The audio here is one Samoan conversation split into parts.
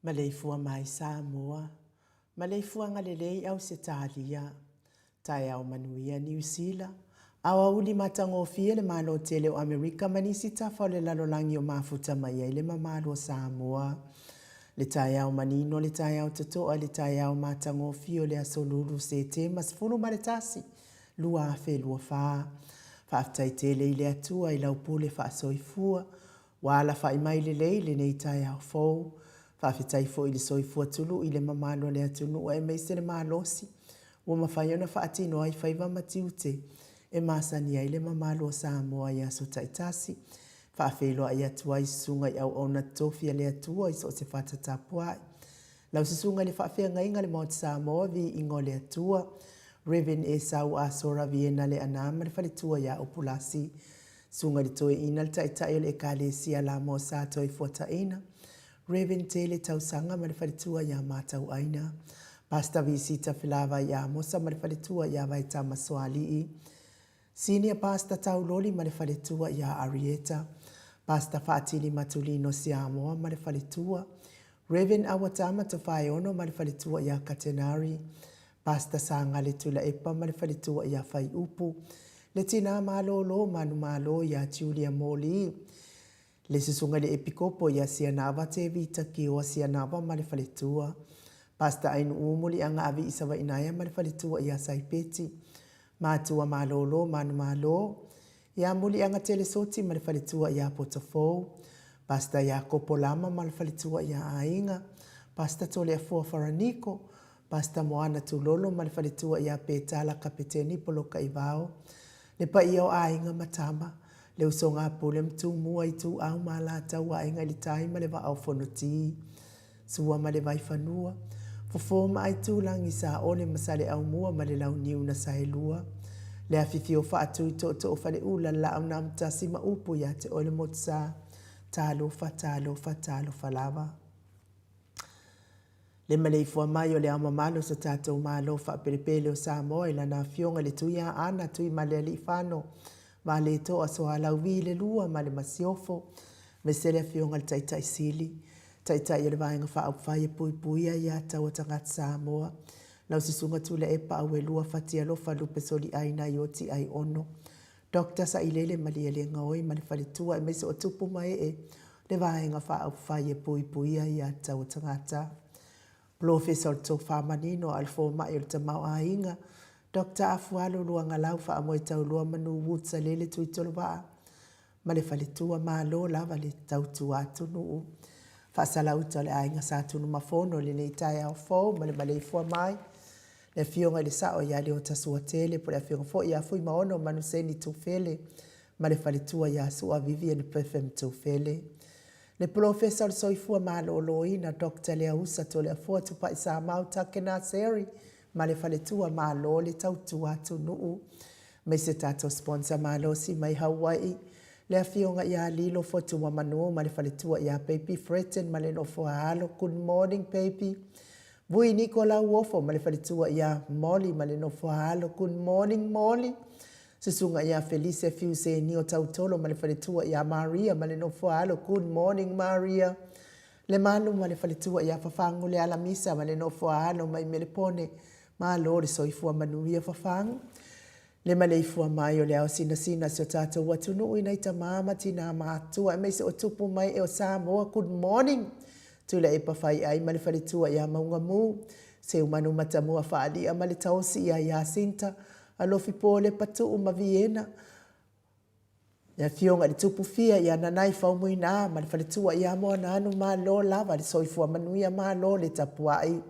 Maleifua mai Samoa, maleifuaga lelei Ausetalia, taeao manuia Niu Sila, aoauli matagofie le Malo tele o Amerika ma nisi tafa o le lalolagi o mafuta mai ai le mamalu o Samoa. Le taeao manino, le taeao totoa, le taeao matagofie o le aso Lulu Setema 11, 2024. Faafetai tele i le Atua i lau pule faasoifua Ua alafai mai lelei lenei taeao fou. Faafetai foi i le soifua tului i le mamalu o le atunuu aemaise le malosi ua mafai ona faatino ai faiva ma tiute e masani ai le mamalu o Samoa i aso taitasi. Faafeiloai atu ai i susuga i auauna totofi a le Atua i so o se fata tapuai. Lau susuga i le faafeagaiga i le Maota Samoa, Viiga o le Atua, Rev. Esau Asora Viena Leaana ma le faletua ia Upulasi. Susuga i le Toeaina, le Taitai o le Ekalesia Lamo Sa Toifuataina, Rev. Tele Tausaga ma le faletua ia Matauaina, Pastor Visita Felavai Amosa ma le faletua ia Vaetama Soalii, Senior Pastor Tauloli ma le faletua ia Arieta, Pastor Faatili Matulino Siamoa ma le faletua, Rev. Awatama Tofaeono ma le faletua ia Katenari, Pastor Sagale Tuilaepa ma le faletua ia Faiupu, le tina malolo manumalo ia Julia Moli, le susuga i le Epikopo ia Sianava Tevita Kioa Sianava ma le faletua, Pastor Ainuu Muliaga Avii Savainaea ma le faletua ia Saipeti, Matua malolo manumalo ia Muliaga Telesoti ma le faletua ia Potofou, Pastor Iakopo Lama ma le faletua ia Aiga, Pastor Toleafoa Faraniko, Pastor Moana Tulolo ma le faletua ia Petala Kapeteni Polokaivao, le paia o aiga ma tama, le usoga a Pule ma Tumua, Ituau ma Alataua, Aiga i le Tai ma le Vaa o Fonoti, Sua ma le Vaifanua, Fofo ma Aitulagi, Saole ma Saleaaumua ma le Launiu na Saelua, le afifio o Faatui, Tootoo o Faleula, le Laau na Amotasi ma upu ia te oe le Motusa. Talofa, talofa, talofa lava. Le maleifua mai o le Ao Mamalu o so tatou Malo faapelepele o Samoa i lana Afioga i le Tuiaana Tuimalealiifano Vaaletoa Sualauvi le Lua ma le Masiofo, aemaise le Afioga i le Taitai Sili, Taitai o le Vaega Faaupufai e Puipuia Aia Tatau a Tagata Samoa, lau Susuga Tuilaepa Auelua Fatialofa Lupe Soliai Naioti Aiono, Doctor Sailele Malielegaoi ma le faletua aemaise o tupu ma ee le Vaega Faaupufai e Puipuia Aia Tatau a Tagata. Polofesa o le Tofa Manino a o le Fomai o le Tamaoaiga, Doctor Afualo Luagalau Faamoetaulua Manu Woods Alele Tuitolovaa ma le faletua, malo lava le tautua atunuu. Faasalauta o le aiga Sa Tunumafono i lenei taeao fou ma le maleifua mai le Afioga i le Sao ia Leota Suatele po o le Afioga foi ia Fuimaono Manuseni Tufele ma le faletua ia Sua Vivian Perfum Tufele. Le Polofesa o le Soifua Maloloina Doctor Leausa Toleafoa Tupai Samau Takena Seri ma le faletua, malo le tautua atunuu. Aemaise tatou sponsor malosi mai Hawaii, le Afioga ia Lilo Fotuamanu ma le faletua ia Baby Fretton ma le nofo a alo, good morning baby. Vui Niko Lauofo ma le faletua ia Molly ma le nofo a alo, good morning Molly. Susuga ia Felice Fiusenio Tautolo ma le faletua ia Maria ma le nofo a alo, good morning Maria. Lemalu ma le faletua ia Fafagu Lealamisa ma le nofo a alo mai Melepone, malo le soifua manuia Fafagu. Le maleifua mai o le ao sinasina o si o tatou atunuu i nai tama ma tina matutua aemaise o tupu ma ee o Samoa, good morning. Tuilaepa Faiai ma le faletua ia Maugamu, Seumanu Matamua Faalia ma le taosi ia Iasinta, Alofi Polepa Tuu ma Viena, le Afioga i le Tupu Fia ia Nanai Faumuina ma le faletua ia Moananu, malo lava le soifua manuia, malo le tapuai.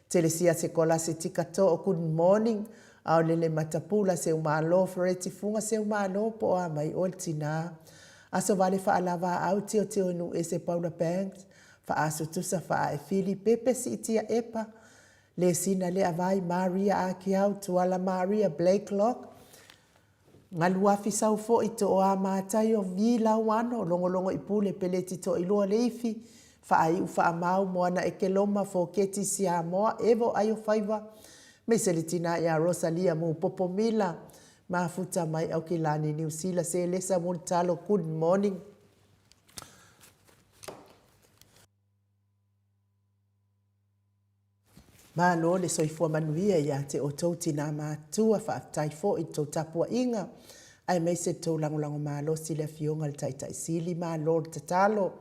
Telesia Sekolase Tikatoo, good morning. Aolele Matapula Seumalo, Fereti Fuga Seumalo, po o a mai oe le tina. Aso Vale Faalavaau Tiotio Nuuese Paula Banks, Faasu Tusa Faaefili Pepe Siitia Epa, Lesina Leavai Maria Akiau Tuala Maria Blakelock, Galuafi sau foi Tooa Mataio Vi Lauano Logologo i Pule Peleti Toailoa Leifi Faaiu Faamau Moana Ekeloma Foketi Siamoa Evo Aiofaiva Maise le tina ia Rosalia Mupopo Mila Mafuta mai Aukilani Niu Sila Selesa Mulitalo Good morning. Malo le soifua manuia ia te outou tinā matua, faafetai foi i le tou tapuaiga aemaise le tou lagolago malosi i le Afioga i le Taitai Sili, malo le tatalo.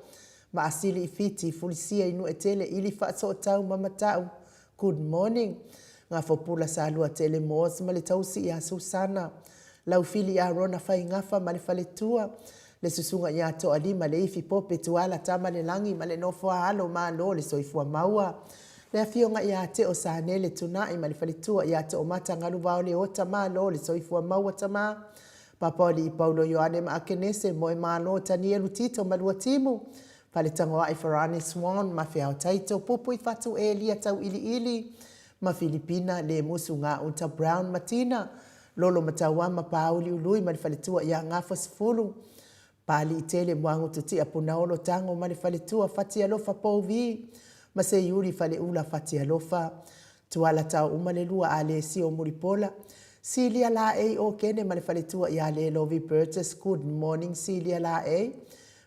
Maasili i Fiti, Fulisia i Nuuetele, Ili Faasootau ma Matau, Good morning. Gafopula Saluatele Moores ma le tausi ia Susana, Laufili Arona Faigafa ma le faletua, le Susuga ia Toalima Leifi Pope Tuala Tamalelagi ma le nofo a alo Malo le soifua maua. Le Afioga ia Teo Sanele Tunai ma le faletua ia Toomata Galuvao Leota Malo le soifua maua tama. Papaoalii Paulo Ioane ma Akenese Moemalo Tanielu Tito ma Luatimu Faletagoai Farani Swan ma Feao Taito Pupui Fatu Elia Tauiliili ma Filipina Lemusu Gauta Brown ma Tina Lolo Mataua ma Paauli Ului ma le faletua ia Gafosefulu Paaliitele Muagututia Punaolo Tago ma le faletua Fatialofa Pouvi ma Seiuli Faleula Fatialofa Tuala Tao uma le lua Alesio Mulipola Silia Laei Okene ma le faletua ia Lelovi Burgess Good morning Silia Laei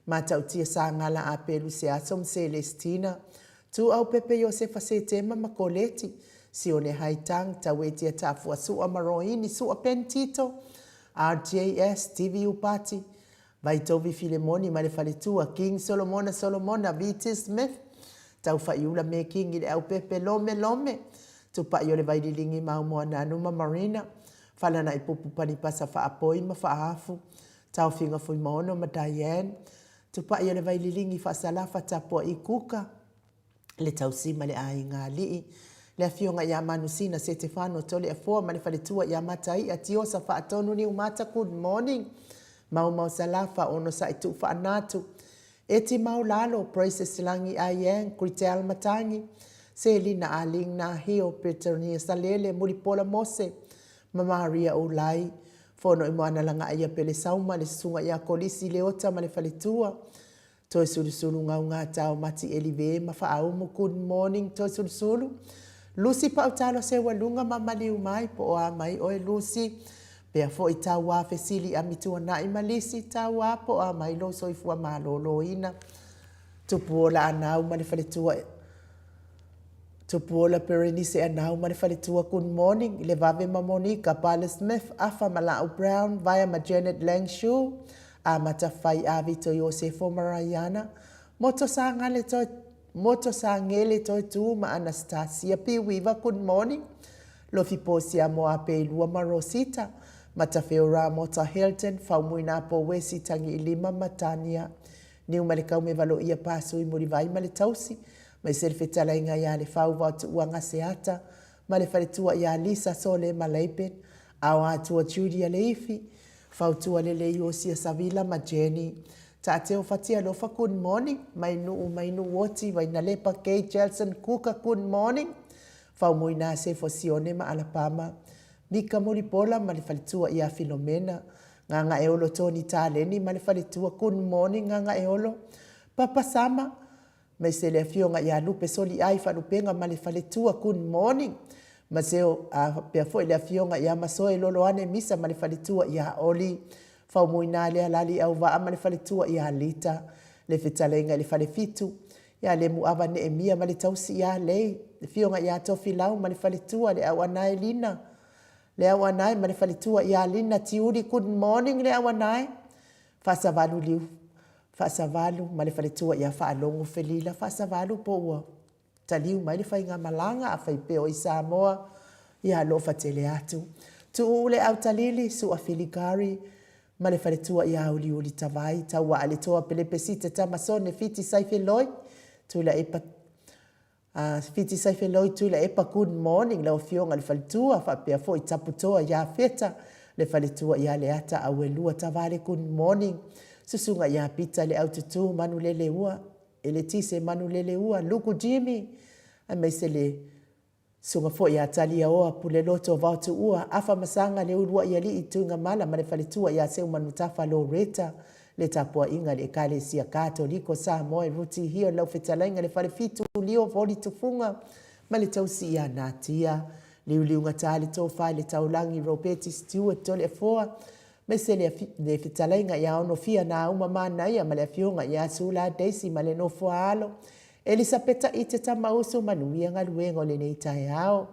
Matautia Sagala Apelu Seaso ma Selestina Tuau Pepe Iosefa Setema ma Koleti Sione Haitang Tauetia Tafua Sua ma Roini Sua Ben Tito RJS TV Upati Vaitovi Filemoni ma le faletua King Solomona Solomona VT Smith Taufaiula Meking i le Aupepe Lome Lome Tupai o le Vaililigi Maumoananu ma Marina Falanaipupu Panipasa Faapoi ma Faafu Taofiga Fuimaono ma Diane Tupai o le Vaililigi Faasalafa Tapuai Kuka le tausi ma le aiga alii, le afioga ia Manusina Setefano Toleafoa ma le faletua ia Mataia Tiosa Faatonu Niumata Good morning Maumau Salafa Onosai Tuufaanatu Eti Maulalo Praises Lagi Aiang Kritel Matangi Selina Aling Nahio Peternia Salele Mulipola Mose ma Maria Ulai Fono i Moana Lagaia Pele Sauma le susuga ia Kolisi Leota ma le faletua Toesulusulu Gaugata o Mati Elive ma Faaumu Good morning Toesulusulu Lucy Pautalo Seualuga ma Maliu mai po o a mai oe Lucy Pea foi Tauā Fesili Amituanai ma Lisi Tauā po o a mai lou soifua malōlōina Tupuola Anau ma le faletua Tupuola Berenice Anau ma le faletua Good morning Levave ma Monica Pale Smith Afa ma Lau Brown Vaea ma Janet Langshu Amata Fai Avito Iosefo ma Raiana Moto Sangale Toe Moto Sangele Toe Tu ma Anastasia Piuiva Good morning Lofi Posia Moapeilua ma Rosita Matafeo Ramota Hilton Faumuina Powesi Tagiilima ma Tania Niumalekau me Valoia Pasui Mulivai ma le tausi Mai se le fetalaiga ia Lefau vao Tuuaga Seata ma le faletua ia Lisa Sole ma Laban, Ao Atua Judy Aleifi, Fautua Lelei Iosia Savila ma Jenny Taateo Fatialofa Good morning mai Nuu mai Nuuoti Vainalepa Kay Jelson Kuka Good morning Faumuina Sefo Sione ma Alapama Mika Mulipola ma le faletua ia Filomena Gagaeolo Tony Taleni ma le faletua Good morning Gagaeolo Papa Sama Maise le afioga ia Lupe Soliai Faalupega ma le faletua Good morning Maseo a faapea foi le afioga ia Masoe Loloane Misa ma le faletua ia Oli Faumuina Lea Lali Auvaa ma le faletua ia Lita le fetalaiga i le Falefitu ia Lemuava Neemia ma le tausi ia Lei le afioga ia Tofilau ma le faletua le Auanae Lina le Auanae ma le faletua ia Lina Tiuli Good morning le Auanae Faasavalu Liu Faasavalu ma le faletua ia Faalogo Felila Faasavalu po ua taliu mai le faigamalaga a faipea o i Samoa ia alofa tele atu. Tuuu le Autalili, Sua Filigari ma le faletua ia Uliuli Tavai, Tauaa le Toa Pelepe Sita Tamasone Fiti Saifeloi, Tuilaepa A Fiti Saifeloi Tuilaepa Good morning lau afioga le faletua faapea foi Taputoa Iafeta le faletua ia Leata Auelua Tavale Good morning Susuga ia Pita le Aututu Manuleleua Eletise Manuleleua Luku Jimmy aemaise le Susuga foi ia Taliaoa Puleloto Vaotuua Afa Masaga le Uluai Alii Tuigamala ma le faletua ia Seumanutafa Loretta Le tapuaiga a le Ekalesia Katoliko Samoa e Ruti Hio lau fetalaiga le Falefitu Lio Voli Tufuga ma le tausi ia Natia Liuliugata le tofa i le taulagi Ropeti Stewart Toleafoa maise le le fetalaiga ia Onofia Nauma Manaia ma le afioga ia Sula Daisy ma le nofo a alo. Elisapeta Ite Tamausu, manuia galuega o lenei taeao.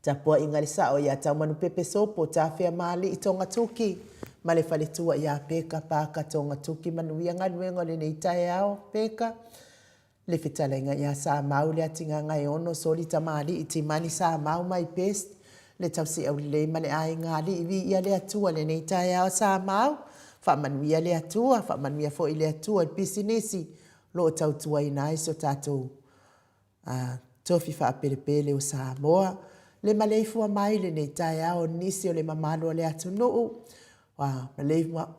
Tapuaiga le sao ia Taumanupepe Sopo Tafea Maali'i Togatuki ma le faletua ia Peka Paka Togatuki manuia galuega o lenei taeao Peka Le fetalaiga ia Samau Leatigagaeono Soli Tamalii Timani Samau my best Le tausi aulelei ma le aiga Alii viia le Atua lenei taeao Samau Faamanuia le Atua Faamanuia foi le Atua i pisinisi o lo o tautuaina ai so tatou a tofi faapelepele o Samoa. Le maleifua mai lenei taeao nisi o le mamalu o le atunuu, ua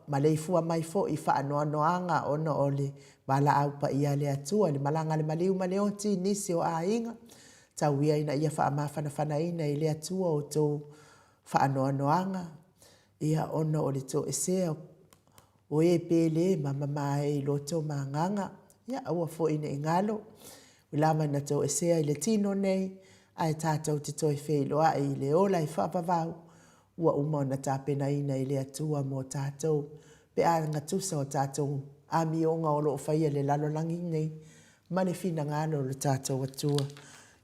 maleifua mai foi i faanoanoaga ona o le valaau paia a le Atua i le malaga a le maliu ma le oti i nisi o aiga. Tau ia ina ia faamafanafanaina e le Atua outou faanoanoaga, ia ona o le toesea O e pele ma mamae i loto ma agaga, ia aua foi ne i galo, ui lava ina toesea i le tino nei, ae tatou te toe feiloai i le ola e faavavau, ua uma ona tapenaina e le Atua mo tatou, pe a gatusa o tatou amioga o lo o faia i le lalolagi nei, ma le finagalo o lo tatou Atua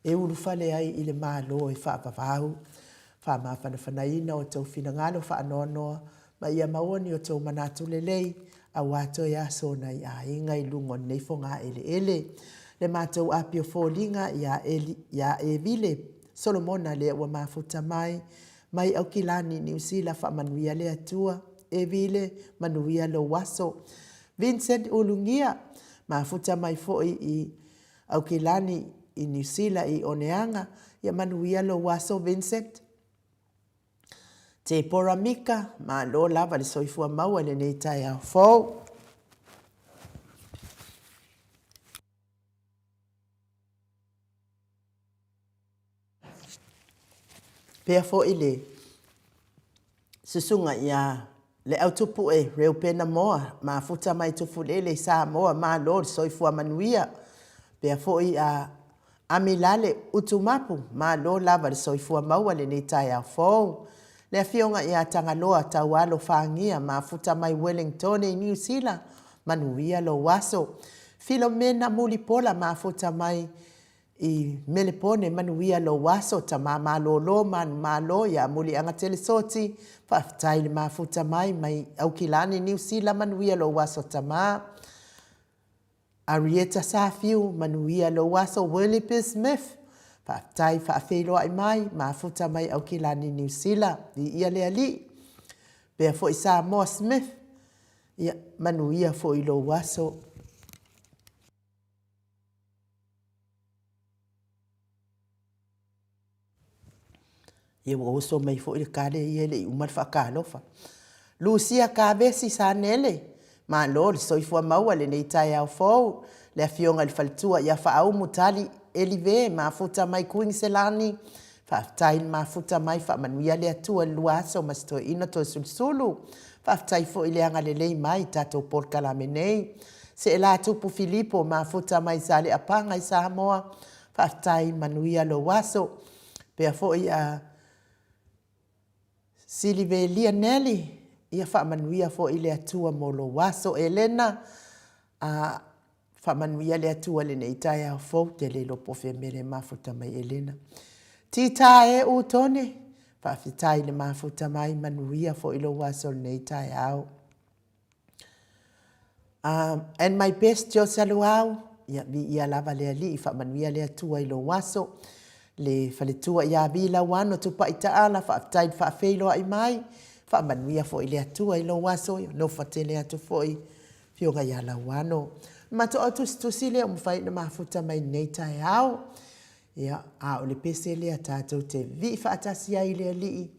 e ulufale ai i le Malo e faavavau. Faamafanafanaina outou finagalo faanoanoa ma ia maua ni outou manatu lelei aua toe aso o nai aiga i luga o lenei fogaeleele. Le matou api o foliga ia Eli, ia Evile Solomona lea ua mafuta mai, mai Aukilani, Niu Sila, faamanuia le Atua. Evile, manuia lou aso. Vincent Ulugia, mafuta mai foi i Aukilani i Niu Sila i Oneaga, ia manuia lou aso Vincent. Tepora Mika, malo lava le soifua maua i lenei taeao fou. Pea foi le susuga ia Leautupue Reupena Moa, mafuta mai Tufulele i Samoa, malo le soifua manuia. Pea foi a Amilale Utumapu, malo lava le soifua maua lenei taeao fou. Le afioga ia Tagaloa Taualo Fagia, mafuta mai Wellingtone i Niu Sila, manuia lou aso. Filomena Mulipola, mafuta mai i Melepone, manuia lou aso. Tama malolo manumalo ia Muliagatele Soti, faafetai le mafuta mai mai Aukilani, Niu Sila, manuia lou aso tama. Arieta Safiu, manuia lou aso. Willie P. Smith, faafetai faafeiloai mai, mafuta mai Aukilani, Niu Sila, viia le Alii. Pea foi Samoa Smith, ia manuia foi lou aso. Ia ua oso mai foi le kale ia e le i uma le faatalofa. Lucia Kavesi Sanele, malo le soifua maua i lenei taeao fou. Le afioga i le faletua ia Faaumu Tali Elive, mafuta mai Kuiniselani, faafetai le mafuta mai, faamanuia le Atua i le lua aso ma si toeaina Toesulusulu. Faafetai foi le agalelei mai i tatou polokalame nei. Seelā Tupu Filipo, mafuta mai Saleapaga i Samoa, faafetai, manuia lou aso. Pea foi a Silivelia Nelly, ia faamanuia foi le Atua mo lou aso. Elena, a faamanuia le Atua i lenei taeao fou, te le iloa po o fea mea le mafuta mai Elena. Tita e Utone, faafetai le mafuta mai, manuia foi lou aso i lenei taeao. And my best Josa Luau, ia viia lava le Alii, faamanuia le Atua i lou aso. Le faletua ia Vi Lauano Tupai Taala, faafetai le faafeiloai mai, faamanuia foi le Atua i lou aso, ia nofo tele atu foi Afioga ia Lauano. Matou au tusitusi lea ua mafai ona mafuta mai lenei taeao. Ia, a o le pese lea tatou te vii faatasi ai i le Alii,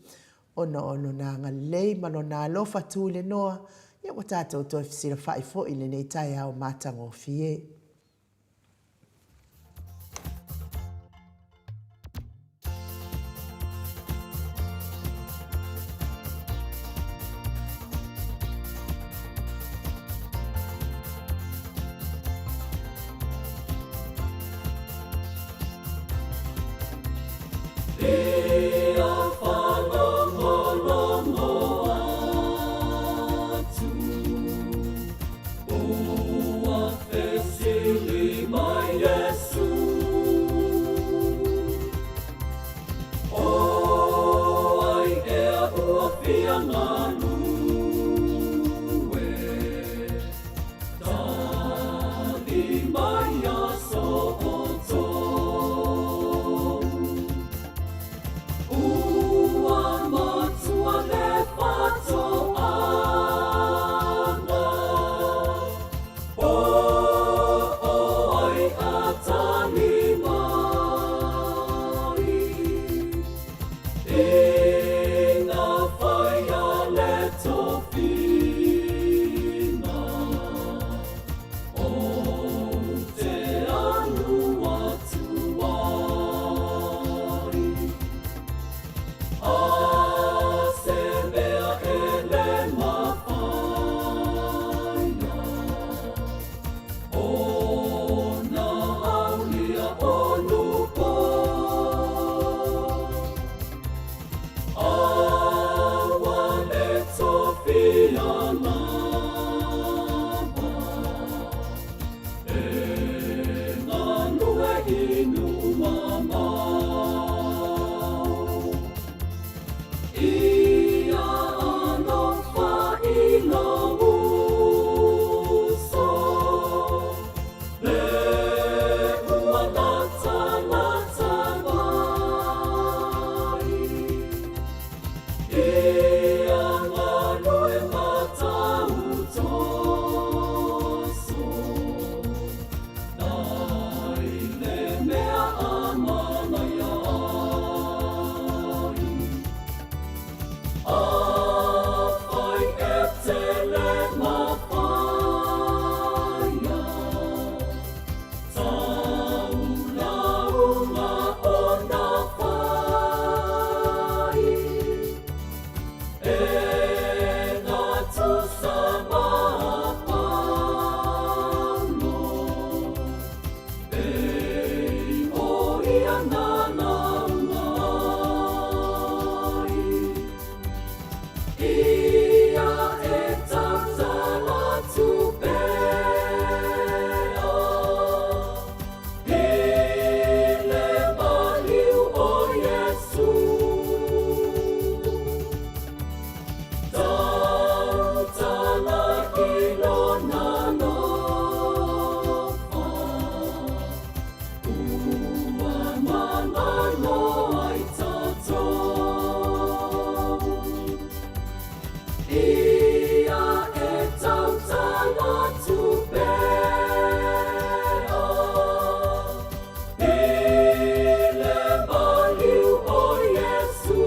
Ona o Lona agalelei ma Lona alofa tu i le noa, ia ua tatou toe fesilafai foi i lenei taeao matagofie. Tofia galue, Tali mai aso outou. Ua matua le fatoaga, Po o ai a tali mai. Ina whaia le tofina o te alu atu ai. A se mea e le mawhaia, o na aulia o lupo. Le ua latalata mai, Ia galue matautoso, Nai le mea a manaia ai. Afai e tele mafaia, Taulaunga o na whai, E nga tusa ma Paulo, E o ia na launga ai. Ia e tautala tupea, I le maliu o Iesu. Tautala i lona alofa, Ua mana loa i tatou. Ia e tautala tupea, I le maliu o Iesu.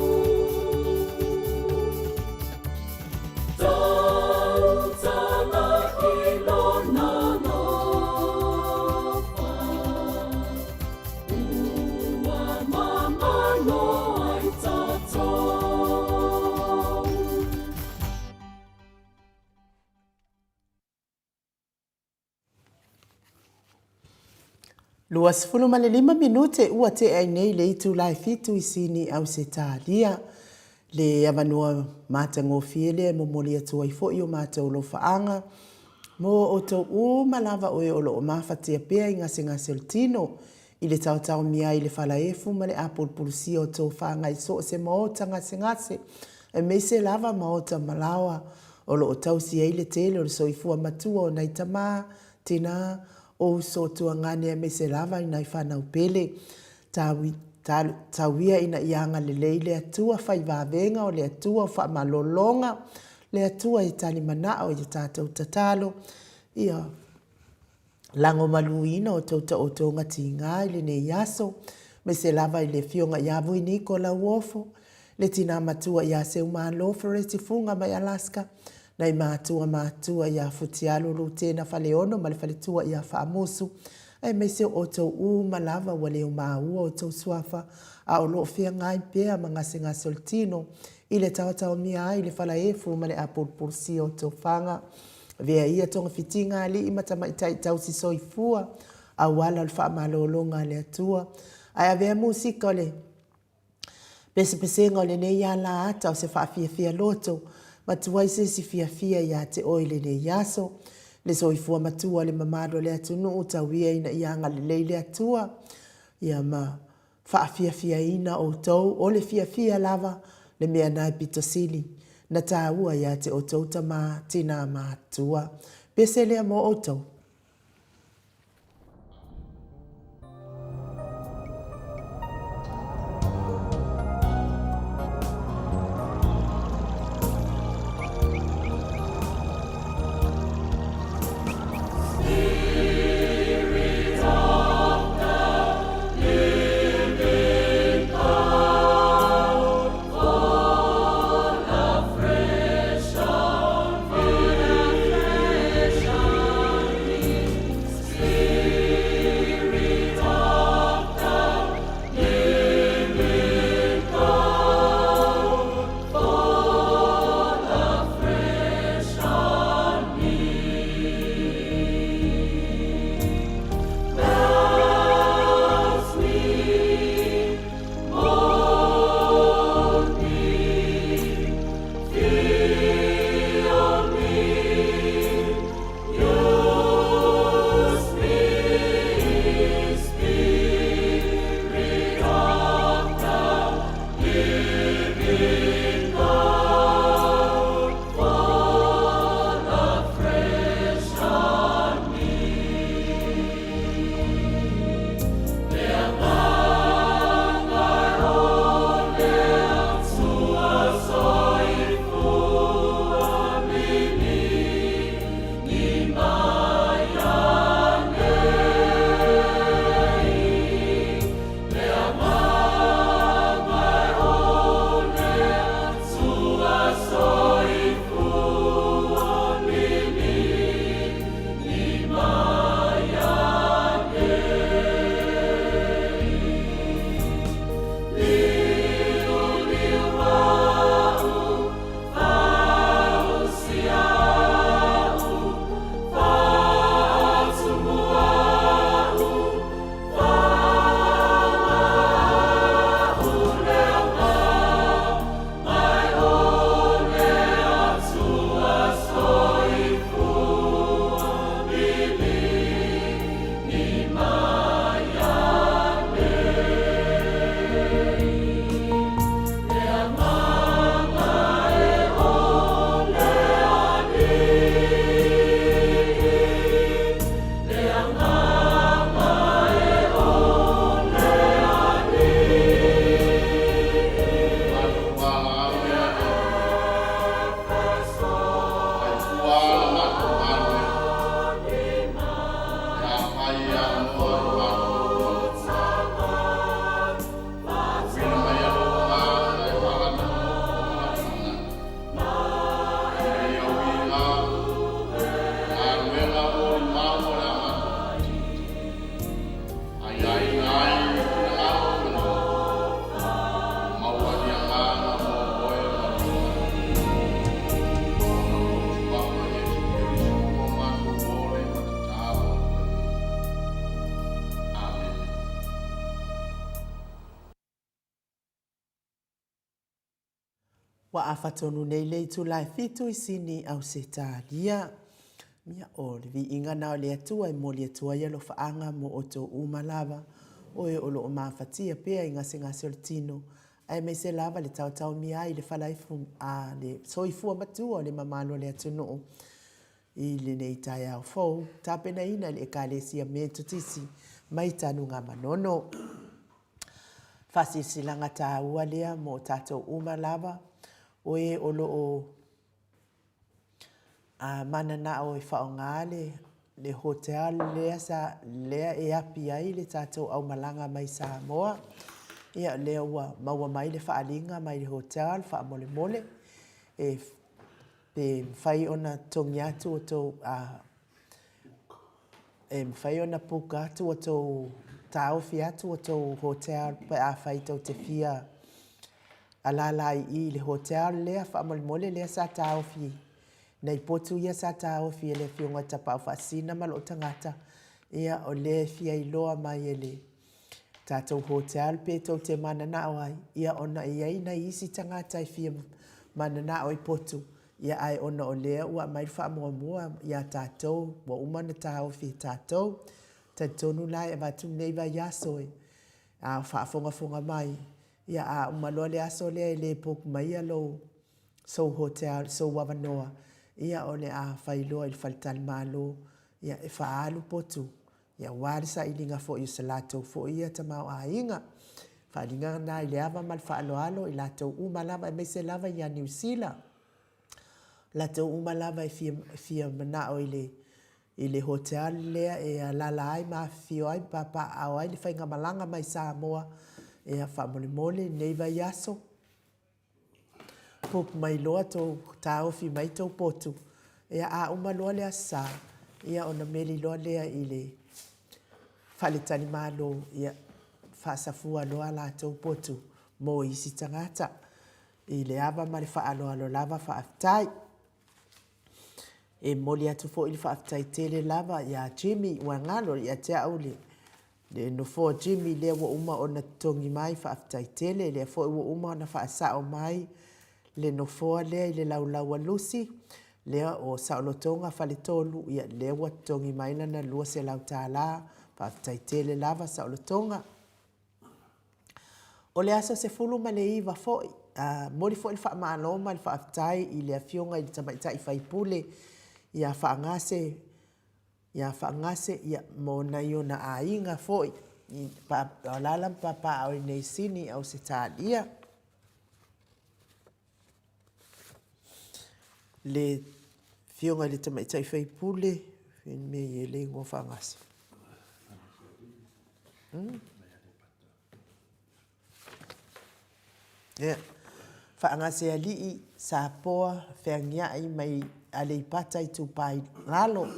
Tautala i lona alofa, Ua mana loa i tatou. 25 minute ua tea ai nei le itula e fitu i Sini, Ausetalia. Le avanoa matagofie lea e momoli atu ai foi o matou alofaaga mo outou uma lava oe o lo o mafatia pea i gasegase o le tino, i le taotaomia ai i le falaefu ma le apulupulusia o tofaga i so o se maota gasegase, aemaise lava maota malaoa o lo o tausi ai le tele o le soifua matua o nai tama, tinā, o uso, tuagane aemaise lava i nai fanau pele. Tauia ina ia agalelei le Atua fai vavega o le Atua o faamalologa, le Atua e tali manao i a tatou tatalo, ia lagomaluina o tou taotoga tiga i lenei aso, aemaise lava i le Afioga ia Vui Niko Lauofo, le tina matua ia Seumalo Fereti Fuga mai Alaska, nai matua matua ia Futialo Lutena Faleono ma le faletua ia Faamusu, aemaise o outou uma lava ua leo maua outou suafa a o lo o feagai pea ma gasegase o le tino i le taotaomia ai le falaefu ma le apulupulusia o tofaga. Avea ia togafitiga alii ma tamaitai tausi soifua auala o le faamalologa a le Atua, ae avea musika o le Pesepesega o lenei ala ata o se faafiafia loto ma tuai se isi fiafia ia te oe i lenei aso. Le soifua matua o le mamalu o le atunuu tau ia ina ia agalelei le Atua ia ma faafiafiaina outou o le fiafia lava le mea na e pito sili. na taua ia te outou tama, tinā mātua. Pese lea mō outou. Ua afa tonu nei le itula e fitu i Sini, Ausetalia. Ia, o le viiga na o le Atua e moli atu ai alofaaga mo outou uma lava, o e o lo o mafatia pea i gasegase o le tino, aemaise lava le taotaomia ai i le falaifu a le soifua matua o le mamalu o le atunuu. I lenei taeao fou, tapenaina e le Ekalesia Metotisi mai Tanugamanono. Faasilasilaga taua lea mo tatou uma lava, o e o lo o mananao e faaaoga le hotel lea sa lea e api ai le tatou aumalaga mai Samoa. Ia lea ua maua mai le faaaliga mai le hotel faamolemole e pe mafai ona totogi atu outou e mafai ona book atu outou taofi atu outou hotel pe afai tou te fia alaala i i i le hotel lea faamolemole lea sa taofi nai potu ia sa taofi e le Afioga i Tapaau Faasisina ma lou tagata ia o lea e fia iloa mai e le tatou hotel pe tou te mananao ai, ia ona e i ai nai isi tagata e fia mananao i potu, ia ae ona o lea ua aumai le faamuamua ia tatou, ua uma ona taofi e tatou. Talitonu la e avatu lenei vaiaso e, a o faafogafoga mai, ia a uma loa le aso lea e le book maia lou. sou hotel, sou avanoa, ia o le a fai loa i le faletalimalo, ia e faaalu potu, ia aua le sailiga foi o se latou foi ia tamaoaiga. Faaaliga na i le ava ma le faaaloalo i latou uma lava aemaise lava ia Niu Sila. Latou uma lava e fia, fia manao i le i le hotel lea e alaala ai ma afifio ai ma papaaao ai le faigamalaga mai Samoa, ia faamolemole i lenei vaiaso, book mai loa tou, taofi mai tou potu, ia a uma loa le Aso Sa, ia ona meli loa lea i le faletalimalo, ia faasafua loa latou potu mo isi tagata. I le ava ma le faaaloalo lava faafetai. E momoli atu foi le faafetai tele lava ia Jimmy ua galo ia te au le le nofoa Jimmy lea ua uma ona totogi mai faafetai tele lea foi ua uma ona faasao mai le nofoa lea i le laulau a Lucy lea o Saolotoga Faletolu ia lea ua totogi mai lana $200 faafetai tele lava Saolotoga. O le aso 19 foi, a momoli foi le faamalo ma le faafetai i le Afioga i le Tamaitai Faipule ia Faagase, ia Faagase ia, mo nai ona aiga foi i alaala ma papaaao i Niu Sini, Ausetalia. Le Afioga i le Tamaitai Faipule, fea le mea e i ai le igoa Faagase? Ia, Faagasealii, Sapoa, Feagiai mai Aleipata Itupa i Lalo.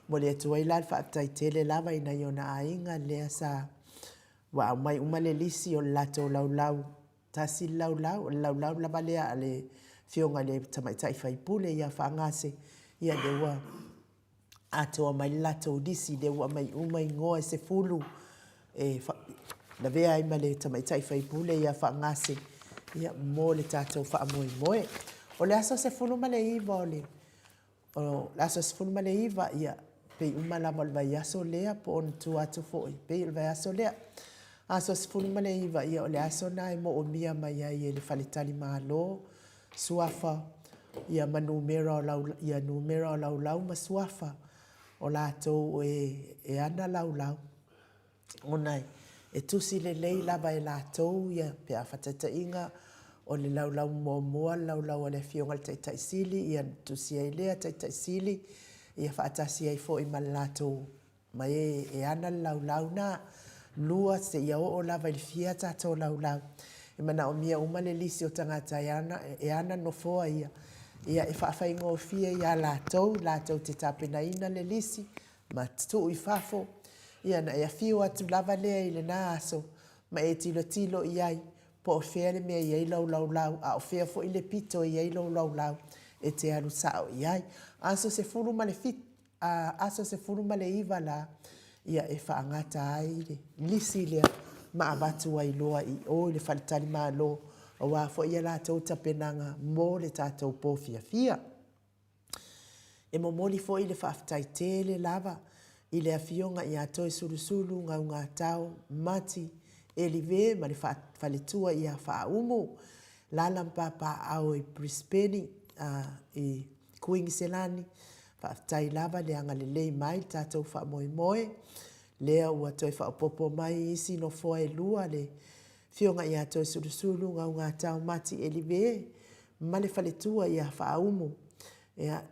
Momoli atu ai la le faafetai tele lava i nai ona aiga lea sa ua aumai uma le lisi o le latou laulau, tasi le laulau, o le laulau lava lea a le Afioga i le Tamaitai Faipule ia Faagase, ia lea ua atoa mai le latou lisi lea ua aumai uma igoa e 10 e lavea ai ma le tamaitai faipule ia Faagase ia, mo le tatou faamoemoe. O le aso 19 o le, o le aso 19, ia, pei uma lava o le vaiaso lea po o ona tua atu foi, pei o le vaiaso lea. Aso 19, ia, o le aso lena e moomia mai ai e le faletalimalo suafa ia ma numera o lau, ia numera o laulau ma suafa o latou e, e ana laulau, ona e tusi lelei lava e latou ia, pe a faataitaiga, o le laulau muamua le laulau a le Afioga i le Taitai Sili, ia ona tusi ai lea Taitai Sili, ia faatasi ai foi ma le latou ma e e ana le laulau na, lua seia oo lava i le fia tatou laulau. E manaomia uma le lisi o tagata e ana, e ana nofoa ia, ia e faafaigofie ia latou, latou te tapenaina le lisi ma tuu i fafo, ia ona e afio atu lava lea i lena aso ma e tilotilo i ai po o fea le mea e i ai lau laulau, a o fea foi le pito e i ai lou laulau e te alu sao i ai. Aso 17, A aso 19 la, ia e faagata ai le lisi lea ma avatu ai loa i o i le faletalimalo aua foi a latou tapenaga mo le tatou po fiafia. E momoli foi le faafetai tele lava i le Afioga ia Toesulusulu Gaugatao Mati Elive ma le faletua ia Faaumu Lala ma Papaaao i Brisbane i Kuiniselani. Faafetai lava le agalelei mai i le tatou faamoemoe, lea ua toe faaopoopo mai isi nofoa e lua le Afioga ia Toesulusulu Gaugatao Mati Elive ma le faletua ia Faaumu. Ia,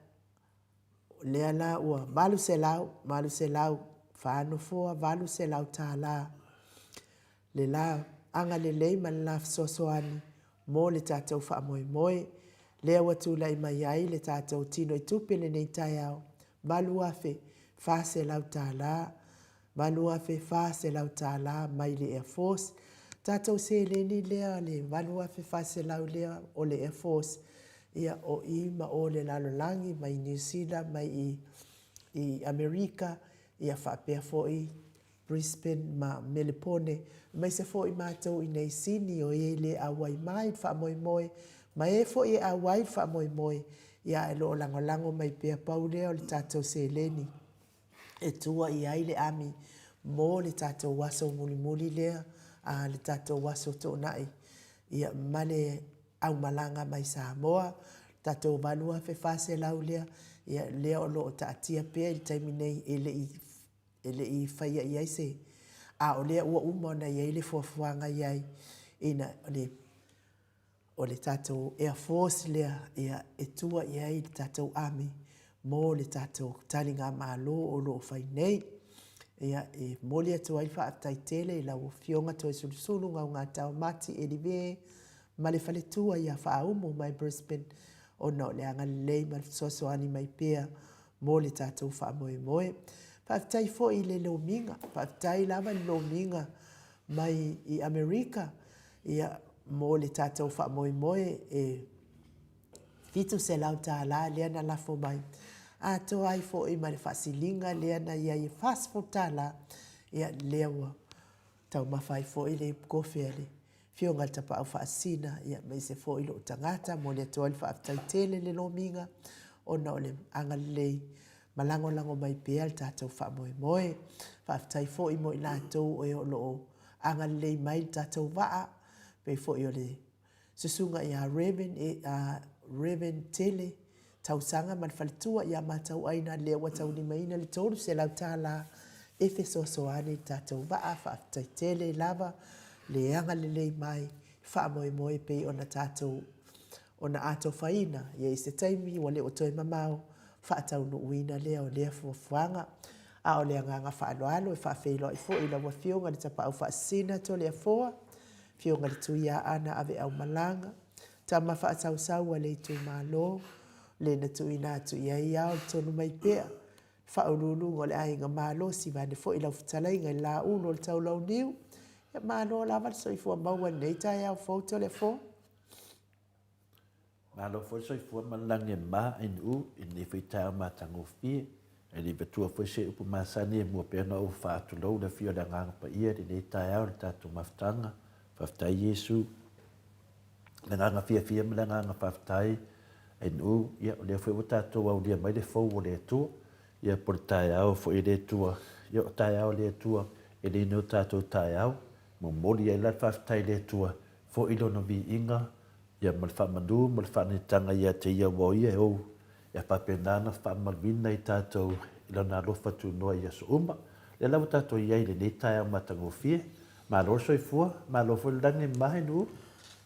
lea la ua $800, $800, fa nofoa $800 le la agalelei ma le la fesoasoani mo le tatou faamoemoe. Lea ua tulai mai ai le tatou tino i tupe lenei taeao, $8,400, $8,400 mai le Air Force. Tatou seleni lea le $8,400 lea o le Air Force, ia o i ma o le lalolagi mai Niu Sila mai i i Amerika, ia faapea foi Brisbane ma Melepone, aemaise foi matou i nei Sini o e le auai mai i le faamoemoe, ma e foi e auai i le faamoemoe, ia ae o lo o lagolago mai pea. Pau lea o le tatou seleni e tua i ai le ami mo le tatou aso mulimuli lea, a le tatou aso Toonai, ia ma le aumalaga mai Samoa. tatou $8,400 lea, ia lea o lo o taatia pea i le taimi nei e le i e le i faia i ai se, a o lea ua uma ona i ai le fuafuaga i ai ina le o le tatou Air Force lea ia e tua i ai le tatou Army mo le tatou taligamalo o lo o fai nei. Ia, e momoli atu ai le faafetai tele i lau Afioga Toesulusulu Gaugataua Mati Elive ma le faletua ia Faaumu mai Brisbane ona o le agalelei ma le fesoasoani mai pea mo le tatou faamoemoe. Faafetai foi i le lomiga, faafetai lava i le lomiga mai i Amerika ia, mo le tatou faamoemoe e $700 lea na lafo mai, atoa ai foi ma le faasiliga lea na i ai e $40, ia lea ua taumafa ai foi le ipukofe a le Afioga i le Tapaau Faasisina, ia aemaise foi lou tagata. Momoli atu ai le faafetai tele i le lomiga ona o le agalelei ma lagolago mai pea le tatou faamoemoe. Faafetai foi mo i latou o lo o agalelei mai i le tatou vaa, pei foi o le Susuga ia Rev. Tele Tausaga ma le faletua ia Matauaina lea ua taulimaina le $300 e fesoasoani i le tatou vaa. Faafetai tele lava le agalelei mai, faamoemoe pei ona tatou ona atofaina ia i se taimi ua le o toe mamao faataunuuina lea o lea fuafuaga. A o le agaga faaaloalo e faafeiloai foi i lau Afioga i le Tapaau Faasisina Toleafoa, Afioga i le Tuiaana Aveaumalaga, tama faasausau a le itumalo, le na tuuina atu i ai ao le tonu mai pea, faauluuluga o le aiga malosi vaeane foi lau fetalaiga i le Laulu o le Taulauniu. Ia malo lava le soifua maua i lenei taeao fou Toleafoa. Malo foi le soifua ma le lagi e mama NU i lenei foi taeao matagofie. E le matua foi se upu masani e mua pea ona ou faatulou le afio o le Agaga Paia i lenei taeao i le tatou mafutaga. Faafetai Iesu. Le agaga fiafia ma le agaga faafetai NU, ia o lea foi ua tatou aulia mai le fou o le Atua, ia po o le taeao foi o le Atua, ia o taeao o le Atua e le ni o tatou taeao. Momoli ai la le faafetai i le Atua, foi Lona viiga Ia ma le faamanu ma le faanetaga ia te ia ua o ia e ou, ia faapena ona faamanuina i tatou i Lona alofa tunoa i aso uma. Lea la ua tatou i ai i lenei taeao matagofie. Malo le soifua, malo foi le lagi e mama Nuu.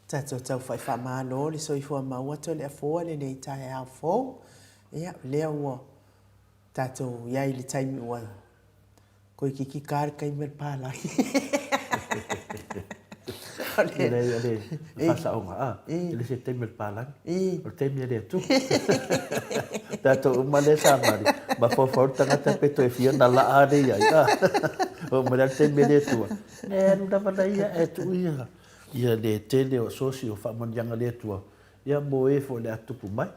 Tatou tau faamalo le soifua maua Toleafoa lenei taeao fou. Ia, lea ua tatou i ai i le taimi ua Toeitiiti ta le taimi o le palagi. E leai, o le faasaoga, a, e le se taimi o le palagi, o le taimi e le atu. Tatou uma lea sa mali, mafaufau le tagata pe toe fia ona laa lea i ai, a. Oo mai la le taimi e le atua, e alu lava la ia ae tuu ia, ia le tele o asosi o faamanuiaga le Atua, ia mo e foi o le a tutupu mai.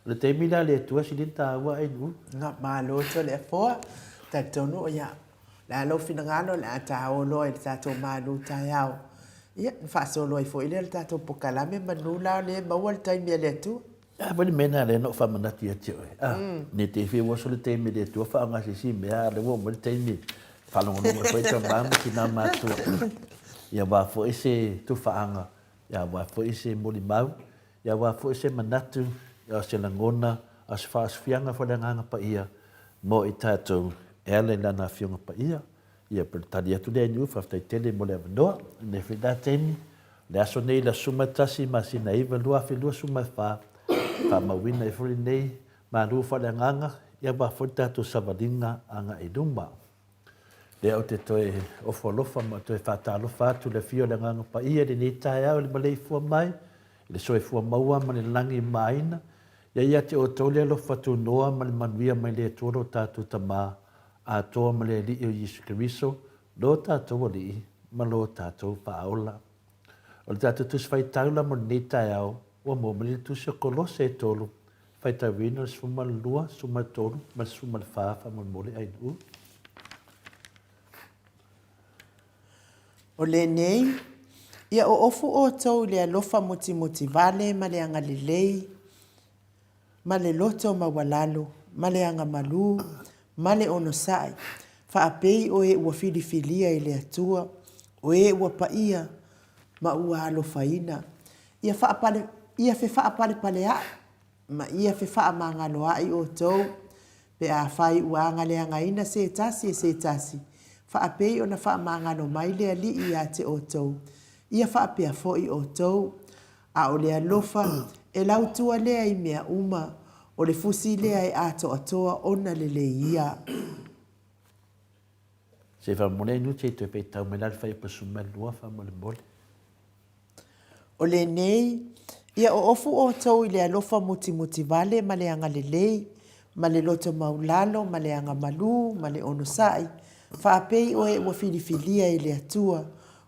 O le taimi lea a le Atua sili ona taua ai nu'u. Nga malo Toleafoa, talitonu ia o le a lou finagalo o le a ta o loa i le tatou malu taeao. Ia ona faasolo ai foi lea o le tatou pokalame manu la o lea e maua le taimi a le Atua. A foi le mea lena lea na ou faamanatu ia te oe, a, ne i te i fia ua oso le taimi a le Atua faaaoga se isi mea, a o lea ua oo mai le taimi e faalogologo ai foi tama ma tina matutua. Ia aua foi se tufaaga, ia aua foi se molimau, Ia aua foi se manatu, a o se lagona, a o se faasofiaga foi le Agaga Paia mo i tatou e ala i Lana Afioga Paia. Ia, pe o le tali atu lea i Niu, faafetai tele mo le avanoa. I lenei foi la taimi, o le aso nei le aso 11 masina 9 2024, faamauina ai foi lenei malu faaleagaga, ia aua foi le tatou savaliga agai i luma. Lea ou te toe ofo alofa ma toe faatalofa atu i le afio o le Agaga Paia i lenei taeao i le maleifua mai, i le soifua maua ma le lagi e mamaina. Ia ia te outou le alofa tunoa ma le manuia mai le Atua lo tatou Tama atoa ma le Alii o Iesu Keriso, lo tatou Alii ma lo tatou Faaola. O le tatou Tusi Faitaula mo lenei taeao, ua maua mai le Tusi o Kolose e 3, Faitauina le 12, 13 ma le 14 faamolemole Ainuu. O lenei, ia oofu outou i le alofa mutimoti vale ma le agalelei, ma le loto maualalo, ma le agamalu, ma le onosai, faapei o e ua filifilia e le Atua, o e ua paia ma ua alofaina, ia faapalepaleaʻi. Ma ia fefaamagaloaʻi ʻoutou, pe afai ua agaleagaina se tasi e se tasi, faapei ona faamagalo mai le Alii iā te ʻoutou, ia faapea foʻi ʻoutou. A o le alofa, e lautua lea i mea uma, o le fusi lea e atoatoa ona lelei ia. Se faamolemole ai nuti e toe faitau mai la le 42 faamolemole. O lenei, ia oofu outou i le alofa mutimuti vale ma le agalelei, ma le loto maulalo ma le agamalū ma le onosai, faapei o e ua filifilia e le Atua,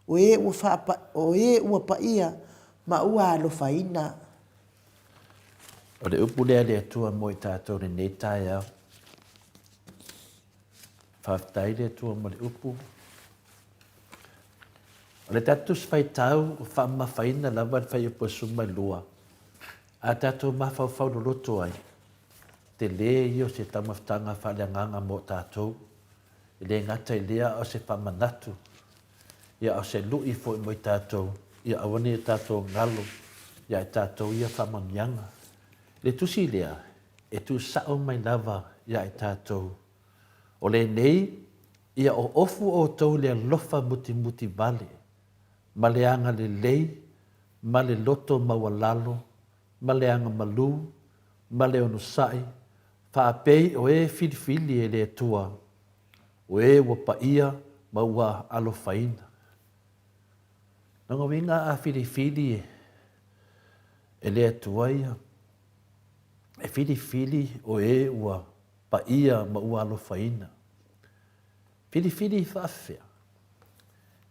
o e ua faapa, o e ua paia ma ua alofaina. O le upu lea a le Atua mo i tatou i lenei taeao. Faafetai le Atua mo le upu. O le tatou Tusi Faitau ua faamamafaina lava le Fuaiupu 12, a tatou mafaufau loloto ai, tele ia o se taumafataga faaleagaga mo tatou, e le gata i lea a o se faamanatu, ia a o se lui foi mo i tatou, ia aua ne i o tatou galo ia i tatou ia faamanuiaga. I le tusi lea, e tuusao mai lava ia i tatou, o lenei, Ia oofu outou i le alofa mutimuti vale, ma le agalelei, ma le loto maualalo, ma le agamalu, ma le onosai, faapei o e filifili e le Atua, o e ua paia ma ua alofaina. Lona uiga a filifili e le Atua ia, e filifili o e ua paia ma ua alofaina. Filifili faafefea?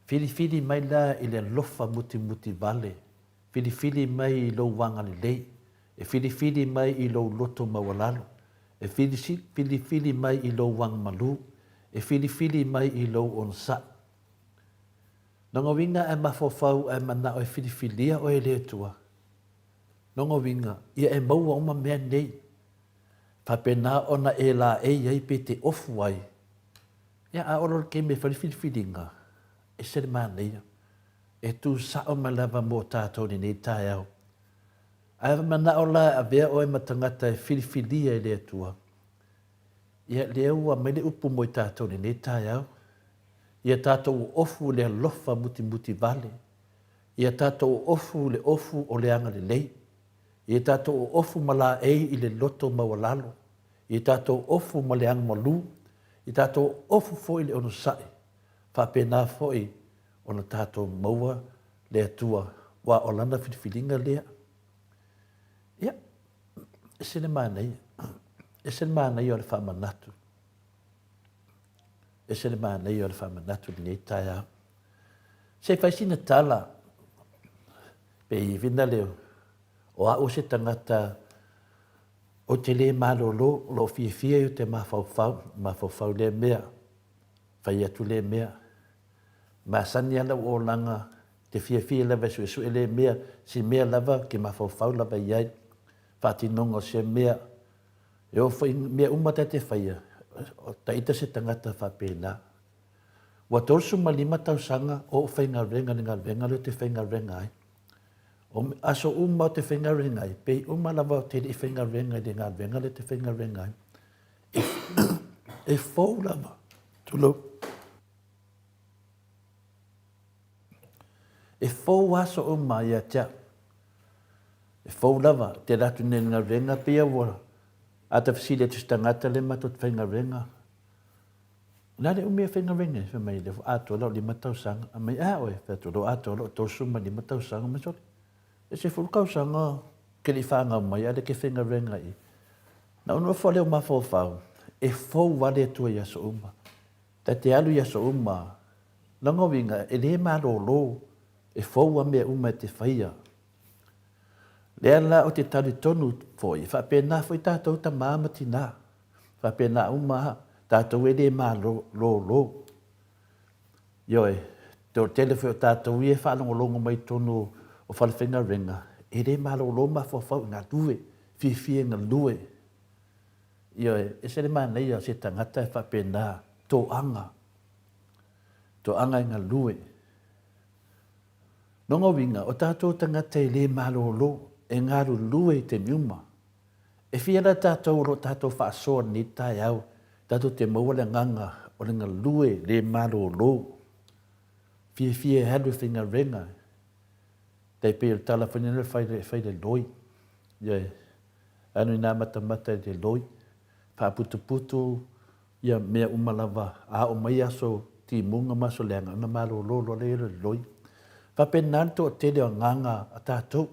Filifili mai la i le alofa mutimuti vale, filifili mai i lou agalelei, e filifili mai i lou loto maualalo, e filifili mai i lou agamalu, e filifili mai i lou onosai. Lona uiga a e mafaufau a e manao e filifilia oe e le Atua, lona uiga ia e maua uma mea nei. Faapena ona e laei ai pe te ofu ai, ia a oo loa i le taimi e fai le filifiliga, ese le manaia, e tu sao mai lava mo tatou i lenei taeao. Ae manao la e avea oe ma tagata e filifilia e le Atua, ia lea ua aumai le upu mo i tatou i lenei taeao, ia tatou ofu i le alofa mutimuti vale, ia tatou ofu i le ofu o le agalelei, Ia tatou ofu ma laei i le loto maualalo, ia tatou ofu ma le agamalu, ia tatou ofu foi i le onosai, faapena foi ona tatou maua le Atua, aua o Lana filifiliga lea. Ia, ese le manaia, ese le manaia o le faamanatu, ese le manaia o le faamanatu i lenei taeao. Se i fai sina tala, pe i whina leo, o au se tagata ou te lē malolo, o loo fiafia ia ou te mafaufau, mafaufau lea mea, fai atu lea mea. Masani lava lau olaga, te fiafia lava e suesue lea mea, si mea lava ke mafaufau lava i ai, faatinoga o sia mea. E oo foi i mea uma ta te faia, o taita se tagata faapena. Ua 35 tausaga o ou faigaluega i le galuega lea ou te faigaluega ai. O aso uma ou te faigaluega ai, pei uma lava ou te le i faigaluega i le galuega lea ou te faigaluega ai. E, e fou lava. Tulou. E fou aso uma ia te au. E fou lava, te alu atu nei i le galuega, pei ua ata fesili atu se tagata lea matou te faigaluega. O le a le umi e faigaluega ai? Fai mai, lea ua atoa lau lima tausaga. Fai mai, a oe? Fai atu, lea ua atoa lou 35 tausaga. Fai mai, sole, e sefulu tausaga ke le i fanau mai, a o lea e te faigaluega i i. Na ou nofo lea ou mafaufau, e fou lava le Atua i aso uma. Ta te alu i aso uma, lona uiga, e le malolo, e fou lava mea uma e te faia. Lea la ou te talitonu foi, e faapena foi tatou tama ma tina. Faapena uma lava, tatou e le malolo. Ioe, toatele foi o tatou ia e faalogologo mai i totonu o falefaigaluega, e le malolo mafaufau i galue, fiafia e galue. Ioe, ese le manaia o se tagata e faapena, toaga, toaga e galue. Lona uiga, o tatou tagata e le malolo, e galulue i taimi uma. E fia la tatou o lo o tatou faasoa i lenei taeao, tatou te maua le agaga o le galue le malolo, fiafia e alu e faigaluega, tai pei o le tala foi lea fai le, fai le loi. Ioe. Alu ina matamata i le loi, faaputuputu ia mea uma lava, a oo mai aso timuga ma aso leaga, ona malolo loa lea o le loi. Faapena le toatele o agaga a tatou.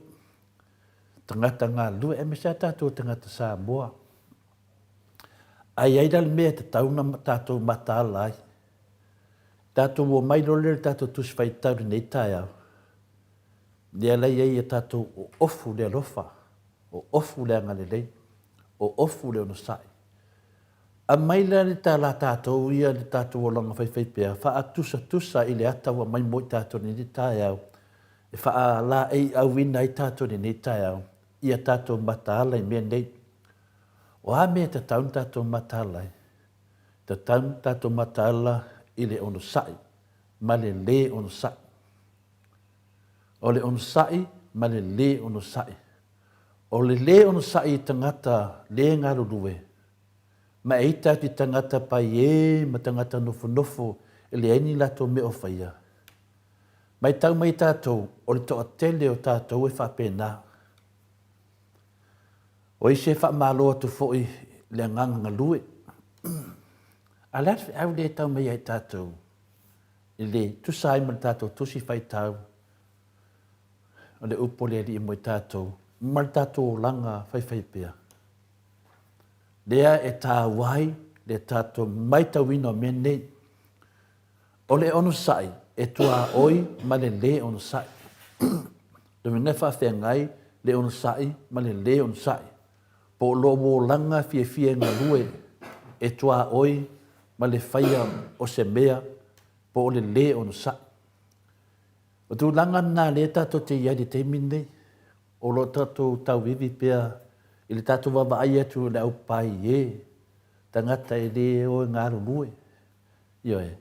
Tagata galulue, aemaise lava tatou tagata Samoa. A i ai la le mea e tatau ona tatou mataala ai, tatou omai loa lea i le tatou Tusi Faitau i lenei taeao, lea la e i ai a tatou oofu le alofa, oofu le agalelei, oofu le onosai. Aumai la le tala a tatou ia le tatou olaga faifaipea, faatusatusa i le ata ua aumai mo i tatou i lenei taeao, e faalaeiauina ai tatou i lenei taeao, ia tatou mataala i mea nei. O a mea e tatau ona tatou mataala ai? Tatau ona tatou mataala i le onosai ma le lē onosai. O le onosai ma le lē onosai. O le lē onosai i tagata lē galulue, ma e ita atu i tagata paiē ma tagata nofonofo e leai ni latou mea o faia. Matau mai tatou, o le toatele o tatou e faapena. O isi e faamalo atu foi le agaga galue. A o le a le feau lea e tau mai ia i tatou i le tusa ai ma le tatou tusi faitau o le upu a le Alii mo i tatou ma le tatou olaga faifaipea? Lea e taua ai le tatou matauina o mea nei. O le onosai e tuaoi ma le lē onosai. Lona uiga e faafeagai le onosai ma le lē onosai. Po o lou olaga fiafia e galue e tuaoi ma le faia o se mea po o le lē onosai. O tulaga na lea tatou te i ai i le taimi lenei, o lo o tatou tauivi pea i le tatou vaavaai atu i le aupai e tagata e lē o e galulue. Ioe.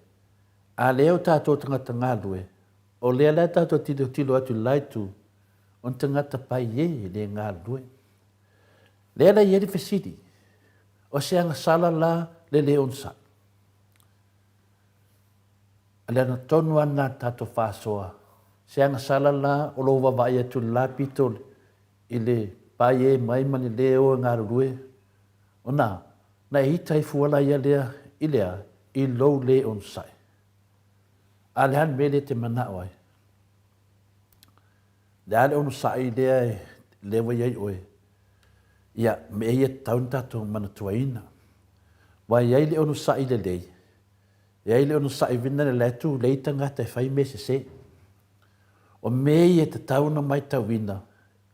A lea o tatou tagata galulue, o lea la tatou te tilotilo atu i le la itu, o ni tagata paie e le galulue. Lea la e i ai le fesili, o se agasala la le le onosai? A le agatonu lava lena a le tatou faasoa, se agasala la o lou vaavaai atu i le la pito i le paie mai ma le le o e galulue, ona Na e ita ai fua la ia lea i le a? I lou lē onosai. A le a le mea lea e te manao ai? Le a le onosai lea e lea ua i ai oe? Ia, mea ia e tatau ona tatou manatuaina. Ua i ai le onosai lelei, e i ai le onosai vina le la e tulei tagata e fai mea sese. O mea ia e tatau ona matauina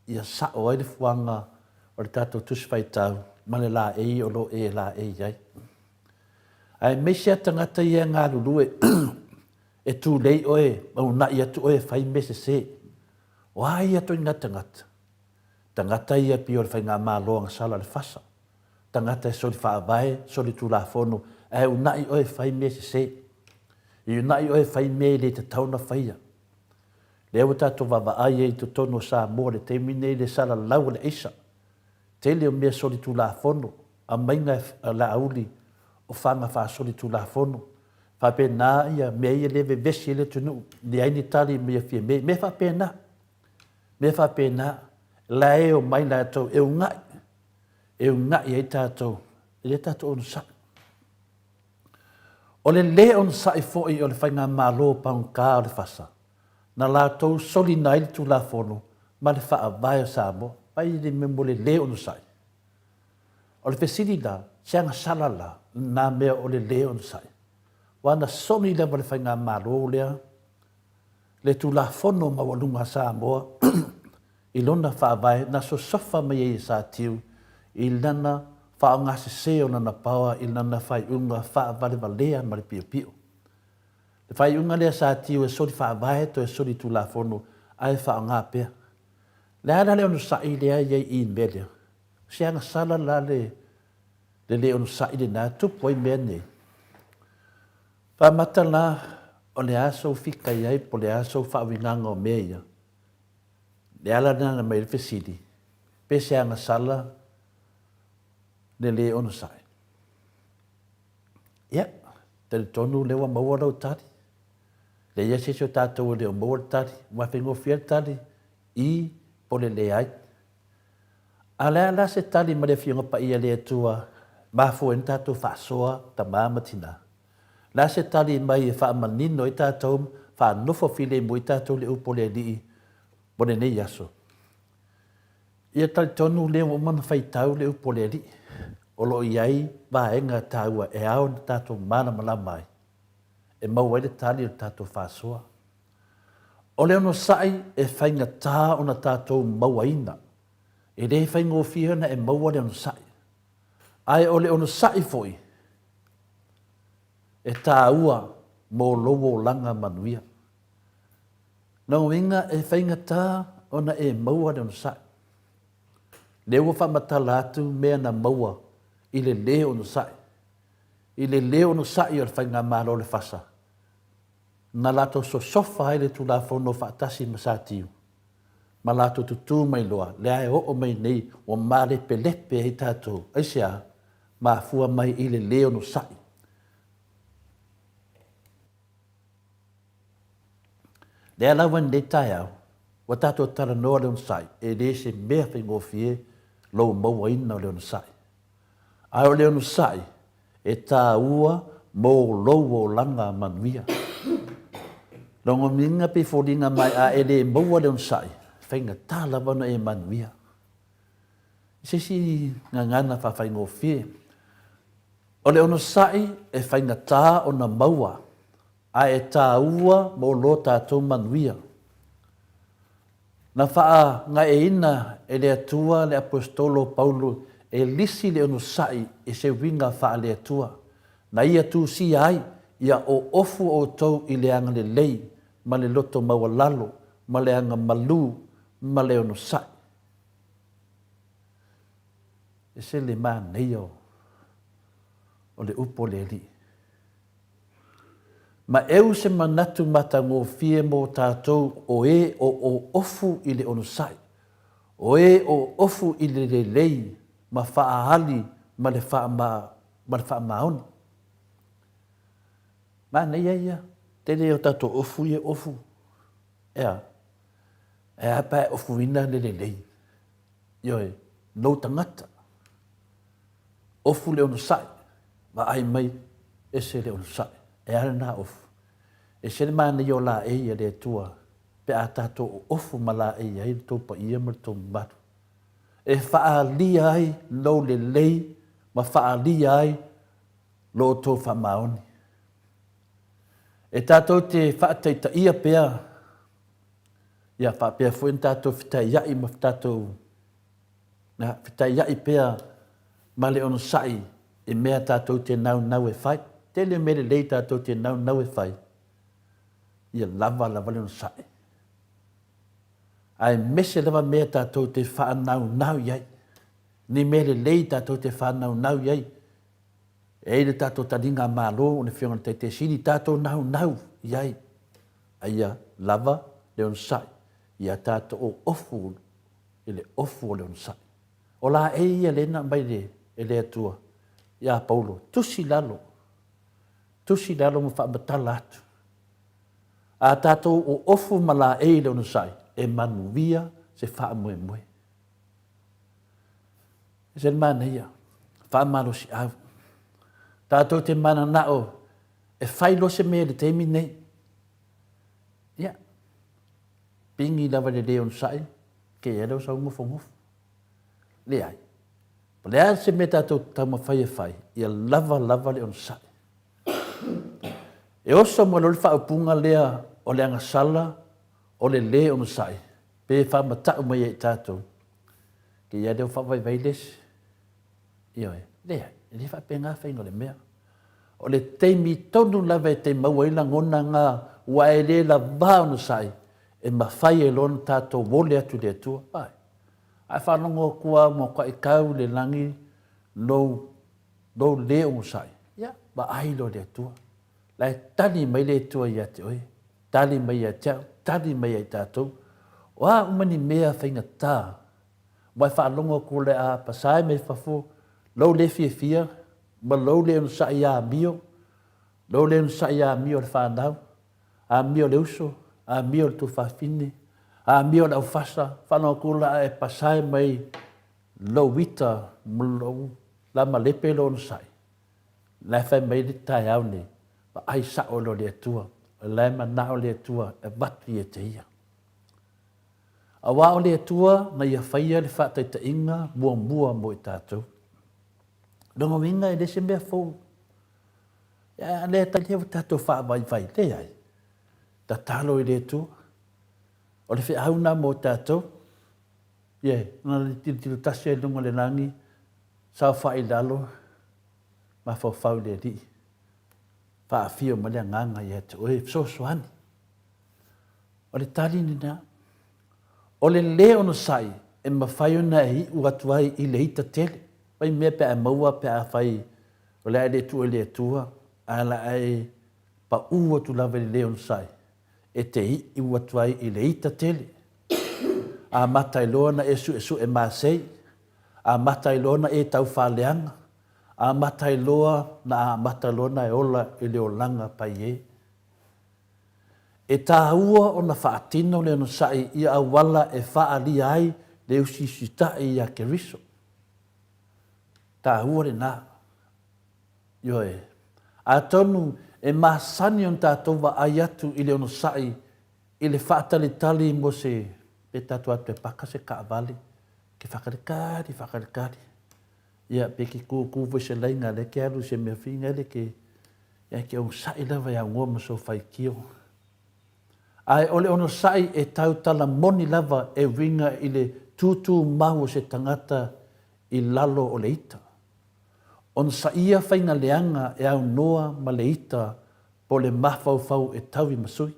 ia sao ai le fuaga o le tatou Tusi Faitau ma le laei o lo o e laei ai. Aemaise a tagata ia e galulue e tulei oe ma uunai atu oe e fai mea sese. O a ia ituaiga tagata? Tagata ia pei o le faigamalo agasala o le fasa. Tagata e soli faavae, soli tulafono, ae uunai oe e fai mea sese. E uunai oe e fai mea e le tatau ona faia. Lea ua tatou vaavaai ai i totonu o Samoa i le taimi lenei i le salalau o le aisa, tele o mea solitulafono, aumaiga e Laauli o faga faasolitulafono, faapena ia mea ia lea e vevesi ai le atunuu, leai ni tali mai a Fiame, mea faapena, mea faapena, la e omai latou e uunai, e uunai ai tatou, e le tatou onosai. O le lē onosai foi o le Faigamalo pagota o le FASA, na latou solina ai le Tulafono ma le Faavae o Samoa, mai le mea mo le lē onosai. O le fesili la, se agasala la lena mea o le lē onosai? Aua na soli lava e le Faigamalo lea le Tulafono maualuga a Samoa i lona faavae na sosofa mai ai e Satiu i lana faaaogasese o lana power i lana faaiuga faavalevalea ma le piopio. Le faaiuga lea Satiu e soli faavae toe soli tulafono ae faaaoga pea. Le a la le onosai lea i ai i mea lea? Se agasala la le le le onosai lena tupu ai mea nei. Faamata la o le a sou fika i ai po o le a sou faauigaga o mea ia? Le ala lena na aumai ai le fesili, pe se agasala Le lē onosai. Ia, talitonu lea ua maua lau tali. Leai lava se isi o tatou e le o maua le tali. Ua faigofie le tali, i po o le leai. A o le a la se tali ma le Afioga Paia a le Atua mafua ai ona tatou faasoa tama ma tina? O le a se tali mai e faamanino ai tatou, faanofo filemu ai tatou i le upu a le Alii mo lenei aso? Ia talitonu lea ua uma ona faitau le upu a le Alii, o lo o i ai vaega taua e ao ona tatou malamalama ai e maua ai le tali o le tatou faasoa. O le onosai e faigata ona tatou mauaina. E le faigofie ona e maua le onosai. Ae o le onosai foi e taua mo lou olaga manuia. Lona uiga e faigata ona e maua le onosai. Lea ua faamatala atu mea na maua i le lē onosai, i le lē onosai o le Faigamalo o le FASA, na latou sosofa ai le Tulafono faatasi ma Satiu, ma latou tutū mai loa, lea e oo mai nei ua malepelepe ai tatou. Aisea? Mafua mai i le lē onosai. Lea lava i lenei taeao, ua tatou talanoa le onosai, e le se mea faigofie lou mauaina o le onosai. Ae o le onosai e taua mo lou olaga manuia. Logomiga pe foliga mai a e le maua le onosai, e faigata lava ona e manuia. I se isi gagana faafaigofie, o le onosai e faigata ona maua ae e taua mo lo tatou manuia. Na faagaeeina e le Atua le Aposetolo o Paulo e lisi le onosai i se uiga faale-Atua, na ia tusia ai, Ia oofu outou i le agalelei ma le loto maualalo ma le aga malū ma le onosai. Ese le manaia o le upu a le Alii. Ma eu se manatu matagofie mo tatou o e o oofu i le onosai, o e o oofu i le lelei ma faaali ma le ma le faamaoni. Manaia ia, tele o tatou ofu ia e ofu, ea, e a pe a e ofuina le lelei, ioe, lou tagata. Ofu le onosai, vaai mai, ese le onosai. E a lena ofu? Ese le manaia o laei a le Atua pe a tatou oofu ma laei ai le tou paia ma le tou mamalu. E faaalia ai lou lelei ma faaalia ai lo outou faamaoni. E tatou te faataitaia pea, ia faapea foi ona tatou fetaiai ma tatou Na fetaiai pea ma le onosai i mea tatou te naunau e fai. Tele mea lelei tatou te naunau e fai, ia lava lava le onosai. Aemaise lava mea tatou te faanaunau i ai. Ni mea lelei tatou te faanaunau i ai. E ai le tatou taliga Malo o le Afioga i le Taitaisili, tatou naunau i ai. A ia lava le onosai, ia tatou ofu i le ofu o le onosai. O laei ia lea na aumai e le Atua iā Paulo, tusi i lalo, tusi i lalo ma faamatala atu. A tatou oofu ma laei i le onosai, e manuia se faamoemoe. E se le manaia, faamalosiau. Tatou te mananao e fai loa se mea i le taimi nei. Ia, Pigi lava i le le onosai, kei ai lea o sau nofonofo. Leai. O le a se mea tatou te taumafai e fai, ia lava lava le onosai. E oso mai loa le faaupuga lea o le agasala o le le onosai, pe faamatau mai ia i tatou, kei ai lea o faavaivai le isi. Ioe, leai, e le faapena faiga o le mea. O le taimi tonu lava e te maua ai lagona na ua e le lavā onosai, e mafai ai loa ona tatou ole atu i le Atua. Ae, a e faalogo atu lava ua matuai le lagi lou, lou le onosai, ia, vaai loa i le Atua. La e tali mai le Atua ia te oe, tali mai ia te au, tali mai ia i tatou. O a uma ni mea faigata, ua e faalogo atu o le a pasae mai fafo. Lou le fiafia ma lou le onosai amio, lou le onosai amio a le fanau, amio a le uso, amio a le tuafafine, amio a le aufasa, faalogo atu la e pasae mai lou ita ma lou lamalepe lou onosai, la e fai mai le taeao nei, vaai sao loa le Atua, o la e manao le Atua e avatu ia te ia. Aua o le Atua na ia faia le faataitaiga muamua mo i tatou. Lona uiga e le se mea fou. A lea lea ua tatou faavaivai, leai. Tatalo i le Atua. O le feau na mo tatou. Ie, na le tilotilo tasi ai i luga o le lagi, saofai i lalo, mafaufau i le Alii. Faafio mai le Agaga ia te oe, fesoasoani. O le tali lena. O le lē onosai e mafai ona e iu atu ai i le ita tele. Fai mea pe a e maua pe afai o le a e le tuu i le Atua, ae o le a e paū atu lava i le lē onosai, e te iu atu ai i le ita tele. Amata ai loa ona e suesue masei, amata ai loa ona e taufaaleaga, amata ai loa na amata loa ona e ola i le olaga paie. E tāua ona faatino le onosai i auala e faaalia ai le usiusitaʻi iā Keriso. Tāua lena. Ioe. Atonu e masani ona tatou vaai atu i le onosai i le faatalitali mo se, pe tatou atu e paka se kaavale, ke faakalikali, faakalikali. Ia, pe ke kūkū foi se laina lea ke alu i se mea finga ele ke, ia ke onosai lava e aunoa ma sou faitio. Ae o le onosai e tautala moni lava e uiga i le tūtūmau o se tagata i lalo o le ita. Onosaia faiga leaga e aunoa ma le ita po o le mafaufau e taui ma sui.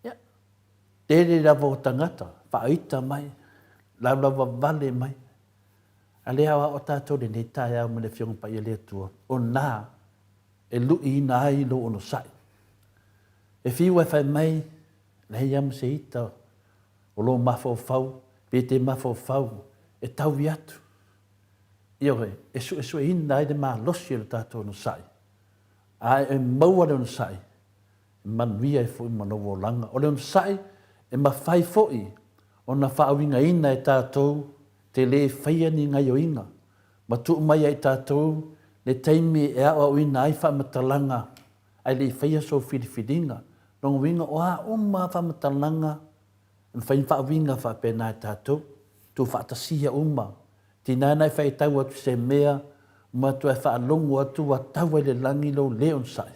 Ia, tele lava o tagata faaita mai, laulauavale mai. A lea aoao tatou i lenei taeao ma le Afioga Paia le Atua, o na e luiina ai lou onosai. E fiu e fai mai, leai lava ma se ita o lou mafaufau, pe te mafaufau e taui atu. Ioe, e suesueina ai le malosi o le tatou onosai, a e maua le onosai, e manuia ai foi ma lou olaga. O le onosai e mafai foi ona faauigaina e tatou te lē faia ni gaioiga ma tuu mai ia i tatou le taimi e aoaoina ai faamatalaga ae le i faia sou filifiliga. Lona uiga o a uma faamatalaga e mafai ona faauiga faapena e tatou, tuufaatasia uma. Tina na e faitau atu i se mea ma toe faalogo atu ua tau ai le lagi lou lē onosai.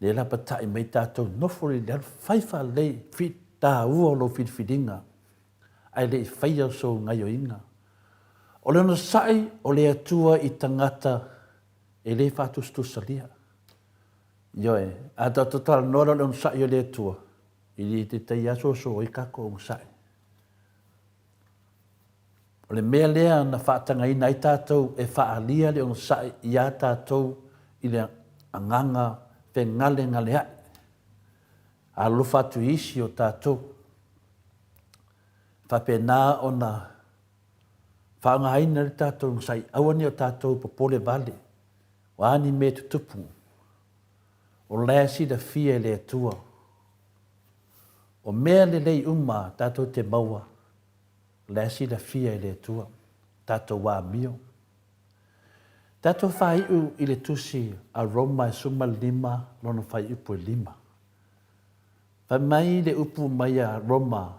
Lea la pataʻi mai tatou nofo i le alu fai faalelei fi taua o lou filifiliga ae le i faia sou gaioiga. O le onosai o le Atua i tagata e le faatusatusalia. Ioe, a tatou talanoa la o le onosai o le Atua, e le taitai lava soso ai tatou onosai. O le mea lea na faatagaina ai tatou e faaalia le onosai iā tatou i le agaga fegalegaleaʻi, alofa atu i isi o tatou. E faapena ona faaaogaina le tatou onosai, aua ne i o tatou popole vale, o a ni mea e tutupu, o la e silafia e le Atua. O mea lelei uma tatou te maua, O la e silafia e le Atua tatou amio. Tatou faaiu i le tusi a Roma e 15 lona fuaiupu e 5. Fai mai le upu mai a Roma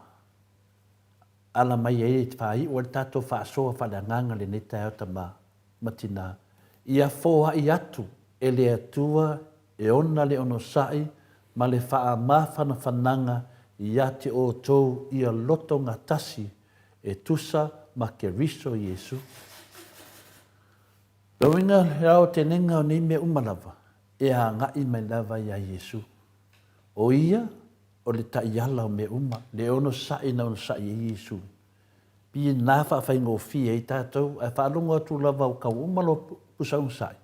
ala mai ai e faaiu ai le tatou faasoa faaleagaga i lenei taeao tama ma tina, ia foai atu e le Atua e ona le onosai ma le faamafanafanaga ia te outou ia loto gatasi e tusa ma Keriso Iesu. Lona uiga, le aotelega o nei mea uma lava, e agai mai lava iā Iesu. O Ia o le taiala o mea uma, le onosai na onosai ai Iesu. Pīnā faafaigofie ai tatou, ae faalogo atu lava ua kau uma lou pusa onosai,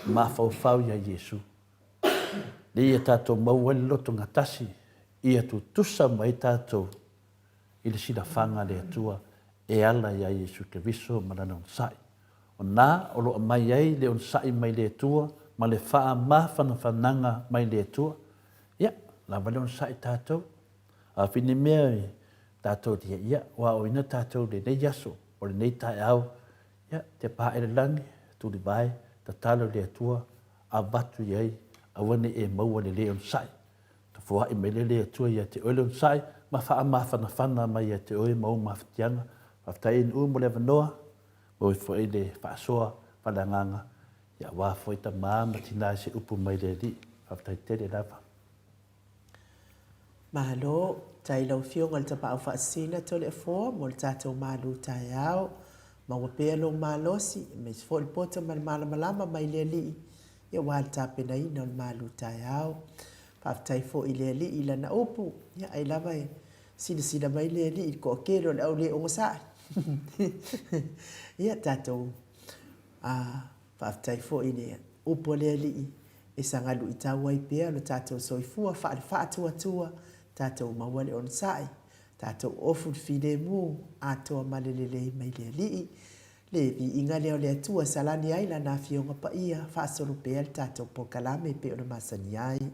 mafaufau iā Iesu. Lea ia tatou maua ai le loto gatasi, ia tutusa mai tatou i le silafaga a le Atua e ala iā Iesu Keriso ma Lana onosai. O na o lo o aumai ai le onosai mai le Atua ma le faamafanafanaga mai le Atua, ia, lava le onosai tatou. A fini mea i tatou te ia, ua aoina tatou i lenei aso, o lenei taeao, ia, te pae le lagi, tulivae, tatalo i le Atua, avatu i ai, aua ne i e maua le le onosai. Tafoai mai lea le Atua ia te oe le onosai, ma faamafanafana mai ia te oe ma ou mafatiaga. Faafetai NU mo le avanoa, maua foi le faasoa faaleagaga, ia aua foi tama ma tina i se upu mai le Alii. Faafetai tele lava. Malo, tai lau Afioga i le Tapaau Faasisina Toleafoa mo le tatou malu taeao. Maua pea lou malosi, aemaise foi le poto ma le malamalama mai le Alii aua le tapenaina o le malu taeao. Faafetai foi i le Alii i lana upu, ia ai lava e silasila mai le Alii i le toatele o le au le ogasai. Ia tatou faafetai foi i le upu a le Alii e saga luitau ai pea lo tatou soifua faale-faatuatua, tatou maua le onosai, tatou ofu le filemu atoa ma le lelei mai le Alii. Le viiga lea o le Atua e salani ai Lana Afioga Paia, faasolo pea le tatou polokalame e pei ona masani ai.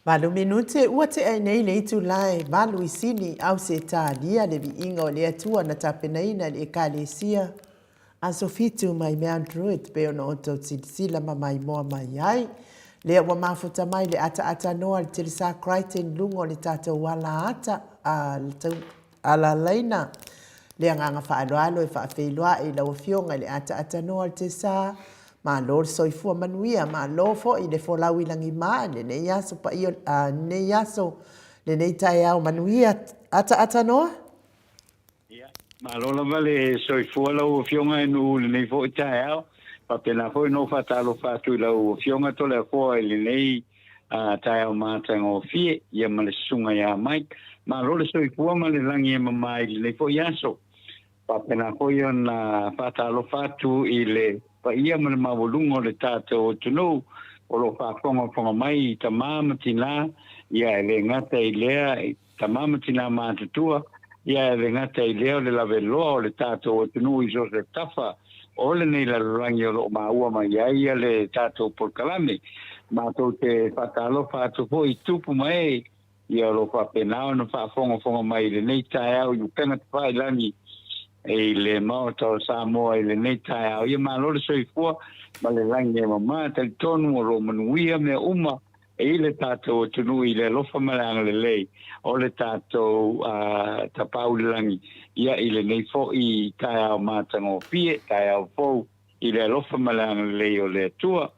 Valu minute ua tea ai nei le itula e valu i Sini, Ausetalia, le viiga o le Atua na tapenaina e le Ekalesia Aso Fitu mai Mount Druitt pei ona outou silasila ma maimoa mai ai. Lea ua mafuta mai le ataata noa a le Telesa Crichton i luga o le tatou ala ata, a, ala laina. Le agaga faaaloalo e faafeiloai i lau Afioga i le ataata noa o le Telesa, malo le soifua manuia, malo foi le folau i lagima i lenei aso paia, a, lenei aso, lenei taeao manuia. Ataata noa. Ia, malo lava le soifua lau Afioga e Nuu i lenei foi taeao. Faapena foi ona ou faatalofa atu i lau Afioga Toleafoa i lenei taeao matagofie, ia ma le susuga ia Mike. Malo le soifua ma le lagi e mama i lenei foi aso. Faapena foi ona faatalofa atu i le paia ma le maualuga o le tatou atunuu o lo o faafogafoga mai i tama ma tina, ia e le gata i lea, tama ma tina matutua, ia e le gata i lea o le laveloa o le tatou atunuu i so o se tafa o lenei lalolagi o lo o maua mai ai le tatou polokalame. Matou te faatalofa atu foi i tupu ma ee ia o lo o faapena ona faafogafoga mai i lenei taeao i upega tafailagi i le Maota o Samoa i lenei taeao. Ia malo le soifua ma le lagi e mama, talitonu o lo o manuia mea uma i le tatou atunuu i le alofa ma le agalelei o le tatou Tapaau i le Lagi, ia i lenei foi taeao matagofie, taeao fou i le alofa ma le agalelei o le Atua.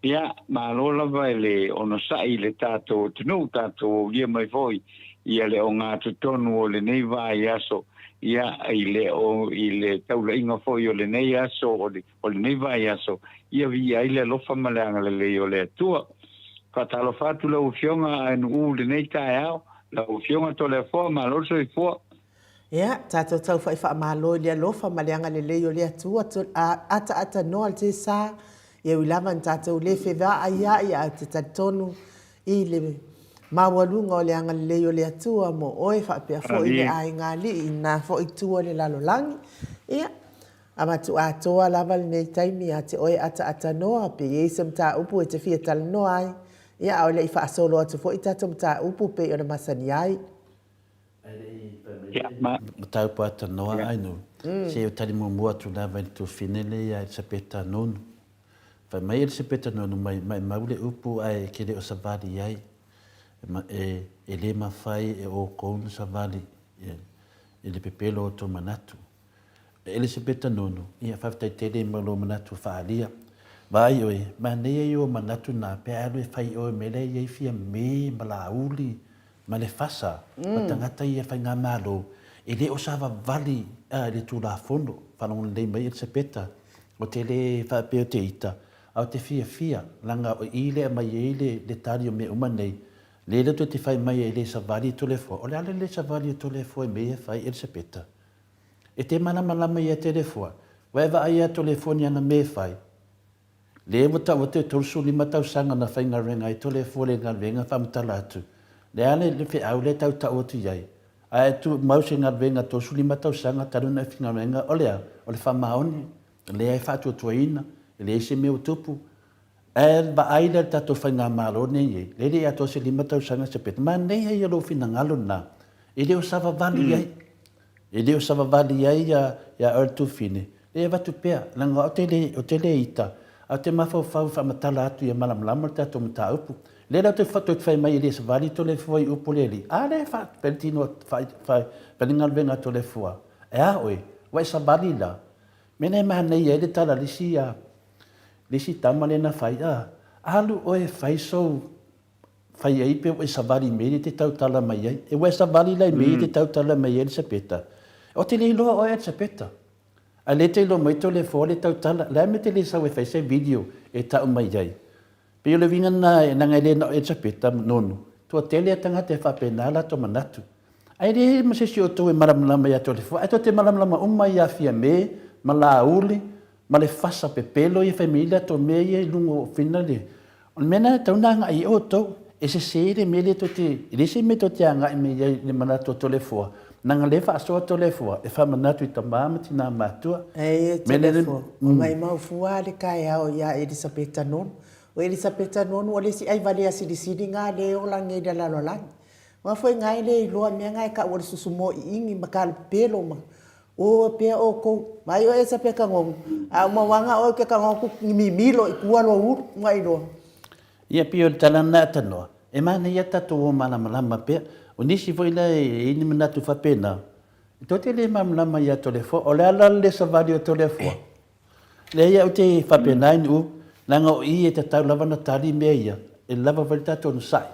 Ia, malo lava i le onosai i le tatou atunuu, tatou aulia mai foi ia le ogatotonu o lenei vaiaso, ia i le, o, i le taulaiga foi o lenei aso, o le, o lenei vaiaso, ia viia ai le alofa ma le agalelei o le Atua. Faatalofa atu lau Afioga Aenu'u i lenei taeao, lau Afioga Toleafoa, malo le soifua. Ia, tatou tau faamalo i le alofa ma le agalelei o le Atua, ataata noa le tesa, e ui lava ina tatou le fevaaiai ae ou te talitonu i le maualuga o le agalelei o le Atua mo oe faapea foi le aiga alii i lena foi itu o le lalolagi. Ia, Avatu atoa lava lenei taimi ia te oe ataatanoa pe i ai se mataupu e te fia talanoa ai, ia a o le i faasolo atu foi tatou mataupu pei ona masani ai. Ia, mataupu atanoa ai no, se o tali muamua atu lava i le tuafine lea ia Elisapeta Nonu. Fai mai Elisapeta Nonu mai, maimau le upu ae e te le o savali ai. E, e le mafai e outou ona savali i le pepelo o outou manatu. Elisapeta Nonu, Ia, faafetai tele mo lou manatu faaalia. Vaai oe, manaia ia o manatu na pe a alu e fai oe mea lea e i ai Fiame ma Laauli ma le Fasa ma tagata ia faigamalo e le o savavali i le Tulafono. Faalogo lelei mai Elisapeta, ou te le faapea ou te ita, a ou te fiafia, leaga o i lea e aumai ai le tali o mea uma nei, lea le toe te fai mai e le savali e Toleafoa. O le a le le savali o Toleafoa i mea ia e fai Elisapeta? E te malamalama ia Telefua, wa e vaai atu le foni ana me fai. Le ua tau atu e 35 tausaga na faigaluega ai Toleafoa le galuega faamatala atu. Le a le feau lea tau tau atu iai. Ae tu mau se galuega 35 tausaga talu ona e faigaluega o le a? O le faamaoni lea e faatuatuaina, e leai se mea ua tupu. Ae vaai la i le tatou faigamalo nei e, lea e le i atoa se lima tausaga se peta. Manaia ia lou finagalo lena, e le o savavali ai. E le o savavali ai ia ia Earl Tufine, e avatu pea, leaga o au te le, ou te le ita, ae ou te mafaufau e faamatala atu ia malamalama le tatou mataupu. Lea la toe toe fai mai e le savali Toleafoa i upu o le alii, a lea e fai le tino fai fai le galuega a Toleafoa. E a oe, ua e savali la. Mea na e manaia ai le tala a le isi a le isi tama lea na fai, a, alu oe e fai sou fai ai pe ua e savali i mea ia e te tautala mai ai. E ua e savali la i mea ia e te tautala mai ai Elisapeta, ou te le iloa oe Elisapeta. A lea e te iloa mai Toleafoa le tautala, o le a le mea e te le sau e fai se video e tau mai ai? Pei o le uiga lena, leaga e le na o Elisapeta ma Nonu, toatele a tagata e faapena a latou manatu. Ae leai ma se isi o outou e malamalama ia Toleafoa, ae tou te malamalama uma ia Fiame ma Laauli ma le fasa pepelo ia fai mai ai latou mea ia i luga o fina le O le mea lena e tatau ona agai i ai outou. E sese le mea lea tou te, e leai se mea tou te agai mai ai i le manatu o Toleafoa, leaga o lea e faasoa Toleafoa e faamanatu i tama ma tina matutua. E Toleafoa, ua maimau fua le taeao ia Elisapeta Nonu. O Elisapeta Nonu o le isi aivalea silisili na lea e ola nei i le lalolagi. Aua foi na e le iloa mea na e tau o le susu moiini ma talapepelo ma O pea outou, mai oe sa peka nonu, a uma wanga oe ke ka ngoku ni mimilo i kua lo ulu, nga iloa. Ia pei o le tala lena a Tanoa, e manaia tatou o malamalama pea. O nisi foi la e i ai ni manatu faapena, e tou te le malamalama ia Toleafoa. O le ala le savali o Toleafoa, Leai, ou te faapena i Nu'u, leaga o i e tatau lava ona tali mea ia, e lava foi le tatou onosai.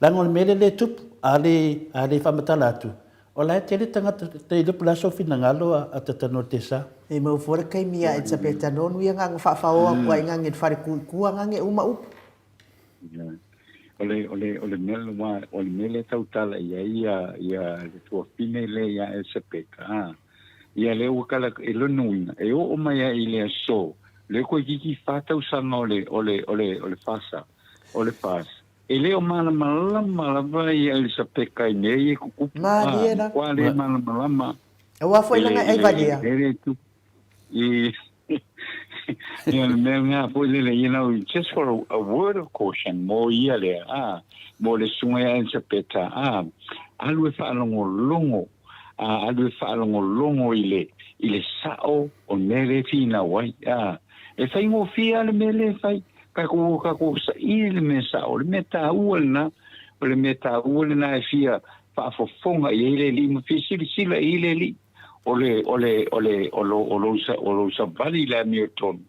Leaga o le mea lea e tupu, a le, a le faamatala atu, o la e tele tagata, te iloa po o le a sou finagalo a Tatanoa Tesa. E mau fua le taimi ia Elisapeta Nonu ia na faafaoa atu ai nani i le fale tu i tua nani e uma upu. O le, o le, o le mea, o le mea lea e tautala i ai ia, ia le tuafine lea ia Elisapeta, a. Ia lea ua kala e lona uiga, e oo mai ai i le aso, lea toeitiiti fa tausaga o le, o le, o le, o le FASA, o le FAS, e le o malamalama lava ia Elisapeta i mea ia e tutupu, a, matua le malamalama. Aua foi lana ai valea. I le, i, ia le mea lena foi lele, you know, just for a word of caution mo ia lea, a, mo le susuga ia Elisapeta, a, alu e faalogologo, a, alu e faalogologo i le, i le sao o le mea lea e finau ai, a. E faigofie lava le mea lea e fai, tatou, tatou saili le mea sao, o le mea taua lena, o le mea taua lena e fia faafofoga i ai le Alii ma fia silasila i ai le Alii. O le, o le, o le, o lou, o lou, o lou savali i le amiotonu,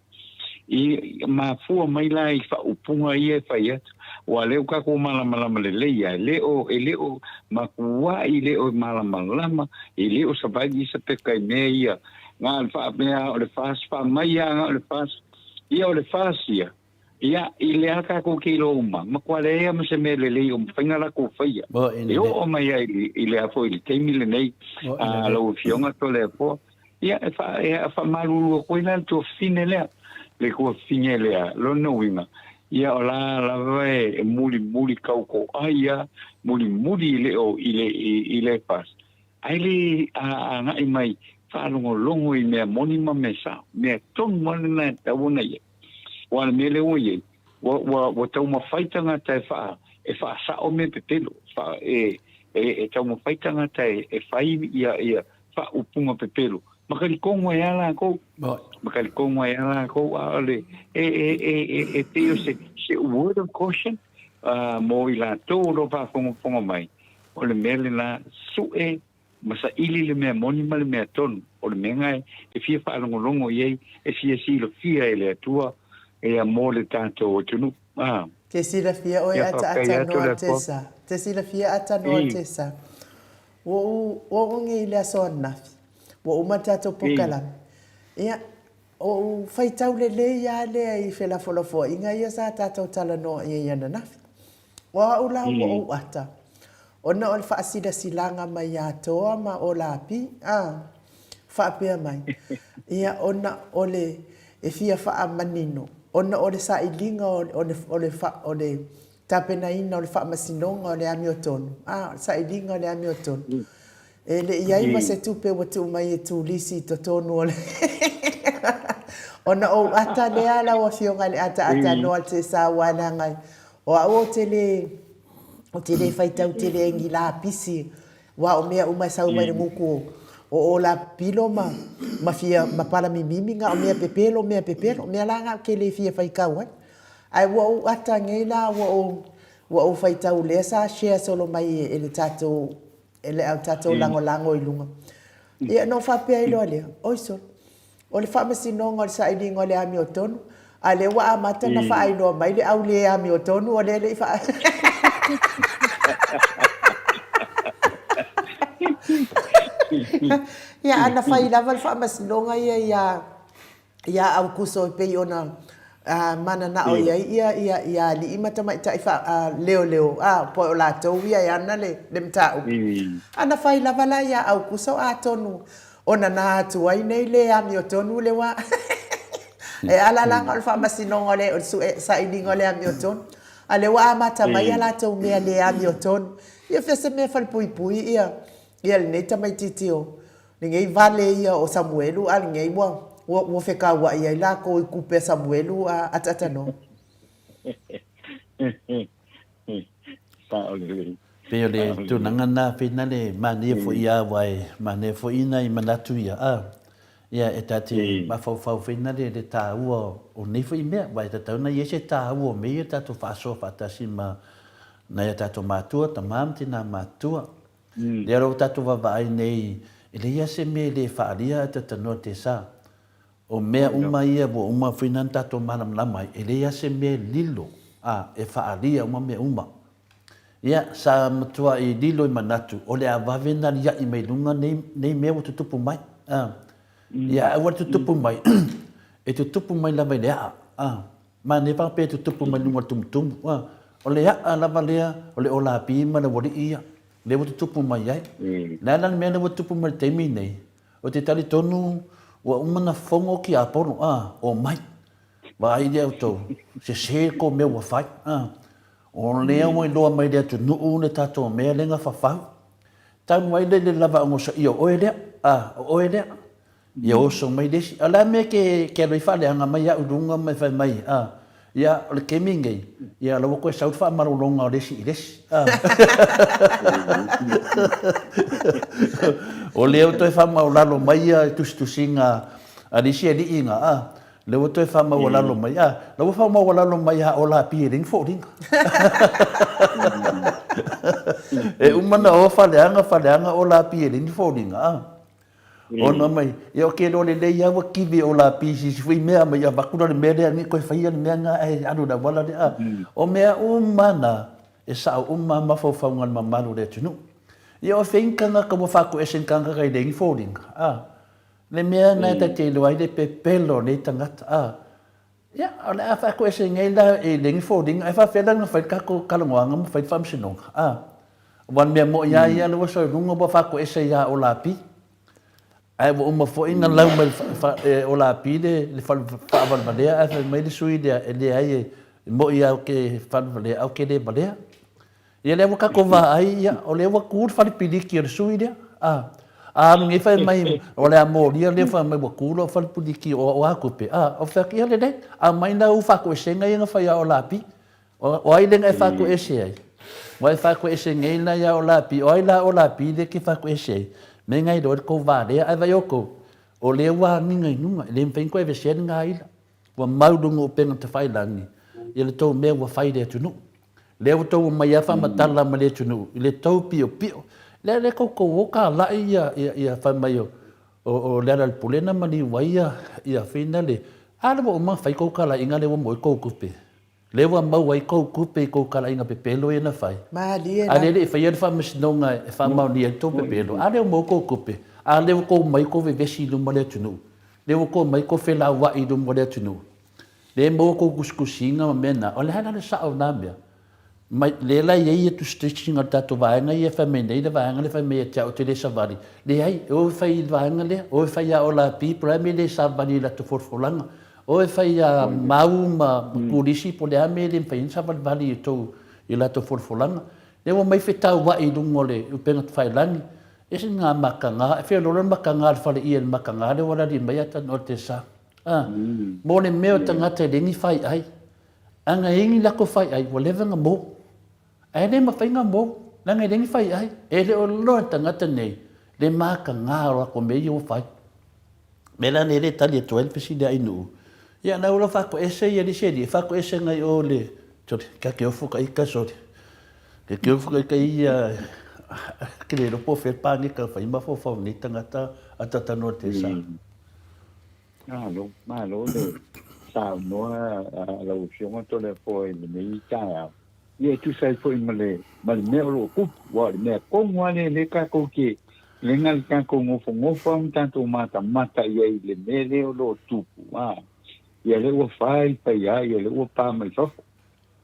i mafua mai la i faaupuga ia e fai atu, aua o lea ua tatou malamalama lelei lava, e le o, e le o matuai le o malamalama, e le o savali se peka i mea ia, na o le faapea o le FAST, faamai lava na o le FAST. Ia o le FAST ia, Ia, i le a tatou te iloa uma, matua leai lava ma se mea lelei o mafai ona latou faia. E oo mai ai i le a foi i le taimi lenei, a lau Afioga Toleafoa, ia, e faa, e faamalulu atu ai la le tuafafine lea, le tuafafine lea, lona uiga, ia o la lava e mulimuli tautoai lava, mulimuli i le o, i le, i le FAST, ae le agai mai faalogologo i mea moni ma mea sao, mea tonu lava lena e tatau ona i ai. Aua o le mea lea ua i ai, ua, ua, ua taumafai tagata e faa, e faasao mea pepelo, faa, e, e, e taumafai tagata e, e fai ia, ia faaupuga pepelo, ma talitonu ai lava latou, ma talitonu ai lava latou, a o le, e, e, e, e, e pei o se, se word of caution, uh, mo i latou o lo o faafogafoga mai, o le mea lena, sue ma saili le mea moni ma le mea tonu, o le mea lena e fia faalogologo i ai, e fia silafia e le Atua, ia mo le tatou atunuu. A. Te silafia oe Ia faafetai atu ataatanoa le Atua. Tesa. Te silafia atanoa I. Tesa. Ua ou, ua ou nei i le aso ananafi. Ua uma le tatou I. pokalame. Ia, o ou faitau lelei lava lea i felafolafoaiga ia sa tatou talanoa i ai ananafi. O au la ua ou ata, ona o le faasilasilaga mai ia Toa ma Olapi, a, faapea mai, ia, ona o le, e fia faamanino, ona o le sailiga o le, o le, o le, o le tapenaina o le faamasinoga o le amiotonu, a, o le sailiga o le amiotonu. E le i ai ma se tupe ua tuu mai e Tulisi i totonu o le Ona ou ata lea lau Afioga i le ataata noa te saua leaga o au ou te le ou te le faitau tele ai ni lapisi aua o mea uma e sau mai le gutu o o lapilo ma ma fia ma palamimimi na o mea pepelo mea pepelo mea la na ou te le fia faitau ai ae ua ou ata nei la ua ou. Ua ou faitau lea sa share solo mai e le tatou e le au tatou lagolago i luga. Ia ona ou faapea ai loa lea, oi sole, o le faamasinoga o le sailiga o le amiotonu, a lea ua amata ona faailoa mai le au le amiotonu o lea e le i faa... Ia, a na fai lava le faamasinoga ia ia ia Aukuso e pei ona mananao i ai ia alii ma tamaitai leoleo, po o latou ia e ana le mataupu. A na fai lava la ia Aukuso atonu o nana atu ai nei le amiotonu le ua e ala la o le faamasinoga o le sailiga o le amiotonu. A lea ua amata mai a latou mea le amiotonu. Ia fea se mea falepuipui ia lenei tamaititi o Lenei vale ia o Samuelu a lenei ua ua fekauai ai lakou i kupe a Samuelu a ataatanoa. Sao lelei. Pei o le tulaga lena pei na le manaia foi ia aua e manaia foi nai manatu ia a ia e ta te mafaufau foi na le le taua o nei foi mea aua e tatau ona i ai se taua o mea ia tatou faasoa faatasi ma nai a tatou matua, tama ma tina matutua. Lea ua tatou vaavaai nei, e leai lava se mea e le faaalia ae talanoa te sa. O mea uma ia ua uma foi na tatou malamalama ai, e leai lava se mea e lilo, a, e faaalia uma mea uma. Ia, sa matuai lilo i manatu, o le a vave ona aliaʻi mai luga nei, nei mea ua tutupu mai. A, ia, aua le tutupu mai, e tutupu mai lava i le a'a. A, Manaia faapea e tutupu mai luga o le tumutumu. A, o le a'a lava lea, o le olapi ma le aualii ia, lea ua tutupu mai ai. O le a la le mea lea ua tutupu mai i le taimi lenei? Ou te talitonu ua uma ona fogo tiapolo, a, omai, vaai lea outou, sese le tou mea ua fai, a. O lea ua iloa mai le atunuu le tatou mea lea na fafau. Talu ai lea i le lava onosaia o oe lea, a, o oe lea. Ia oso mai le isi. A o le a mea e te alu ai faaleaga mai au i luga ma fai mai, a, ia, o le taimi lenei, ia, o la ua toe sau le faamalologa o le isi i le isi. A. O lea ua toe faamaualalo mai ia tusitusiga a le isi alii ina, a, lea ua toe faamaualalo mai, a, la ua faamaualalo mai a ola pī e leai ni foliga. E uma ona o faaleaga, faaleaga, ola pī e leai ni foliga, a. Ona mai, ia o ke loa lelei lava ua kivi o la pisi si fui mea mai avatu la le mea lea ni koe faia le mea nga e alu le auala lea. O mea uma na e sao uma mafaufauga o le mamalu o le atunuu. Ia o fea ni tagata ua faatoese ni tagata e leai ni foliga, a? Le mea na e ta te iloa ai le pepelo o nei tagata, a? Ia, o le a faatoese nei la e leai ni foliga, ae faapefea la ona fai le tatou talanoaga ma fai le faamasinoga, a? Aua o le mea moni lava ia, o lea ua sau i luga ua faatoese ia Olapi, ae ua uma foi ona lau mai e Olapi le faavalevalea ae fai mai le sui lea, e leai e moni lava ou te faalevalea ae ou te le valea. Ia lea ua tatou vaai, ia, o lea ua tu le fale piliki o le sui lea. A, a alu nei fai mai, o le a molia lea fai mai ua tu lou fale piliki o a tupe. A, o fai atu, ia lelei, aumai na u faatoesega ia na fai ia Olapi. O, o ai lea na e faatoese ai? Ua e faatoese nei la ia Olapi, o ai la Olapi lea e te faatoese ai? Me ngai loa le tou valea, ae vaai outou, o lea ua agiga i luga, e le mafai ona toe aveesea le gaila. Ua mau luga o upega tafailagi, ia le tou mea ua fai i le atunuu. Lea ua tou omai a faamatala ma le atunuu i le tou piopio. Lea lea tou tou o talai ia ia ia fai mai o o Lealailepule na maliu ai ia ia fina le a le ua uma ona fai tou talaiga lea ua maua ai tou tupe. Lea ua maua ai tou tupe i tou talaiga pepelo ia na fai. Malie la. A lea e le i faia le faamasinoga e faamaonia ai tou pepelo, a lea ua maua tou tupe. A lea ua tou omai tou vevesi i luma o le atunuu. Lea ua tou omai tou felauai i luma o le atunuu. Lea e maua kou tusitusiga ma mea na, o le a la le sao o na mea? Mai, lea la e i ai ia tusitusiga o le tatou vaega ia e fai mai nei, le vaega lea e fai mai ia te au ou te le savali. Leai, o e fai i le vaega lea, o e fai ia Olapi po o le a le mea e le savali i latou folafolaga. O e fai ia Mau ma Kulisi po o le a le mea e le mafai ai ona savalivali i tou, i latou folafolaga. Lea ua omai fetauai i luga o le upega tafailagi, ese ngā makaga, e feoloolo le makaga a le faleie i le makaga lea ua lali mai a te sa. A, mo le mea o tagata e leai ni faiai, ana e i ai ni lako faiai, ua leva ona mou. Ae le mafai ona mou, leaga e leai ni faiai. E le o iloa e le tagata nei le mataga o latou mea ia ua fai. O le mea la lenei lea e tali atu ai le fesili a Ainuu, ia na ua faatoese ia le isi alii, faatoese nai o le, sorry, ka te ofo ka ita, sorry. Ke keu whakaikai ia, ke le iloa po o fea le pāneka na fai mafaufau o nei tagata a tatanoa te sa. Malo, malo le saunoa a lau Afioga Toleafoa i lenei taeao. Ia e tusa ai foi ma le, ma le mea o lo o tupu, aua o le mea tonu lava lea lea tatou te, lea na o le tatou nofonofo lava ma tatou matamata i ai i le mea lea o lo o tupu, a, ia lea ua fai fai lava, ia lea ua pa mai fafo.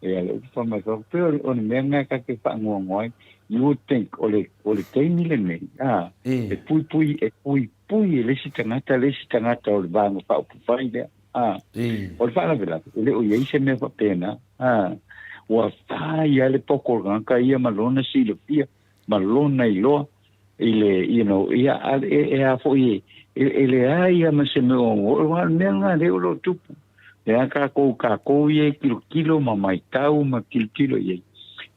Ia lea ua pa mai fafo. Pei o le mea lena ta te faanoanoa ai, you would think o le, o le taimi lenei, a, e puipui, e puipui e le isi tagata le isi tagata o le Vaega Faaupufai lea. A, o le faalavelave, e le o i ai se mea faapena. A, ua fai lava le poko o le tagata ia ma lona silafia, ma lona iloa i le, you know, ia, a, e, e a foi, e, e leai lava ma se mea o, o le mea lena lea o lo o tupu. Lea kākou, kākou ia e tilotilo ma maitau ma tilotilo i ai.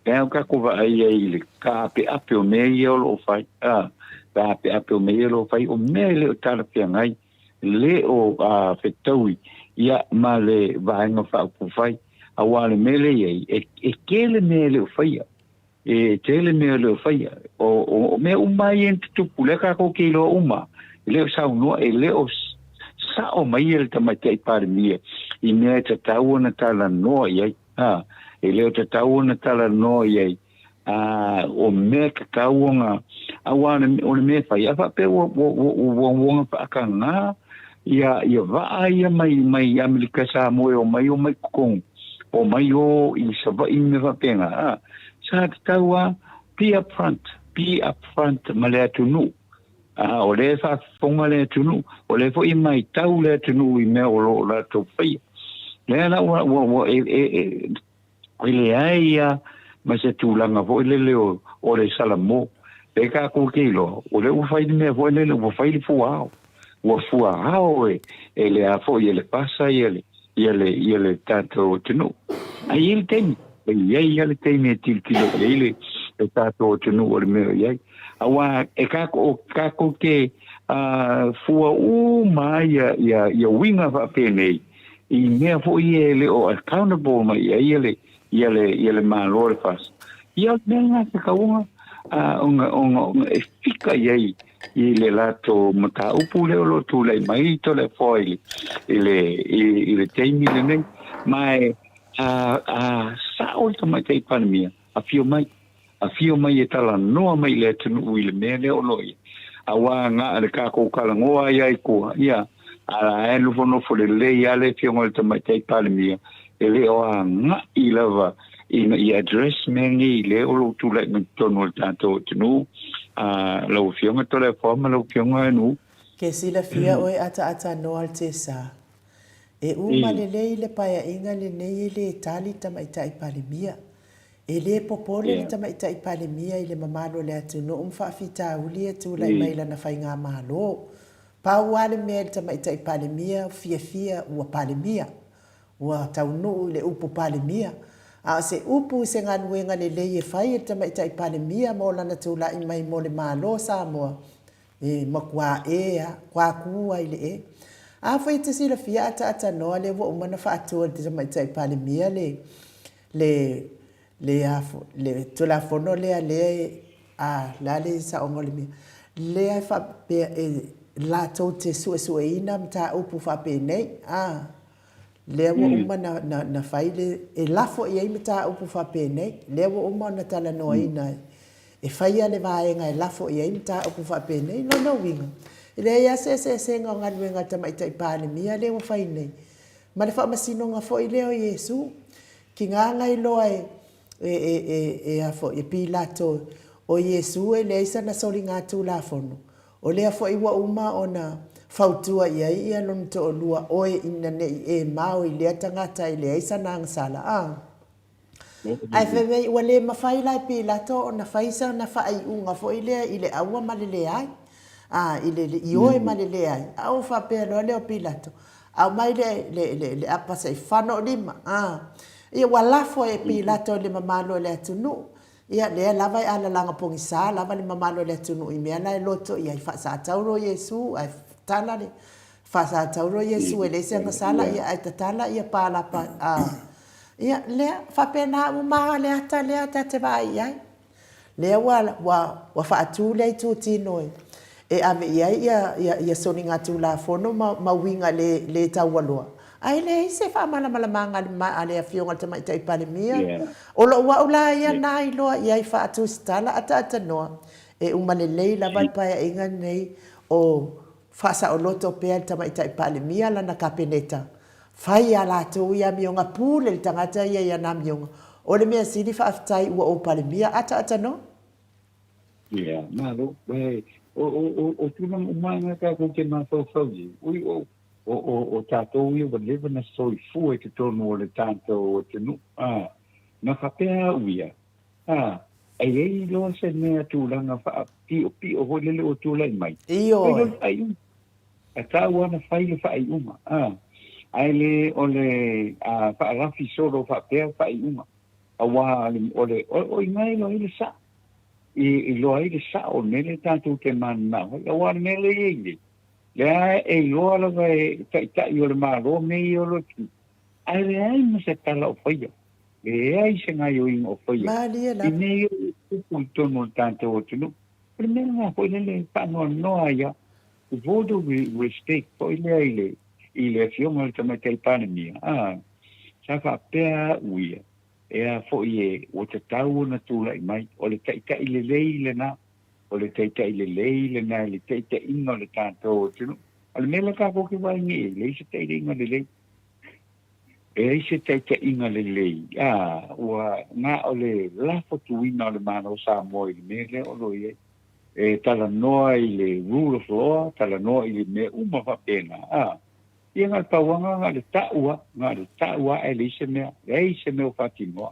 Lea o kākou vaai ai i le kāpeape o mea ia o lo o fai, a, kāpeape o mea ia o lo o fai, o mea e le o talafeagai le o a fetaui ia ma le Vaega Faaupufai, auā le mea lea i ai, e, e tele mea e le o faia. E tele mea e le o faia. O, o, o mea uma ia na tutupu, lea kākou ke iloa uma, e le o saunoa, e le o sa'o mai ia le Tamaitai Palemia i mea e tatau ona talanoa i ai. A, e le o tatau ona talanoa i ai a, o mea tatau ona, auā o le mea e fai, a faapea ua, ua, ua, ua, ua faatagā ia, ia vaa ia mai, mai Amerika Samoa e omai, omai i totonu, omai o i Savaii ma mea faapena, a, sa tatau lava, be up front, be up front ma le atunuu. A, o lea e faafofoga le atunuu, o lea foi e matau le atunuu i mea o lo o latou faia. Lea la ua, ua, ua e, e, e, e leai lava ma se tulaga foi lele o, o le salamo. E kākou ke iloa, o lea ua fai le mea foi lele, ua fai le fuaao. Ua fuaao e, e le a foi e le pasa ia le, ia le, ia le tatou atunuu. Ae i ai le taimi, e i ai lava le taimi e tilotilo i ai le, le tatou atunuu o le mea o i ai. Auā e kākou, kākou te uh, fua uma ai ia, ia, ia uiga faapenei, i mea foi ia e le o accountable mai i ai ia le, ia le, ia le Malo o le FAST. Ia o le mea lena e tatau ona, ona, ona, ona e fika i ai i le latou mataupu lea o lo o tulai mai Toleafoa i le, i le, i, i le taimi lenei. Ma e, a, a sa'o le Tamaitai Palemia, afio mai, afio mai e talanoa mai i le atunuu i le mea lea o lo o i ai. Auā na o le kākou talanoa ai lava i tua, ia, a la e nofonofo lelei lava le Afioga i le Tamaitai Palemia, e le o agai lava ina ia address mea nei lea o lo o tulai mai totonu o le tatou atunuu, a lau Afioga Toleafoa ma lau Afioga Enu. Ke silafia oe ataata noa le tesa. E uma lelei le paeaiga lenei e le tali Tamaitai Palemia. E le popole le Tamaitai Palemia i le mamalu o le atunuu ma faafitauli e tulai mai lana faigamalo. Pau lava le mea i le Tamaitai Palemia, fiafia ua Palemia. Ua taunuu i le upu Palemia. A o se upu i se galuega lelei e fai e le Tamaitai Palemia mo lana tulai mai mo le Malo o Samoa, e matua ʻē a, kua kū ai le ʻē. A foi e te silafia ataatanoa lea ua uma ona faatua e le Tamaitai Palemia le le le a le Tulafono lea lea e a le a le saoga o le mea lea e faapea e latou te suesueina mataupu faapenei a lea ua uma na na na fai le e lafo i ai mataupu faapenei lea ua uma ona talanoaina e faia le vaega e lafo i ai mataupu faapenei. Lona uiga, e leai lava se eseesega o galuega a le Tamaitai Palemia lea ua fai nei ma le faamasinoga foi lea o Iesu. Tiga na iloa e, e, e, e, e a foi, e Pilato, o Iesu e leai sana soligatulafono, o lea foi ua uma ona fautua i ai ia lona toalua, oe ina ne i e mao i lea tagata e leai sana agasala. A. Ae fai mai, ua le mafai la e Pilato ona fai sana faaiuga foi lea i le aua ma le leai, a, i le ioe ma le leai. A ua faapea loa lea o Pilato, Aumai le, le, le, le apa se i fano o lima. A. Ia, ua lafo e Pilato i le mamalu o le atunuu. Ia, lea lava e alalaga pogisa lava le mamalu o le atunuu i mea la e loto i ai. Faasatauro Iesu, ae tatala le, faasatauro Iesu e leai se agasala, ia, ae tatala ia palapa, a, Ia, lea, faapena uma le ata lea ta te vaai i ai. Lea ua, ua, ua faatu lea itutino e, e ave i ai ia, ia, ia soligatulafono ma, ma uiga le, le taualoa. Ae leai se faamalamalamaga a le, a le Afioga i le Tamaitai Palemia. Yeah. O lou au la ia Yeah. na iloa i ai faatusitala ataatanoa, e uma lelei lava le paeaiga lenei o faasaoloto pea le Tamaitai Palemia lana Kapeneta Fai a latou ia amioga pule le tagata ia i ana amioga. O le mea sili faafetai ua ou Palemia ataata no. Ia, malo. Wai, o, o, o, o tulaga uma lava tatou te mafaufau i ai, ui o, o, o, o tatou ia ua leva ona soifua i totonu o le tatou atunuu, a, na faapea au ia, a, e i ai loa se mea tulaga faapiopio foi lele ua tulai mai, fai loa Ioe. le faaiuga. E tatau lava ona fai le faaiuga, a, ae le o le faalafi solo faapea faaiuga, aua o le, o i ina e iloa ai le sao, e iloa ai le sao o le mea lea tatou te mananao ai, aua o le mea lea e i ai nei, lea e iloa lava e taitai o le Malo mea ia o lo o ae leai ma se tala o faia, leai se gaioiga o faia Malie i lava. mea ia o tupu i totonu o le tatou atunuu. O le mea lena foi lele e faanoanoa ai au. With all due respect foi lea i le i le Afioga i le Tamaitai Palemia, a, sa faapea au ia, e a foi e ua tatau ona tulai mai, o le taitai lelei lena, o le taitai lelei lena i le taitaiga o le tatou atunuu. A o le mea lea tatou te vaai nei i ai, leai se taitaiga lelei. E leai se taitaiga lelei, a, ua na o le lafo tuuina o le Malo o Samoa i le mea lea o lo o i ai. E talanoa i le rule of law, talanoa i le mea uma faapena, a, ia na o le pauaga na o le tau lava, na o le tau lava ae leai se mea, leai se mea o faatinoa.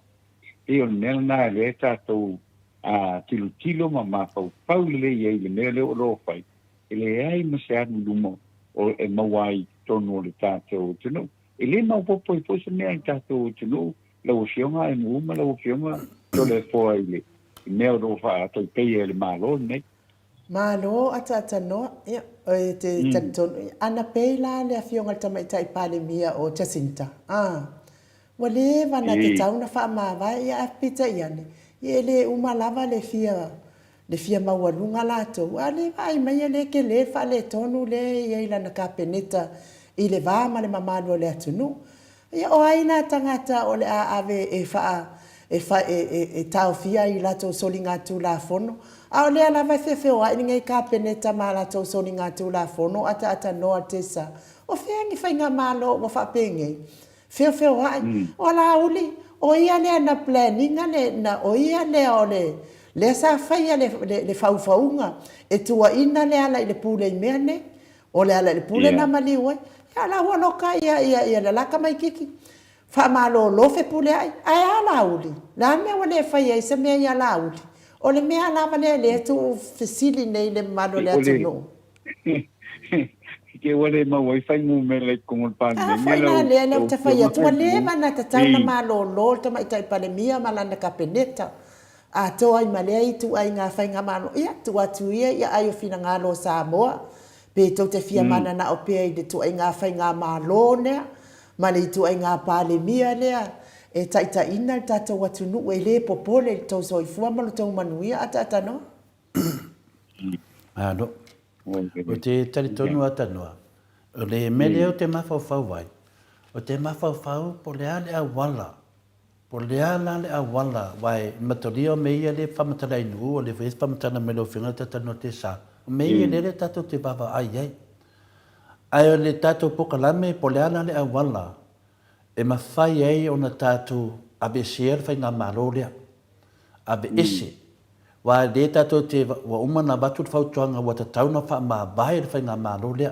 Pei o le mea lena lea tatou a, tilotilo ma mafaufau lelei ai i le mea lea o lo o fai, e leai ma se alu i luma o e maua ai i totonu o le tatou atunuu. E le maopoopo ai foi se mea i le tatou atunuu, lau Afioga ae mumu ma lau Afioga Toleafoa i le mea o lo o faatautaia e le Malo lenei. Malo ataatanoa, ia, e te talitonu, ia, ana pei la le Afioga i le Tamaitai Palemia o Jacinta, a, ua leva ona tatau ona faamavae, ia ae peitai ane, ia e le uma lava le fia le fia maualuga latou, a o lea e vaai mai o lea e tele le faaletonu lea e i ai i lana Kapeneta i le va ma le mamalu o le atunuu. Ia, o ai nā tagata o le a ave e faa, e fa, e, e, e taofia ai i latou soligatulafono? A o lea lava e feofeoai lenei Kapeneta ma a latou soligatulafono ataatanoa tesa. O fea ni faigamalo ua faapenei? Feofeoai, o Laauli, o ia lea na plan ina le, na, o ia lea o le, lea sa faia le, le, le faufauga e tuuaina le ala i le pule i mea nei. O le ala i le pule na maliu ai. Ia, la ua loka ia, ia, ia le la tamaititi. Faamalolo Fepuleai, ae a Laauli? Le a le mea ua le fai ai se mea ia Laauli? O le mea lava lea lea e tuufesili nei le mamalu o le atunuu. Ke ua le maua ai fuainumera i totonu o le A Palemene foi la lau lea lea ou lau te fai Afioga atu, ua leva ona tatau ona i malolo le Tamaitai Palemia ma lana Kapeneta atoa ai ma lea ituaiga faigamalo. Ia, tuu atu ia i aai o finagalo o Samoa, pe tou te fia mananao pea i le ituaiga faigamalo lea ma le ituaiga Palemia lea e taitaiina le tatou atunuu e le popole i le tou soifua ma lo tou manuia ataatanoa. Malo. Ou te talitonu lava Tanoa, o le mea lea ou te mafaufau ai, ou te mafaufau po o le a le auala, po o le a la le auala, aua e matolia o mea ia lea e faamatala ai i Nu'u, o lea foi e faamatala mai lau Afioga le Tanoa Tesa, o mea ia lea tatou te vaavaai i ai. Ae o le tatou polokalame po o le a la le auala e mafai ai ona tatou aveesea le faigamalo lea, aveese. Aua o lea tatou te, ua uma ona avatu le fautuaga ua tatau ona faamavae le Faigamalo lea,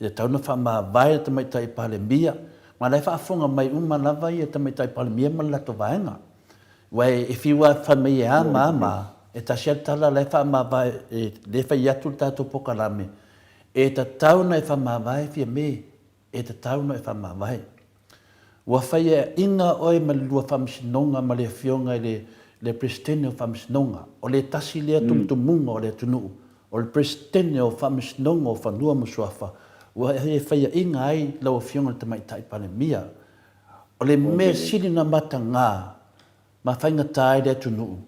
e tatau ona faamavae le Tamaitai Palemia, ma o la e faafofoga mai uma lava ia Tamaitai Palemia ma le latou vaega. Aua e fiu lava e fai mai e a ma a ma a, e tasi lava le tala la e faamavae, lea e fai atu le tatou polokalame, e tatau ona e faamavae Fiame. E tatau ona e faamavae. Ua faiaina oe ma le lua faamasinoga ma le afioga i le le Peresetene o Faamasinoga. O le tasi lea tumutumuga o le atunuu, o le Peresetene o Faamasinoga o Fanua ma Suafa, ua e faiaina ai lau afioga i le Tamaitai Palemia. O le mea sili ona mataga ma faigata ai le atunuu,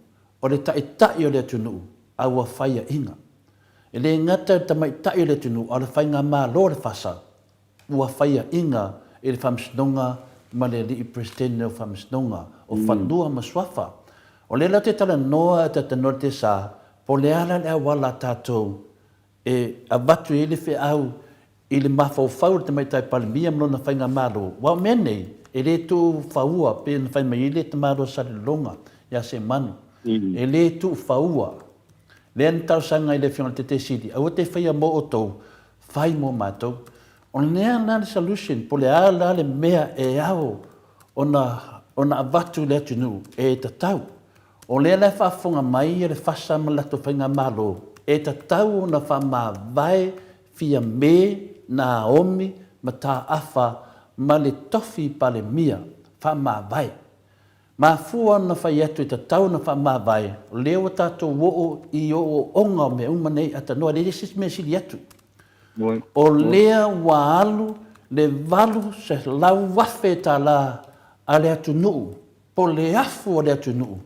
o le taitai o le atunuu, a ua faiaina. E le gata i le tamaitai o le atunuu, a o le faigamalo o le FASA, ua faiaina i le Faamasinoga ma le Alii Peresetene o Faamasinoga o Fanua ma Suafa. O lea la ou te talanoa e talatalanoa i le tesa, po o le a la le auala a tatou e avatu ai le feau i le mafaufau o le Tamaitai Palemia ma lona faigamalo, aua o mea nei, e le tuufaua pei ona fai mai ai le tamaloa Salelologa ia Semanu, e le tuufaua. Lea na talosaga ai le Afioga i le Taitai Sili, aua te faia mo outou, fai mo matou. O lea la le solution, po o le a la le mea e ao ona avatu i le atunuu e tatau. O lea la e faafofoga mai le FASA ma le latou faigamalo, e tatau ona faamavae Fiame, Naomi, Mataafa ma le tofi Palemia, faamavae. Mafua ona fai atu e tatau ona faamavae, o lea ua tatou oo i ooooga o mea uma nei, atanoa, e leai se isi mea e sili atu. O lea ua alu le $800,000 a le atunuu po o le afu o le atunuu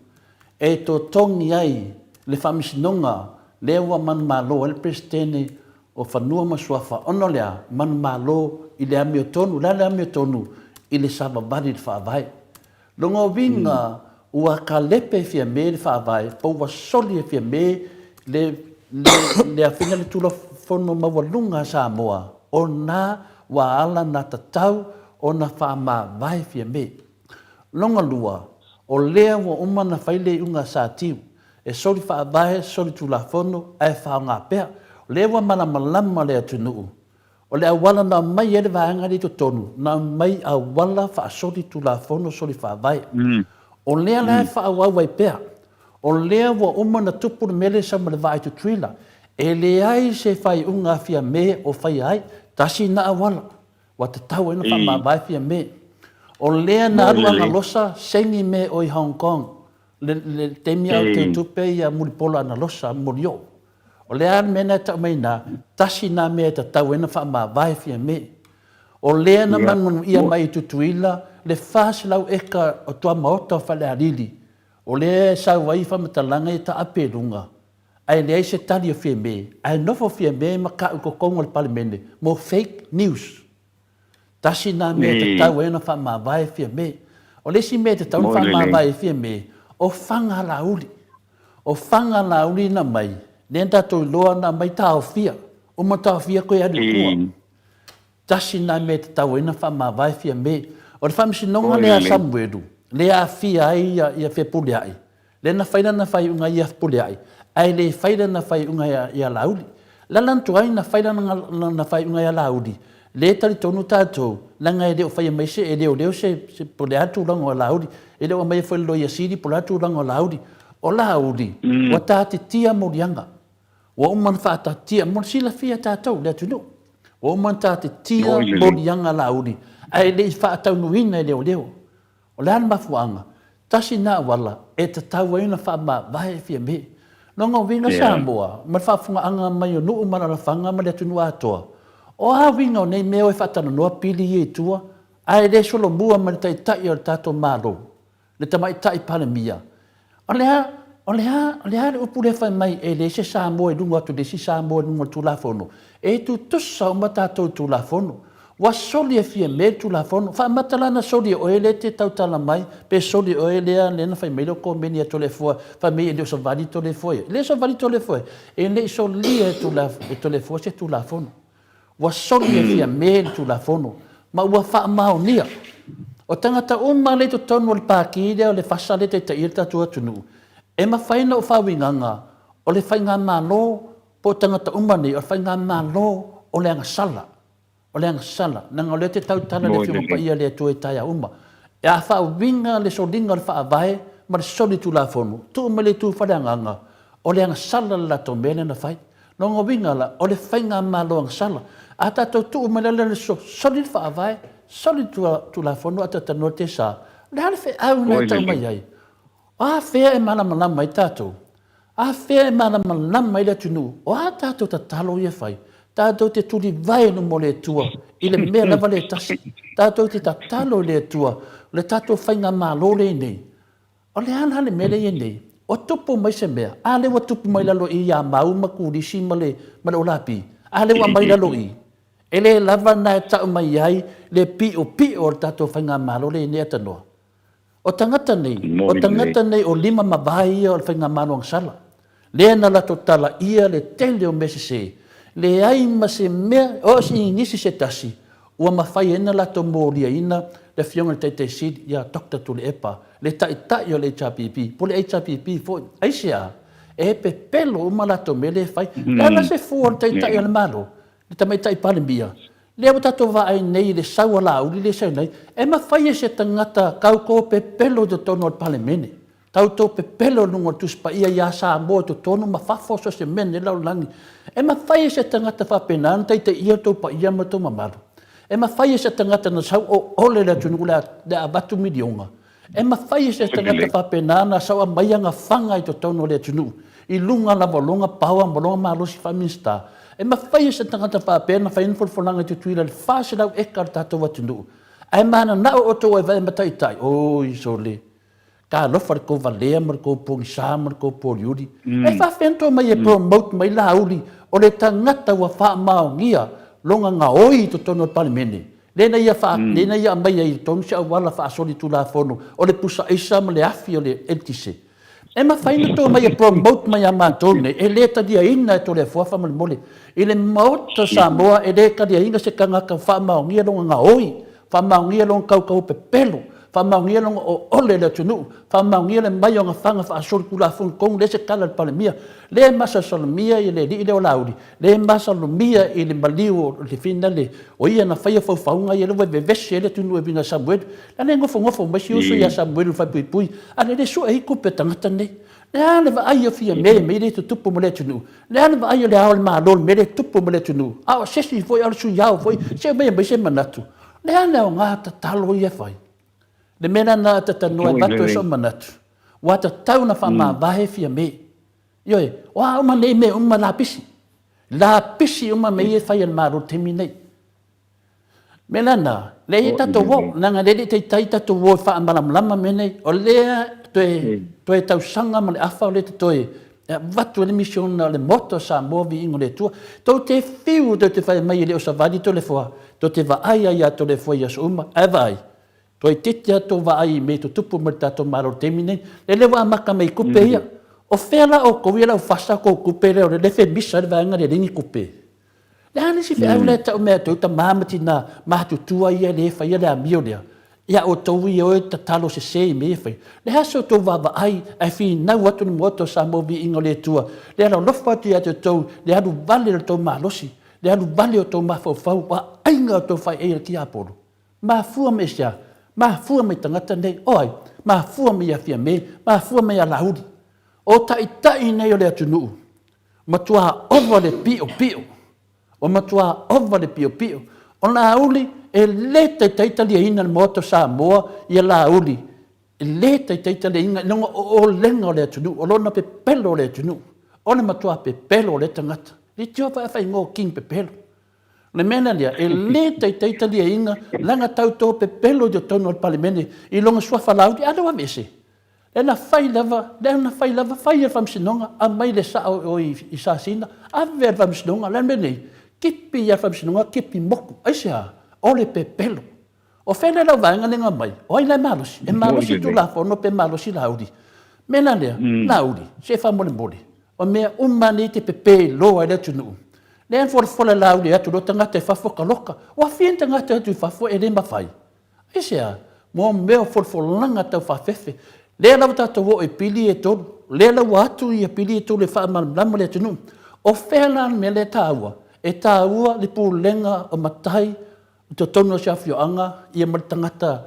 e totogi ai le faamasinoga lea ua manumalo ai le Peresetene o Fanua ma Suafa ona o le a? Manumalo i le amiotonu. O le a le amiotonu? I le savavali i le Faavae. Lona uiga ua kalepe Fiame le Faavae po ua soli e Fiame le le afina le Tulafono Maualuga a Samoa ona ua ala na tatau ona faamavae Fiame. Lona lua, o lea ua uma ona fai le iuga a Satiu, e soli faavae, soli tulafono, ae faaaoga pea. O lea ua malamalama le atunuu, o le auala na aumai ai le vaega lea i totonu, na aumai auala faasoli tulafono, soli faavae. O lea la e faaauau ai pea. O lea ua uma ona tupu le mea lea e sau ma le vaa i Tutuila. E leai se faaiuga a Fiame o faia ai. Tasi lena auala. Ua tatau ai ona faamavae Fiame. O lea na alu Analosa sengi me o i Hong Kong le le taimi a o teutupe ia Mulipola Analosa Molioo. O le a le mea na e tau mai ina, tasi na mea e tatau ai ona faamavae Fiame. O lea na manumanuia mai i Tutuila le 400 eka o tuamaota o Falealili, o lea e sau ai faamatalaga ia taape i luga, ae leai se tali o Fiame, ae nofo Fiame ma ka'u i totonu o le Palemene mo fake news. Tasi na mea e tatau ai ona faamavae Fiame. O le isi mea e tatau ona faamavae ai Fiame, o Fagalauli. O Fagalauli na aumai, lea na tatou iloa na aumai taofia, uma taofia toe alu i tua. Tasi na mea e tatau ai ona faamavae Fiame. O le faamasinoga lea a Samuelu, lea e aafia ai ia Fepuleai, Lea na fai lana faaiuga ia Fepuleai, ae le fai lana faaiuga ia Laauli. La lana tuai na fai lana faaiuga ia Laauli, lea e talitonu tatou, leaga e le o faia mai se, e leoleo se, se po o le a le tulaga o Laauli. E le o aumaia foi e le Loia Sili po o le a le tulaga o Laauli. O Laauli, ua tatitia moliaga. Ua uma ona faataatitia, mo le silafia e tatou, le atunuu. Ua uma ona tatitia moliaga a Laauli, ae le i faataunuuina e leoleo. O le a le mafuaaga? Tasi lena auala e tatau ai ona faamavae Fiame. Lona uiga Samoa, ma le faafofogaaga mai o nuu ma alalafaga ma le atunuu atoa, o a uiga o nei mea o e faatalanoa pili ia i tua, ae le solomua ma le Taitai o le tatou Malo, le Tamaitai Palemia, O le a, o le a, o le a le upu lea fai mai e leai se Samoa i luga atu i le isi Samoa i luga o le Tulafono? E tutusa uma tatou i le Tulafono. Ua soli e Fiame le Tulafono. Faamata la na soli e oe lea e te tautala mai, pe soli e oe lea lea na fai mai le komeni ia Toleafoa, fai mai e le o savali Toleafoa ia. E le o savali Toleafoa ia. E le i solia e Toleafoa se Tulafono. Ua soli e Fiame le Tulafono ma ua faamaonia. O tagata uma lea i totonu o le Pati lea o le FASA lea e taitaia le tatou atunuu, e mafai ona ou faauigaga o le faigamalo po o tagata uma nei, o le faigamalo o le agasala, o le agasala, leaga o lea e te tautala i le Afioga Paia a le Atua i taeao uma. A faauiga le soliga o le Faavae ma le soli Tulafono, tuu mai le itu faaleagaga, o le agasala le latou mea lea na fai. Lona uiga la, o le faigamalo agasala. A tatou tuu mai la le soli le faavae, soli le Tulafono ae talatalanoa le tesa, o le a le feau lena e tau mai ai? O a fea e malamalama ai tatou? A fea e malamalama ai le atunuu? O a tatou tatalo ia e fai? Tatou te tulivae i luma o le Atua i le mea lava lea e tasi. Tatou te tatalo i le Atua. le tatou faigamalo lenei, o le a la le mea lea e i ai nei? O tupu mai se mea, a lea ua tupu mai lalo i i ia Mau ma Kulisi ma le, ma le Olapi, a lea ua aumai lalo i i. E le lava na e tau mai ai le piopio o le tatou faigamalo lea e i ai nei Atanoa. O tagata nei, o tagata nei o lima ma vae ia o le faigamalo agasala. Lea na latou talaia le tele o mea sese, leai ma se mea, o se igisi se tasi, ua mafai ai ona latou moliaina le Afioga i le Taitai Sili ia Doctor Tuilaepa, le Taitai o le HRPP, po o le HRPP foi. Aisea? E pepelo uma latou mea lea e fai. Le a la se fua o le Taitai o le Malo, le Tamaitai Palemia, lea ua tatou vaai nei i le sau a Laauli lea e sau nei, e mafai e se tagata tauto pepelo i totonu o le Palemene, tauto pepelo i luga o le Tusi Paia ia Samoa i totonu ma fafo so o se mea nei lalolagi. E mafai e se tagata faapena ona taitaiia outou paia ma outou mamalu. E mafai e se tagata na sau o ole le atunuu le a avatu miliona. E mafai e se tagata faapena ona sau aumai ana faga i totonu o le atunuu i luga lava o lona power ma lona malosi faa-Minisita. E mafai e se tagata faapea ona fai ana folafolaga i Tutuila i le 400 eka o le tatou atunuu. Ae mananao outou e ma taitai, oi sole, talofa i le tou valea ma le tou pogisa ma le tou poliuli. E faafefea ona tou omai e promote mai Laauli o le tagata ua faamaonia lona gaoi i totonu o le Palemene? Lea na ia faa, lea na ia aumaia i totonu se auala faasolitulafono o le pusa aisa ma le afi o le eletise. E mafai ona tou omai e promote mai ia matou nei, e le taliaina e Toleafoa faamolemole. I le Maota o Samoa e le taliaina se tagata ua faamaonia lona gaoi, faamaonia lona tautau pepelo, faamaonia lona oole i le atunuu, faamaonia le mai o ana faga faasolitulafono tonu lea se tala a le Palemia. Lea e masalosalonia le alii lea o Laauli, lea e masalomia i le maliu o le finale, o ia na faia faufauga ia lea ua vevesi ai le atunuu e uiga ia Samuelu. La le nofonofo mai si uso ia Samuelu Falepuipui, a le le sue ai tupe a tagata nei. Le a le vaai o Fiame i mea ia e tutupu ma le atunuu? Le a le vaai o le Ao o le Malo i le mea lea e tupu ma le atunuu? A o se isi foi, a o le Sui Ao foi, se aumai mai se manatu. Le a le aoga tatalo ia e fai? Le mea lena na tatanoa e avatu ai sou manatu, ua tatau ona faamavae Fiame. Ioe, o a uma nei mea uma lapisi. Lapisi uma mea ia e fai e le Malo i le taimi lenei. Mea la na, lea e tatou o, leaga lea e le i taitai tatou o e faamalamalama mea nei. O lea toe, toe tausaga ma le afa o lea totoe e avatu ai le misiona o le Maota o Samoa viiga o le Atua. Tou te fiu tou te fai mai e le o savali Toleafoa, tou te vaai lava ia Toleafoa i aso uma, ae vaai, Toeitiiti lava tou vaai i mea i tutupu mai le tatou Malo i le taimi lenei. Lele ua amata mai i tupe ia. O fea la outou ia le aufasa tou tupe lea o le femisa ai le vaega lea e leai ni tupe? Le a le isi feau lea e tau mai ia te outou tama ma tina matutua ia lea e faia le amio lea ia outou ia o e tatalo sese i mea ia e faia? Le a se outou vaavaai ae finau atu le Maota o Samoa Viiga o le Atua le alolofa atu ia te outou le alu vale o le tou malosi, le alu vale o tou mafaufau, vaaiga o tou faiai a le tiapolo? Mafua mai i sea? Mafua mai tagata nei. O ai? Mafua mai ia Fiame, mafua mai ia Laauli. O taitai nei o le atunuu, matua ova le piopio. Ua matua ova le piopio. O Laauli, e le taitai taliaina le Maota o Samoa ia Laauli. E le taitai taliaina i lona oolega o le atunuu, o lona pepelo o le atunuu. O le matua pepelo o lea tagata. Leitioa faia faaigoa King Pepelo. O le mea la lea, e le taitai taliaina lana tauto pepelo i totonu o le Palemene i lona suafa Laauli, a lea ua aveese. Lea na fai lava, lea na fai lava, fai e le Faamasinoga, aumai le sao o i Sasina, ave e le Faamasinoga, o le a le mea nei? Tipi ia le Faamasinoga, tipi moku. Aisea? O le pepelo. O fea lea lau vaega lea na aumai? O ai la e malosi? E malosi Tulafono pe malosi Laauli? Mea la lea, Laauli, se faamolemole, o mea uma nei te pepe loa ai le atunuu. Lea na folafola e Laauli atu loa tagata i fafo taloka. Ua fia ni tagata e o atu i fafo e le mafai? Aisea? Mo mea o folafolaga tau faafefe. Lea la ua tatou oo i pili e tolu. Lea la ua atu ia pili e tolu e faamalamalama le atunuu. O fea la le mea lea e taua? E taua le pulega o matai i totonu o se afioaga ia ma le tagata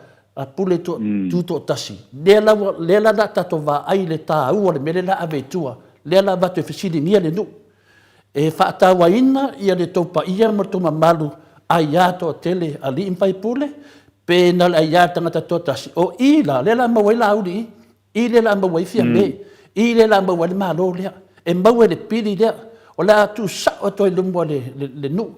pule tutoatasi. Lea la ua, lea la a tatou vaai i le taua o le mea lea la ave i tua, lea la avatu e fesiligia le nuu. E faatauaina ia le tou paia ma le tou mamalu aia toatele alii ma faipule, pe na o le aia tagata toatasi. O i la, lea la maua ai Laauli i i. I lea o le a maua ai Fiame, i lea o le a maua ai le Malo lea, e maua i le pili lea, o le a tuusao atu ai i luma o le nuu.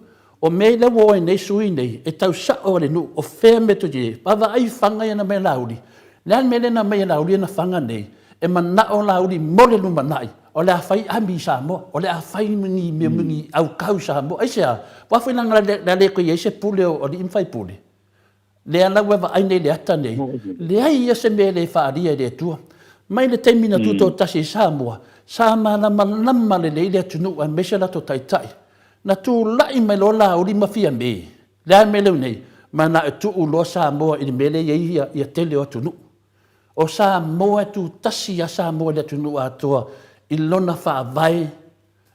O mea ia ua o ai nei sui nei, e tau sao le nuu, o fea mea tou te i ai? Vaavaai fana ia na aumai e Laauli. O le a le mea lea na aumai e Laauli ana fana nei? E manao Laauli mo le lumanai, o le a fai ami i Samoa, o le a fai ni mea ni aukau i Samoa. Aisea? Aua foi leaga o le a le toe i ai se pule o alii ma faipule. Lea la ua vaai nei i le ata nei, leai ia se mea e le faaalia e le Atua. Mai le taimi na tutoatasi ai Samoa, sa malamalama lelei le atunuu aemaise latou taitai. Na tulai mai loa Laauli ma Fiame, le a le mea lea ua nei? Manao e tuu loa Samoa i le mea lea e i ai ia tele o atunuu. O Samoa e tutasi lava Samoa i le atunuu atoa i lona faavae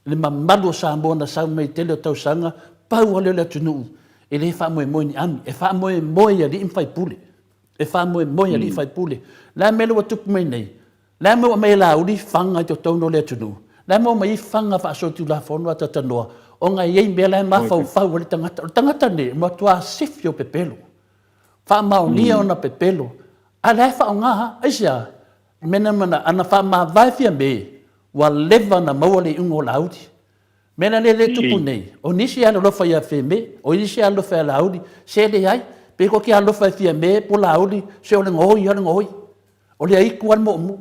le mamalu o Samoa na sau mai i tele o tausaga, pau lava lea o le atunuu e le faamoemoe i ni ami, e faamoemoe i alii ma faipule. E faamoemoe i alii faipule. O le a le mea lea ua tupu mai nei? O le a le mea ua aumai e Laauli faga i totonu o le atunuu? O le a le mea ua aumai ai faga faasolitulafono a Talanoa ona e i ai mea la e mafaufau ai le tagata. O le tagata lenei, e matua sifi o pepelo. Faamaonia ona pepelo. A o la e faaaoga lava. Aisea? Mea na ana faamavae Fiame, ua leva ona maua le iuga o Laauli. Mea la lea e tupu nei, o nisi e alolofa ia Fiame, o isi e alolofa ia Laauli, se leai, pe tou te alolofa i Fiame po o Laauli, se o le gaoi lava le gaoi. O le aitu lava le moomoo.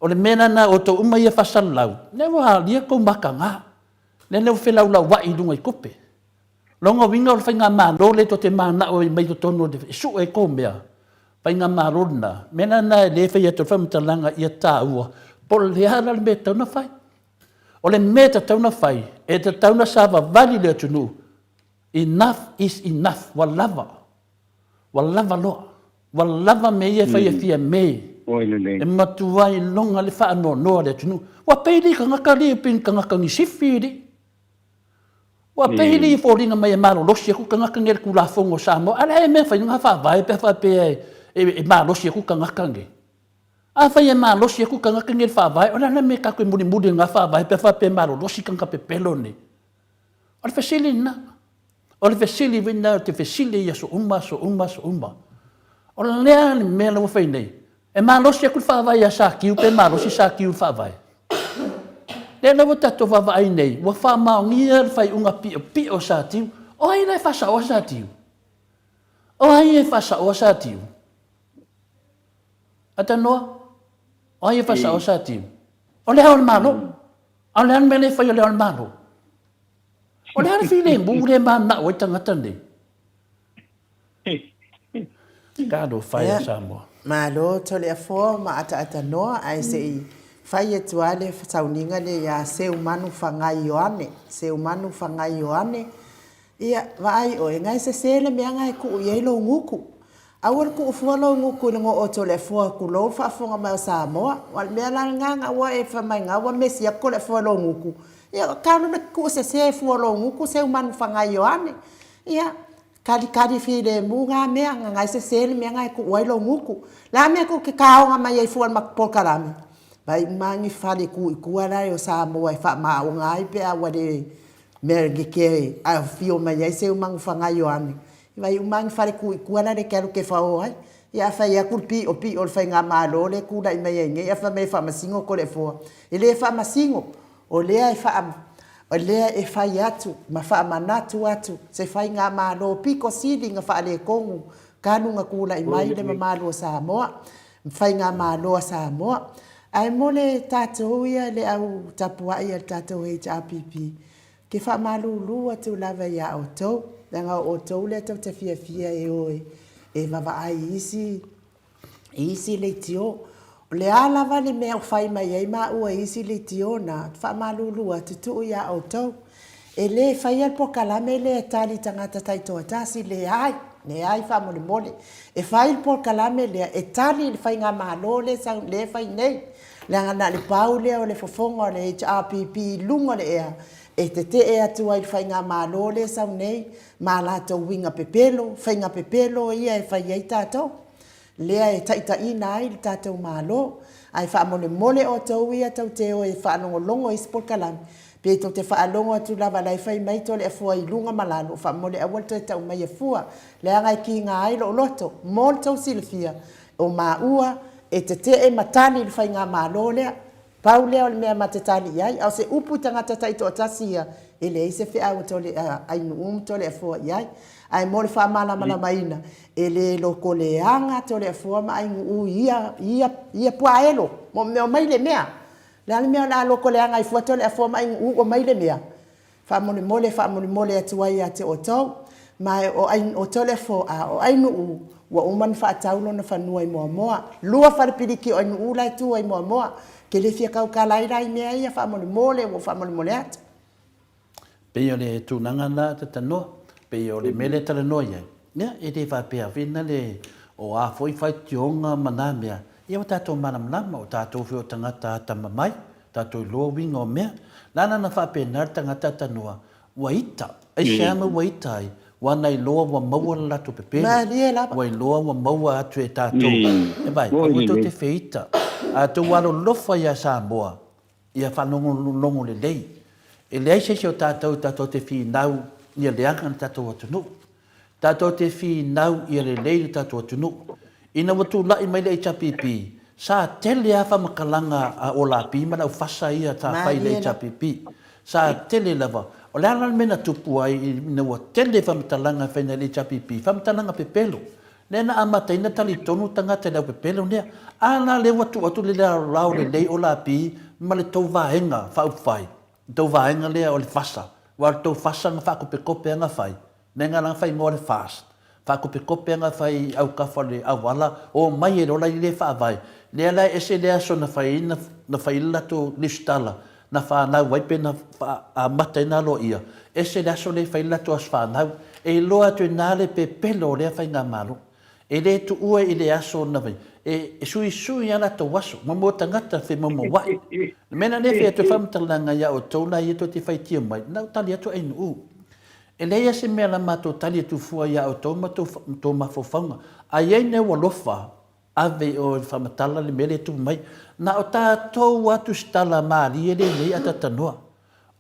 O le mea lena a outou uma ia faasalalau, lea ua alia tou mataga, lea ua felaulauai i luga i tupe. Lona uiga o le faigamalo lea tou te mananao ai mai totonu e sue ai tou mea, faigamalo lena, mea la lena e le fai atu ai le faamatalaga ia taua po o le a la le mea e tatau ona fai. O le mea e tatau ona fai, e tatau ona savavali le atunuu, enough is enough, ua lava, ua lava loa, ua lava mea ia e fai e Fiame, e matua iloga le faanoanoa le atunuu. Ua pei alii tagata alii pei ni tagata ni sifi alii. Ua pei le foliga mai e malolosi atu tagata nei i le Tulafono o Samoa, a o le a le mea e fai ai faavae pe a faapea e malosi atu tagata nei? Afai e malosi atu tagata nei i le faavae, o le a le mea e tatou te mulimuli i lena faavae pe a faapea e malolosi tagata pepelo nei? O le fesili lena. O le fesili foi lena ou te fesili ai i aso uma, aso uma, aso uma. O le a le mea la ua fai nei? E malosi atu le faavae ia Sakiu pe malosi Sakiu i le faavae? Lea la ua tatou vaavaai nei, ua faamaonia le faaiuga piopio o Satiu. O ai la e faasaoa Satiu? O ai e faasaoa Satiu? Atanoa, o ai e faasaoa Satiu? O le Ao o le Malo. A o le a le mea lea e fai e le Ao o le Malo? O le a le filemu lea e mananao ai tagata nei? Talofa e Samoa. Malo Toleafoa ma ataatanoa ae se i fai atu a le sauniga lea ia Seumanu Fagai Ioane Seumanu Fagai Ioane ia vaai oe ngae sese le mea ngae kuu iai lou gutu aua le kuu fua lou gutu i le goo o Toleafoa tulou le faafofoga mai o Samoa aua le mea la lena na ua e fai mai na ua mesi atu Toleafoa i lou gutu ia talo le kuu sese fua lou gutu Seumanu Fagai Ioane ia Kalikali filemu ngā mea, nga ngai sese le mea ngai tuu ai lou gutu. Le a mea tou te taoga mai ai fua i le polokalame? Vai uma ni fale tu i tua lae o Samoa e faamaoga ai pe a ua le mea like a afio mai ai seu manufaga Ioane. Vai uma ni fale tu i tua lae le te alu te fao ai. Ia a fai atu le piopio o le faigamalo lea e tulai mai ai nei a fai mai e faamasino Toleafoa. E le faamasino, O lea e faa, o lea e fai atu ma faamanatu atu se faigamalo pito sili na faaletonu talu na tulai mai le mamalu o Samoa, faigamalo a Samoa. Ae mo le tatou ia le au tapuai a le tatou HRPP, ke faamalulu atu lava ia outou, leaga o outou lea tou te fiafia e o e vavaai i isi i isi leitio. O le a lava le mea o fai mai ai maua i isi leitio na, faamalulu atu, tuu iā outou. E le faia le polokalame lea e tali i tagata taitoatasi, leai, leai faamolemole. E fai le polokalame lea e tali i le faigamalo lea e lea e fai nei. Leaga na o le pau lea o le fofoga o le HRPP i luga o le ea e tetee atu ai i le faigamalo lea e sau nei ma latou uiga pepelo, faiga pepelo ia e fai ai tatou, lea e taitaiina ai le tatou Malo. Ae faamolemole outou ia tou te o e faalogologo i isi polokalame, pe tou te faalogo atu lava la e fai mai Toleafoa i luga ma lalo, faamolemole aua le toe tau maia fua, leaga e kiga ai lou loto. Mo le tou silafia, o maua e tetee ma tali i le faigamalo lea. Pau lea o le mea ma te tali i ai, a o se upu i tagata taitoatasi ia, e leai se feau a Tole, a Ainuu ma Toleafoa i ai. Ae mo le faamalamalamaina, e le lokoleaga Toleafoa ma Ainuu i ia, ia, ia puaelo, mo mea omai le mea. O le a le mea o le a lokoleaga ai fua Toleafoa ma Ainuu ua omai le mea? Faamolemole e faamolemole atu ai ia te outou. Ma o, o Toleafoa, a o Ainuu, ua uma ona faatau lona fanua i Moamoa. Lua fale piliki o Ainuu la e tu ai i Moamoa. Ou te le fia tautala ai la i mea ia, faamolemole, ua ou faamolemole atu. Pei o le tulaga la Tatanoa, pei o le mea lea e talanoa i ai, ia e le faapea vena le o a foi faitioga ma na mea, ia ua tatou malamalama, o tatou foi o tagata atamamai, tatou iloa uiga o mea. Lana na faapena le tagata tanoa, ua ita, aisea mea ua ita ai? Ua na iloa ua maua le latou pepelo, Malie lava. ua iloa ua maua atu e tatou. E vai, aua tou te feita, a tou alolofa ia Samoa, ia faalogologo lelei. E leai se isi o tatou tatou te finau ia leaga le tatou atunuu. Tatou te finau ia lelei le tatou atunuu. Ina ua tulai mai le HRPP, sa tele lava faamatalaga a Olapi ma le aufasa ia sa fai i le HRPP. Sa tele lava. O le a la le mea na tupu ai ina ua tele faamatalaga e fai nei le HRPP? Faamatalaga pepelo. Lea na amataina talitonu tagata i le aupepelo lea. A la lea ua tuu atu le laolao lelei Olapi ma le tou vaega faaupufai, le tou vaega lea o le fasa, aua o le tou fasa na faakopekope lava na fai, Mea na la fai moa le fast faakopekope ana fai autafa o le auala omai e lola i le faavae lea la e ese le aso na fai ai na fai ai le latou lesitala na fanau ai pe na amata ai na aloaia ese le aso lea e fai ai le latou aso fanau e iloa atu i ina le pepelo o lea faigamalo e le tuua i le aso na fai e suisui a latou aso ma mo tagata femoumouai le mea la lea e fai atu ai faamatalaga ia outou la ia tou te faitio mai na ou tali atu ainuu E leai lava se mea la matou tali atu fua ia outou ma tou mafaufauga. A i ai mea ua alofa, ave i o e faamatala le mea lea e tupu mai. Na o tatou lava tusitala malie lenei a tatanoa.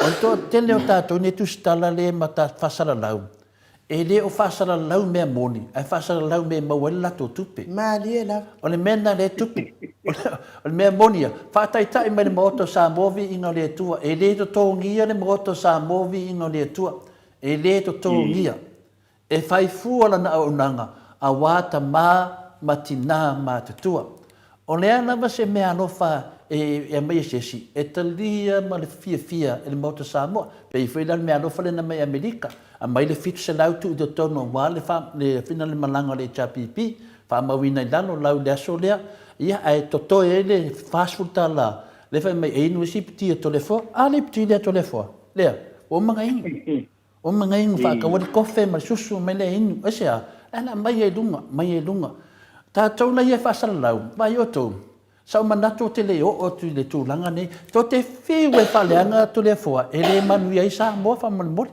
O le toatele o tatou nei tusitala lea ma faasalalau, e le o faasalalau mea moni, ae faasalalau mea e maua ai le latou tupe. Malie lava. O le mea lena lea e tupu. O le mea moni ia, faataitai mai le Maota o Samoa viiga o le Atua. E le totogia le Maota o Samoa viiga o le Atua. E le totogia. E fai fua lana auaunaga aua tama ma tina matutua. O le a lava se meaalofa e aumai e se isi, e talia ma le fiafia e le Maota o Samoa. Pei foi la le meaalofa lea na aumai e Amerika, aumai le 700 tuu i totonu aua le fina le malaga o le HRPP, faamauina i lalo lau i le aso lea, ia ae totoe ai le 40 tala lea fai mai e inu isi piti a Toleafoa, a le piti lea a Toleafoa, lea, ua uma ona inu. Ua uma ona inu faatau ai le kofe ma le susu mai lea e inu. Aisea? Ae na aumai ai i luga, aumai ai i luga. Tatou la ia e faasalalau, vaai outou, sa ou manatu ou te le oo atu i le tulaga lenei, tou te fiu e faaleaga Toleafoa, e le manuia ai Samoa faamolemole.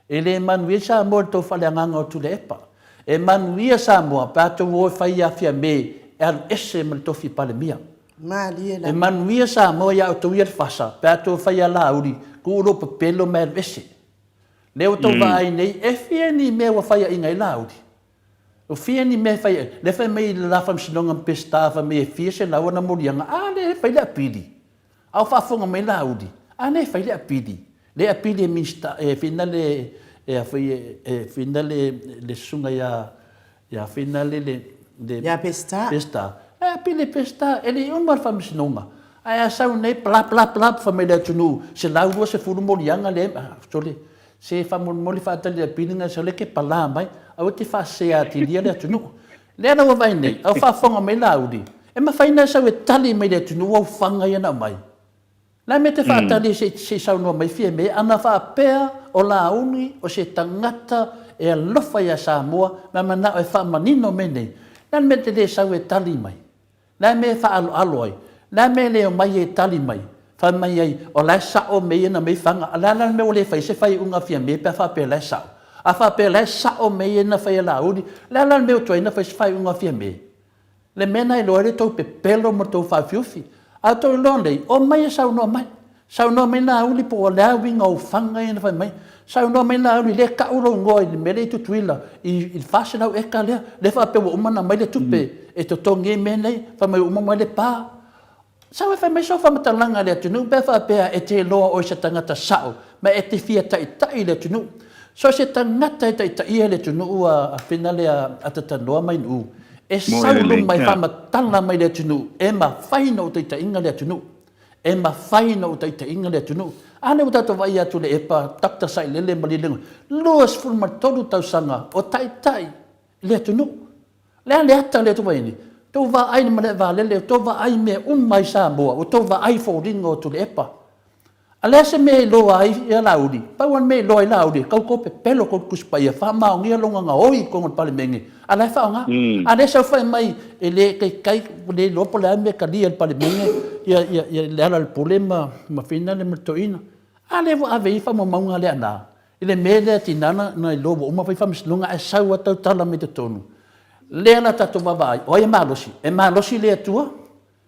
E le manuia ai Samoa i le tou faaleagaga o Tuilaepa. E manuia Samoa pe a tou o e fai ia Fiame e alu ese ma le tofi Palemia. Malie lava. E manuia Samoa ia outou ia le fasa pe a tou fai ia Laauli tuu lou pepelo ma e alu ese. Lea ua tou vaai nei e fia ni mea ua faiaina ai Laauli? Ua fia ni mea e fai ai? Lea fai mai le la faamasinoga ma Peseta fai mai e fia selau ana moliaga a lea e fai le apili. A o faafofoga mai Laauli, a lea e fai le apili, lea e apili e Minisita, e fina le, e a foi e, e fina le, le susuga ia, ia fina le, le, le, Ia Peseta. Peseta. E apili e Peseta, e le i uma le faamasinoga. Ae a sau nei, pla, pla, pla, fai mai le atunuu, 120 moliaga lea, ah, sole, se faamolemole faatali le apili na sole ke palā mai, aua te faasese atilia le atunuu. Lea la ua vaai nei, a o faafofoga mai Laauli, e mafai ona e sau e tali mai i le atunuu au faga ia na aumai. Le a mea e te faatali ai se i saunoa mai Fiame, ana faapea o Laauli o se tagata e alofa ia Samoa ma manao e faamanino mea nei, le a le mea e te le sau e tali mai? Le a le mea e faaaloalo ai? Le a le mea e le omai ai e tali mai? Fai mai ai, o la e sao mea ia na mei faga. O le a la le mea ua le fai ai se faaiuga a Fiame pe a faapea o la e sao? A faapea o la e sao mea ia na fai e Laauli, o le a la le mea ua tuai ai na fai se faaiuga a Fiame? Le mea na iloa ai le tou pepelo ma le tou faaufiufi. A outou iloa nei, omai e saunoa mai. Saunoa mai Laauli po o le a uiga o faga ia na fai mai. Saunoa mai Laauli, lea e tau lou igoa i le mea lea i Tutuila, i le 400 eka lea, lea faapea ua uma ona aumai le tupe e totogi ai mea nei, fai mai ua uma mai le pa. Sau e fai mai sau faamatalaga i le atunuu pe a faapea e te iloa oe se tagata sao ma e te fia taitai i le atunuu. So se tagata e taitaia le atunuu a fina lea a tatanoa mai Nu'u e sau i luma e faamatala mai le atunuu e mafai ona ou taitaiga le atunuu. E mafai ona ou taitaiga le atunuu. A lea ua tatou vaai atu i le epa Doctor Sailele Malielegaoi, 23 tausaga o taitai le atunuu. Le a le ata lea tou vaai nei? Tou vaai i le malae vaalele, tou vaai i mea uma i Samoa, ua tou vaai i foliga o Tuilaepa. A le a se mea e iloa ai ia Laauli? Pau lava le mea e iloa ai Laauli, tau tou pepelo tou Tusi Paia, faamaonia lona gaoi i totonu o le Palemene, a la e faaaoga. A lea e saofai mai e le taitai, ua le iloa po o le a le mea e talia e le Palemene ia Lealailepule ma Fina ma le Toeaina. A lea ua ave i ai faamaumauga a Leaana I le mea lea tina na iloa ua uma fai faamasinoga ae sau lava tautala mai totonu. Lea la tatou vaavaai, o ai e malosi? E malosi le Atua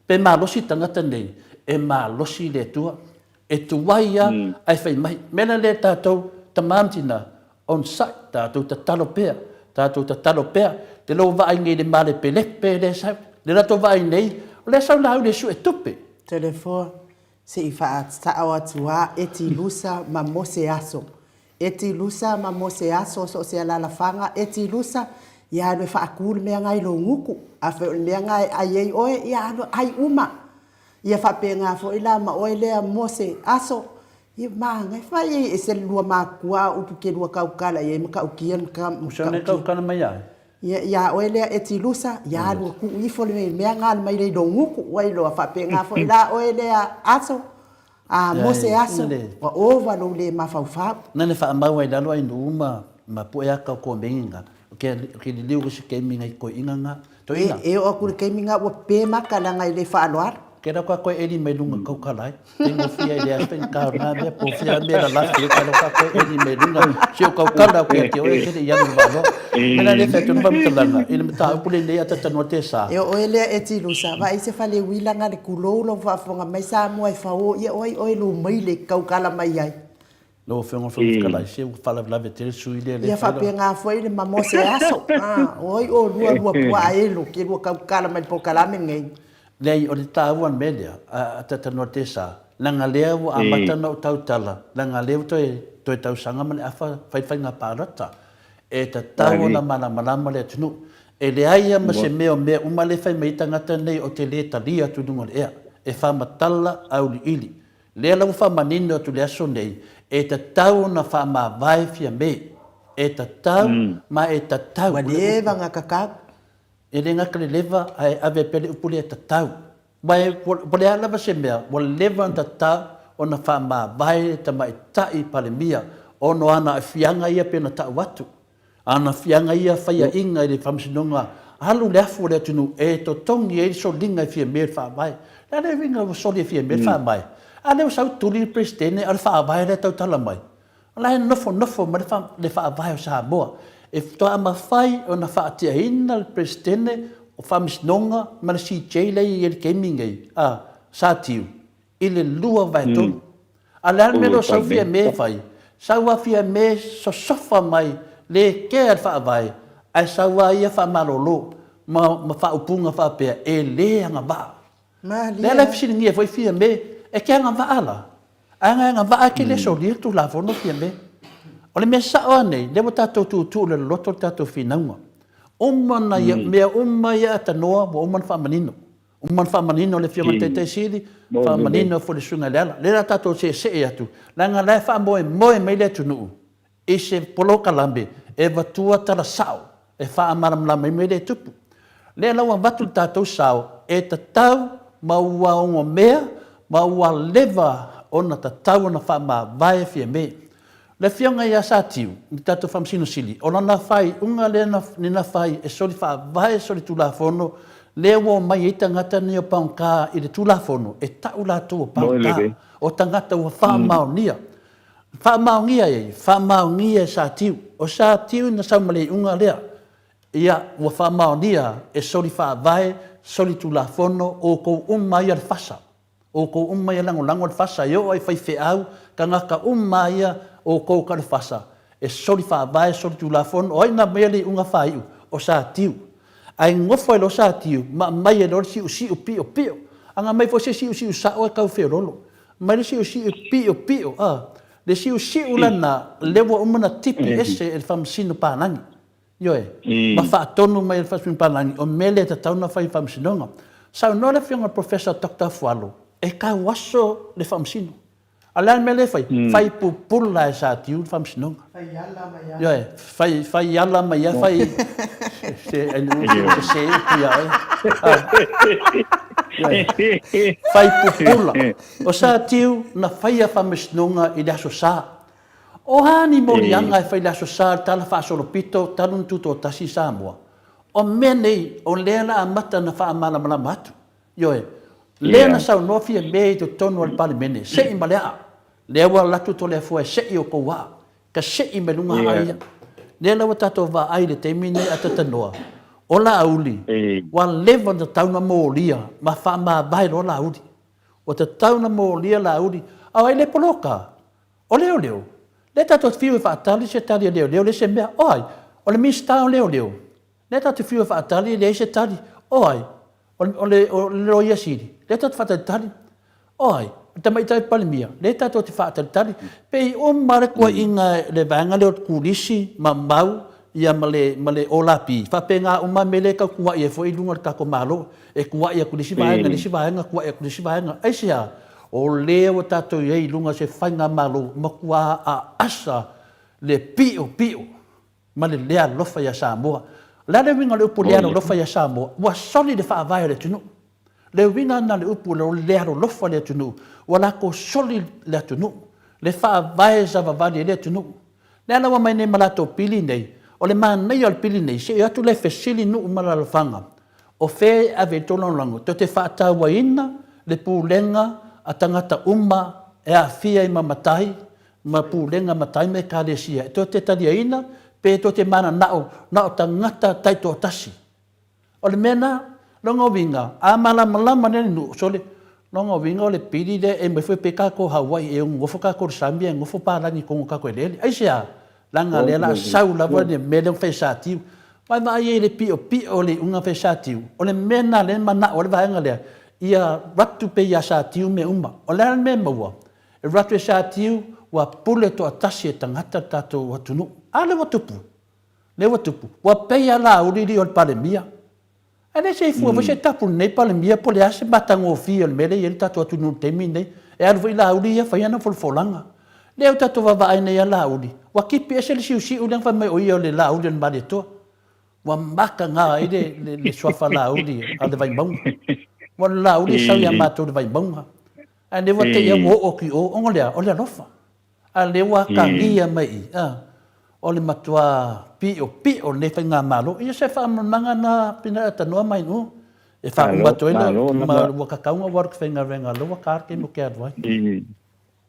pe malosi tagata nei? E malosi le Atua. E tuai lava ae fai mai. Mea la lea tatou tama ma tina, onosai, tatou tatalo pea, tatou tatalo pea. Te lou vaai nei i le malepelepe lea e sau. Lea la tou vaai nei, o lea e sau Laauli e sue tupe. Telefoa, Se i faasao atu a Etilusa ma Mose aso. Etilusa ma Mose aso so o se alalafaga Etilusa, ia alu e faatu le mea nga i lou gutu. Afai o le mea nga e ai ai oe, ia alu ai uma. Ia faapena foi la ma oe lea Mose aso, ia maga fai ai ese le lua matua a upu ke lua tautala i ai matautia le matautia. Uso tautala mai ai. Ia, iā oe lea e Tilusa, ia alu e tuu ifo le mea nga mai le ilogutu, ua iloa faapena foi la oe lea aso, a Mose aso, ua ova lou le mafaufau. Na le faamau ai lalo ai nuu ma ma pue aka o komegi nga, o ke o ke liliu se keimi ngai koiinga nga, toina. E oo atu i le taimi nga ua pe maka leaga e le faaaloalo. Ke la ka koe eli mai lunga kau kalai. Faigofie ai le aso faigata o na mea po o fea mea lalafi ai talo ka koe eli mai luga si o kau kala ku ia te oe kele i alu le vaaloa. Me la le fai atu le faamatalaga i le mataupu lenei a Tatanoa te sa. E oe lea e Tilusa, vaai se fale uila nga le kulou lou faafofoga mai Samoa e fao ia oe oe lou maile kaukala mai ai. Lau Afioga i le Fofoga Fetalai, se ua faalavelave tele le sui lea e le Ia fai faapena foi le mamo se aso. A, oi olua lua puaa elo ke lua kaukala mai le polokalame lenei. Leai, o le taua o le mea lea, a Tatanoa Tesa, leaga lea ua amata ona ou tautala, leaga lea ua toe, toe tausaga ma le afa fai le faiga palota. E tatau ona malamalama le atunuu. E leai lava ma se mea o mea uma lea e fai mai ai tagata nei ou te le talia atu i luga o le ea. E faamatala auiliili. Lea la ua faamanino atu i le aso nei, e tatau ona faamavae Fiame. E tatau ma e tatau. Ua leva ona tatau. E le gata le leva ae ave pea le upu lea tatau. Aua ua leai lava se mea ua leva ona tatau ona faamavae le tamaitai Palemia ona o ana aafiaga ia pei ona tau atu. Ana fiaga ia faiaina i le Faamasinoga alu le afu o le atunuu e totogi ai le soliga e Fiame le Faavae. Le a le uiga ua soli e Fiame le Faavae? A lea ua sau tuli le Peresetene a o le Faavae lea e tautala mai. O la e nofonofo mai le Faavae o Samoa. E faatoa mafai ona faatiaina le Peresetene o Faamasinoga ma le CJ lea e i ai i le taimi nei, a Sa Tiu, i le 2/3. A le a le mea lea o sau Fiame e fai? Sau a Fiame sosofa mai le kea le Faavae, ae sau a ia faamalolo ma ma faaupuga faapea e le agavaa. Lea la e fesiligia foi Fiame, e te agavaa la? Ae na e agavaa e te le solia le Tulafono Fiame. O le mea sao lava nei, lea ua tatou tuutuu i le loloto le tatou finauga. Uma na ia, mea uma ia a tanoa ua uma ona faamanino. Uma ona faamanino le Afioga i le Taitai Sili, faamanino foi le Susuga i Leala. Lea la tatou seesee atu, leaga la e faamoemoe mai le atunuu i se polokalame e avatua tala sao e faamalamalama ai mea lea e tupu. Lea la ua avatu le tatou sao e tatau ma ua ogomea ma ua leva ona tatau ona faamavae Fiame. Le Afioga ia Satiu, le tatou Faamasino Sili, o lana faaiuga lea na fai e soli faavae solitulafono lea ua omai ai tagata nei o pagota i le Tulafono, e tau latou o pagota, o tagata ua faamaonia. Faamaonia e ai? Faamaonia e Satiu. O Satiu na sau ma le iuga lea. Ia, ua faamaonia e soli faavae solitulafono outou uma ia le fasa. Outou uma ia lagolago le fasa e oo ai faifeau, tagata uma ia outou ka le fasa e soli faavae soli tulafono o ai na aumaia le iuga faaiu o Satiu ae nofo ai loa Satiu ma aumai ai loa le siusiu piopio. Aga aumai foi se siusiu sao e tau feololo. Aumai le siusiu e piopio, a. Le siusiu lena, lea ua uma ona tipi ese e le Faamasino Palagi. Ioe. Ma faatonu mai e le Faamasino Palagi, o mea lea e tatau ona fai i le Faamasinoga. Saunoa le Afioga i le Professor Doctor Afualo, e tauaso le Faamasino. A o le a le mea lea e fai? Fai pupula e Satiu le faamasinoga. Fai ala mai a. Ioe, fai, fai ala mai a, fai... Se, ai nuu se sese upu ia oe. Ioe. Fai pupula. O Satiu na faia faamasinoga i le Aso Sa. O a ni moliaga e fai i le Aso Sa i le tala faasolopito talu ona tutoatasi Samoa? O mea nei, o lea la amata ona faamalamalama atu. Ioe. Lea na saunoa Fiame i totonu o le Palemene, se'i ma le aa. Lea ua alu atu Toleafoa e se'i o kou aa. Ka se'i mai luga aa ia. Lea la ua tatou vaai i le taimi lenei a Tatanoa, o Laauli, ua leva ona tatau ona molia ma faamavae loa Laauli. Ua tatau ona molia Laauli. A o ai le poloka? O leoleo. Lea tatou te fiu e faatali se tali a leoleo, leai se mea. O ai? O le Minisita o Leoleo. Lea tatou te fiu e faatali, leai se tali. O ai? O le, o le, o le Loia Sili. Lea tatou te faatalitali. O ai? O le Tamaitai Palemia. Lea tatou te faatalitali. Pei uma le tuuaiga e le vaega lea o le Turisi ma Mau ia ma le, ma le OLAP. Faapena uma mea lea e tau tuuai ai foi i luga o le tatou Malo. E tuuai atu i le isi vaega, le isi vaega, tuuai atu i le isi vaega. Aisea? O lea ua tatou i ai i luga o se faigamalo matua aasa le piopio ma le le alofa ia Samoa. O le a le uiga o le upu le alolofa ia Samoa? Ua soli le faavae o le atunuu. Le uiga lena o le upu o le alolofa i le atunuu, ua latou soli le atunuu, le faavae savavali ai le atunuu. Lea la ua aumai nei ma latou pili nei, o le manaia o le pili nei, se i o atu lea e fesili nuu ma alalafaga, o fea e ave i ai le tou lagolago, tou te faatauaina le pulega a tagata uma e aafia i ma matai ma pulega matai ma ekalesia, e tou te taliaina pe tou te mananao na o tagata taitoatasi. O le mea na, lona uiga, a malamalama nei le nuu, sole, lona uiga o le pili lea e aumai foi pei tatou Hawaii e nonofo tatou i le sami ae nofo palagi i totonu o tatou eleele. Aisea? Leaga lea o le a sau lava le mea lea na fai e Satiu. Vaavaai i ai i le piopio o le iuga na fai e Satiu, o le mea lena lea e manao ai le vaega lea, ia alu atu pea ia Satiu mea uma. O le a le mea e maua? E alu atu e Satiu, ua pule toatasi e tagata le tatou atunuu. A lea ua tupu? Lea ua tupu, ua pei a Laauli lio le Palemia. Ae le se fua foi se tapu lenei Palemia po o le a se matagofie o le mea lea e i ai le tatou atunuu i le taimi lenei. E alu foi Laauli ia fai ana folafolaga. Lea ua tatou vaavaai nei ia Laauli, ua tipi ese le siusiu lea na fai mai o ia o le Laauli o le Malietoa. Ua mataga ai le, le suafa Laauli a le Vaimauga. Ua o le Laauli e sau ia matou i le Vaimauga. Ae lea ua te i ua oo atu i o, ona o le a? O le alofa. A lea ua atagia mai i, a, o le matua piopio o lenei faigamalo. Ia se faamalamalamaga na pina e tanoa mai nu. E faauma atu ai ma ua tatau ona ou alu ki faigaluega lea ua ta le taimi ou te alu ai.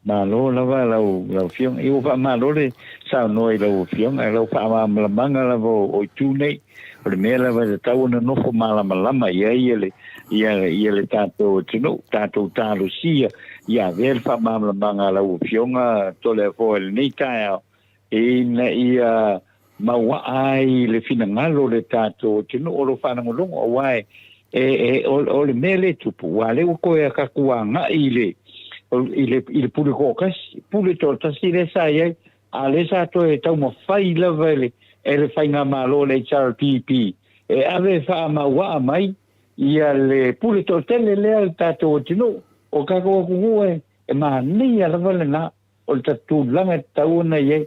Malo lava lau lau Afioga. Ia ua faamalo le saunoa i lau Afioga i lau faamalamalamaga lava o itu nei. O le mea lava e tatau ona nofo malamalama i ai le ia ia le tatou atunuu, tatou talosia ia avea le faamalamalamaga a lau Afioga Toleafoa i lenei taeao ina ia mauaa ai le finagalo o le tatou atunuu o lo o faalogologo aua e, e, e, o, o le mea lea e tupu, ua lea ua toe tatou agai i le, i le, i le pule toatasi, pule toatasi lea sa i ai, a lea sa toe taumafai lava e le, e le faigamalo le HRPP e ave e faamauaa mai ia le pule toatele lea le tatou atunuu. O tatou atunuu e, e manaia lava lena, o le tulaga e tatau ona i ai.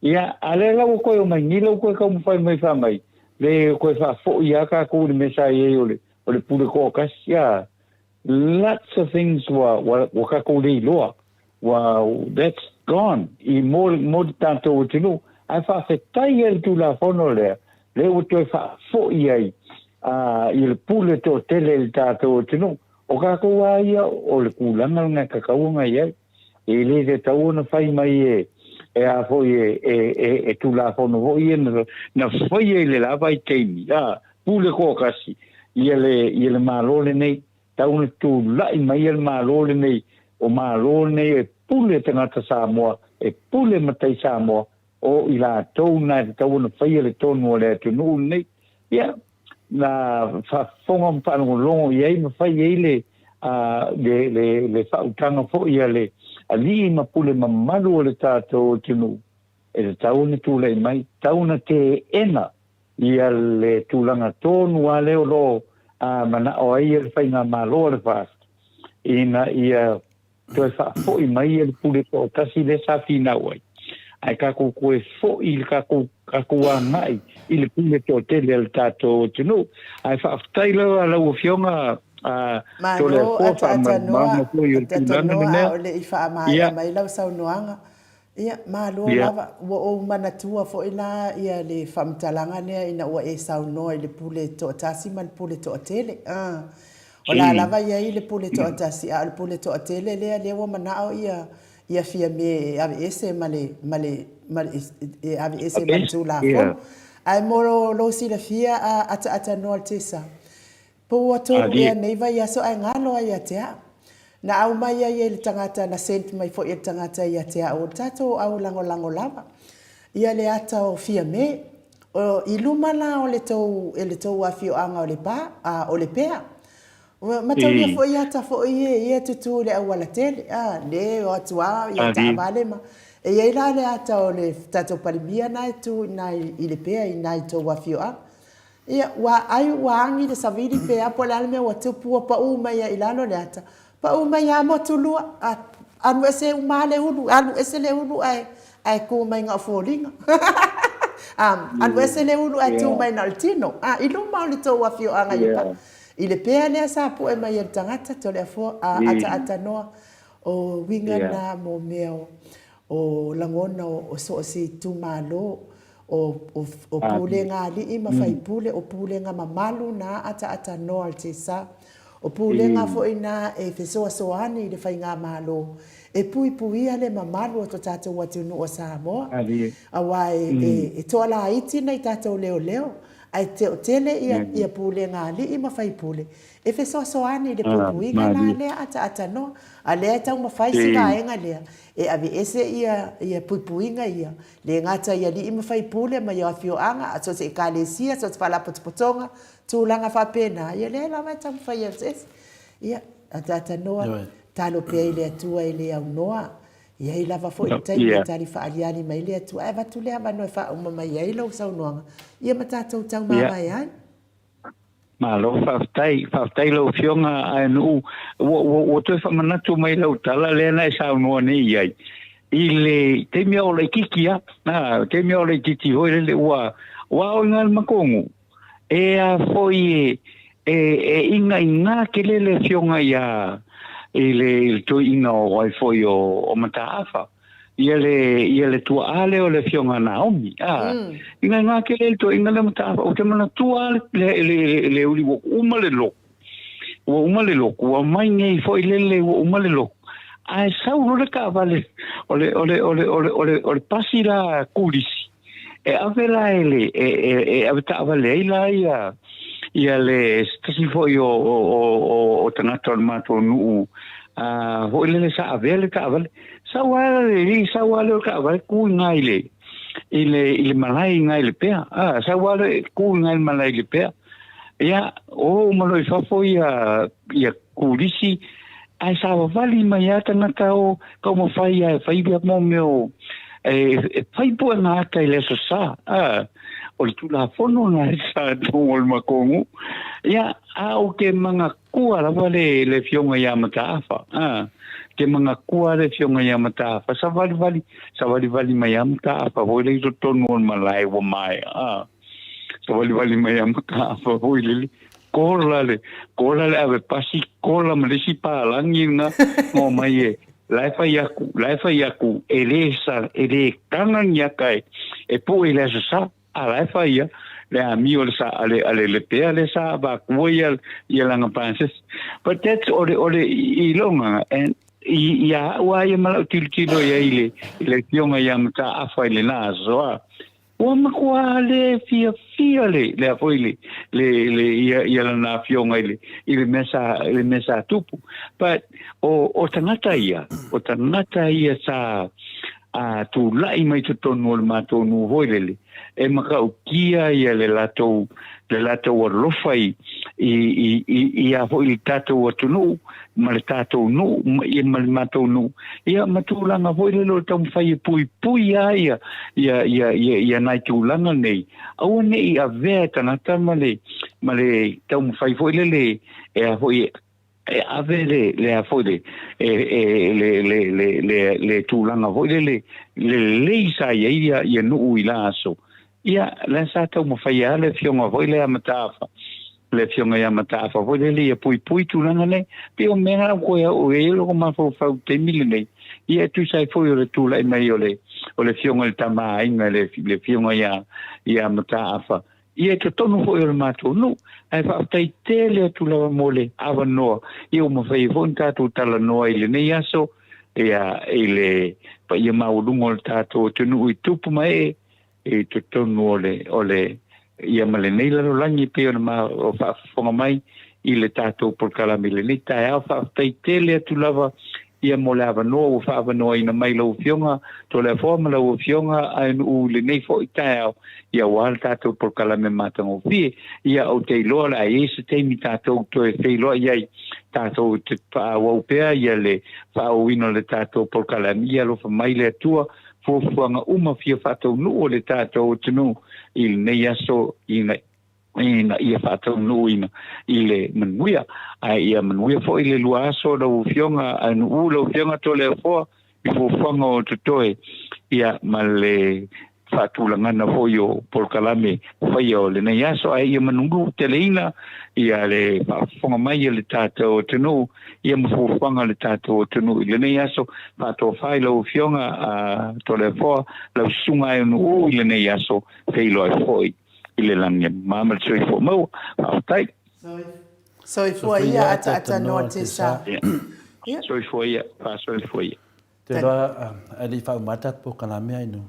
Ia, a lea la ua toe omai nei la ua toe taumafai mai fai mai, le toe faafoi lava tatou i le mea sa i ai o le, o le pule toatasi. Ia, lots of things ua, ua, ua tatou le iloa. Ua, that's gone i mo, mo le tatou atunuu. Ae faafetai ai le Tulafono lea, lea ua toe faafoi ai uh, i le pule toatele i le tatou atunuu. O tatou lava ia, o le tulaga lena e tatau ona i ai. E le tatau ona fai mai e, e a foi e, e, e, e Tulafono foi ia na, na faia i le la vaitaimi, a, pule toatasi ia le, ia le Malo lenei, tau ona tulai mai ia le Malo lenei, o Malo lenei e pule tagata Samoa, e pule matai Samoa, o i latou na e tatau ona faia le tonu o le atunuu lenei. Ia, na faafofoga ma faalogologo i ai ma fai ai le le, le, le faautaga foi a le alii ma pule mamalu o le tatou atunuu, e tatau ona tulai mai, tatau ona teena ia le tulaga tonu lava lea o lo o manao ai le Faigamalo a le FAST ina ia toe faafoi mai le pule toatasi lea sa finau ai, ae tatou toe foi i le tatou tatou agai i le pule toatele a le tatou atunuu. Ae faafetai lava lau Afioga a Malo, Toleafoa ataatanoa, faamalamalama foi o le tulaga ataatanoa lenei. a o le i faamaea Ia, mai lau saunoaga. Ia, malo ia. lava. Ua ou manatua foi la ia le faamatalaga lea ina ua e saunoa i le pule toatasi ma le pule toatele. A, o la lava e i ai le pule toatasi, a o le pule toatele lea, lea ua manao ia ia Fiame e aveese ma le, ma le, ma le, e aveese ma le Tulafono. Ae mo lou silafia a ataatanoa le Tesa, Po ua tolu ea nei vaiaso ae galo ai ia te au. Na aumai ai e le tagata, na sent mai foi e le tagata ia te au o le tatou au lagolago lava ia le ata o Fiame. O, i luma la o le tou, e le tou afioaga o Lepa, a, o Lepea. Ua mataulia foi ata foi ia ia e tutu i le aualatele, a, le o atu a ia taavale ma, e i ai la le ata o le tatou Palemia na e tu i ina i Lepea i ina i tou afioaga. Ia, ua ai ua agi le savili pe a po o le a le mea ua tupu, ua pau mai ai i lalo le ata, pau mai lava motu lua, a, alu ese uma lava le ulu, alu ese le ulu ae, ae tu mai na o foliga. A, alu ese le ulu ae tu mai na o le tino. A, i luma o le tou afioaga i le pa, i le pea lea sa pue mai e le tagata, Toleafoa, a ataatanoa, o uiga na mo mea o, o lagona o so o se itumalo, O, o, o pulega alii ma faipule, o pulega mamalu na ataatanoa le Tesa. O pulega foi na e fesoasoani i le faigamalo e puipuia le mamalu o to tatou atunuu o Samoa. Aua e, e, e toalaiti nai tatou leoleo, ae toatele ia, ia pulega alii ma faipule e fesoasoani i le puipuiga la lea ataatanoa. A lea e taumafai si vaega lea e aveese ia, ia puipuiga ia Le gata i alii ma faipule ma ia afioaga, a so o se ekalesia, so o se faalapotopotoga, tulaga faapena, ia lea lava e taumafai e ese. Ia, ataatanoa, talo pea i le Atua e le aunoa, e i ai lava foi le taimi e tali faaaliali mai le Atua, ae avatu le avanoa e faauma mai ai lau saunoaga, ia ma tatou taumavae ai. Malo faafetai, faafetai lau Afioga Aenu'u, ua, ua, ua toe faamanatu mai lau tala lea na e saunoa nei i ai. I le taimi a o laitiiti a, na, taimi a o laitiiti foi lele ua, ua ao i le matou nuu, e a foi e, e, e igaigā tele le afioga ia, i le, i le toeaina o ai foi o, o Mataafa. Ia le, ia le tuaa lea o le afioga a Naomi. A, mm. Igaigā tele le toeaina lea o Mataafa. Ou te manatua le, le, le, le, le uli ua uma le loku. Ua uma le loku, ua mai nei foi lele ua uma le loku. Ae sau loa le taavale, o le, o le, o le, o le, o le, o le pasi la kulisi, e ave la e le, e, e, e ave taavale ai la ia, ia le, se tasi foi o, o, o, o, o tagata o le matou nuu, a, foi lele sa avea le taavale. Sau lava le alii, sau lava le o le taavale tu i ina i le, i le, i le malae i ina i Lepea. A, sau lava le, tu i ina i le malae i Lepea. Ia, o uma loa i fafo ia, ia kulisi, ae savavali mai lava tagata o taumafai lava e fai ia mo mea o, e, e fai puega ata i le Aso Sa. A, o le Tulafono lena e sa tonu o le matou nuu. Ia, a ou te manatua lava le, le afioga ia Mataafa. A, te manatua le afioga ia Mataafa, savalivali, savalivali mai lava Mataafa foi lea i totonu o le malae ua maea. A. Savalivali mai a Mataafa foi lele, kola le, kola le ave pasi, kola ma le isi palagi lena, ma omai e, la e fai aku, la e fai aku, e le sa, e le taga ni ata e, e pue i le Aso Sa, a la e fai ia, le amio a le sa, a le, a le Lepea lea sa avakua ia, ia lana pasese. But that's, o le, o le iloga, and i, ia au lava ia ma lau tilotilo i ai i le, i le afioga ia Mataafa i lena aso, a. Ua matua le fiafia le lea foi le le le ia ia lana afioga i le i le mea sa i le mea sa tupu. But o o tagata ia, o tagata ia sa a tulai mai totonu o le matou nuu foi lele, e matautia ia le latou le latou alofa i i i i i a foi le tatou atunuu ma le tatou nuu ma ia ma le matou nuu ia ma tulaga foi lele o le taumafai e puipui lava ia ia ia ia ia nai tulaga nei aua ne i avea e tagata ma le ma le taumafai foi lele e a foi e ave le le a foi le e e le le le le le tulaga foi lele le lelei sa i ai ia ia nuu i la aso. Ia, la sa taumafai lava le afioga foi lea Mataafa, le afioga ia Mataafa foi lele ia puipui tulaga nei. Pei o mea na ua toe oo i ai lou mafaufau i le taimi lenei, ia e tusa ai foi o le tulai mai o le o le afioga i le Tama a Aiga le le afioga ia ia Mataafa, ia i totonu foi o le matou nuu. Ae faafetai tele atu lava mo le avanoa, ia ua mafai ai foi ona tatou talanoa i lenei aso, ia i le paia maualuga o le tatou atunuu i tupu ma ee, i totonu o le, o le, ia ma lenei lalolagi e pei ona ma, o faafofoga mai i le tatou polokalame i lenei taeao. Faafetai tele atu lava ia mo le avanoa ua faaavanoaina mai lau Afioga Toleafoa ma lau Afioga Aenuu i lenei foi taeao, ia aua le tatou polokalame matagofie. Ia ou te iloa o le a i ai se taimi tatou toe feiloai ai, tatou te faaauau pea ia le faaauauina o le tatou polokalame. Ia alofa mai le Atua fuafuaga uma fia faataunuu o le tatou atunuu i lenei aso ina ina ia faataunuuina i le manuia. Ae ia manuia foi le lua aso lau Afioga Aenuu, lau Afioga Toleafoa i fuafuaga o totoe, ia ma le faatulagana foi o polokalame faia o lenei aso. Ae ia manuteleina ia le faafofoga mai a le tatou atunuu ia ma fuafuaga a le tatou atunuu i lenei aso. Faatofa i lau Afioga a Toleafoa, lau Susuga Aeonuu i lenei aso, feiloai foi i le lagi e mama ma le soifua maua. Faafetai. Soifua ia ataata noa te sa. Soifua ia, faasoifua ia. Te iloa ae le i faauma atu tatou polokalame ainu.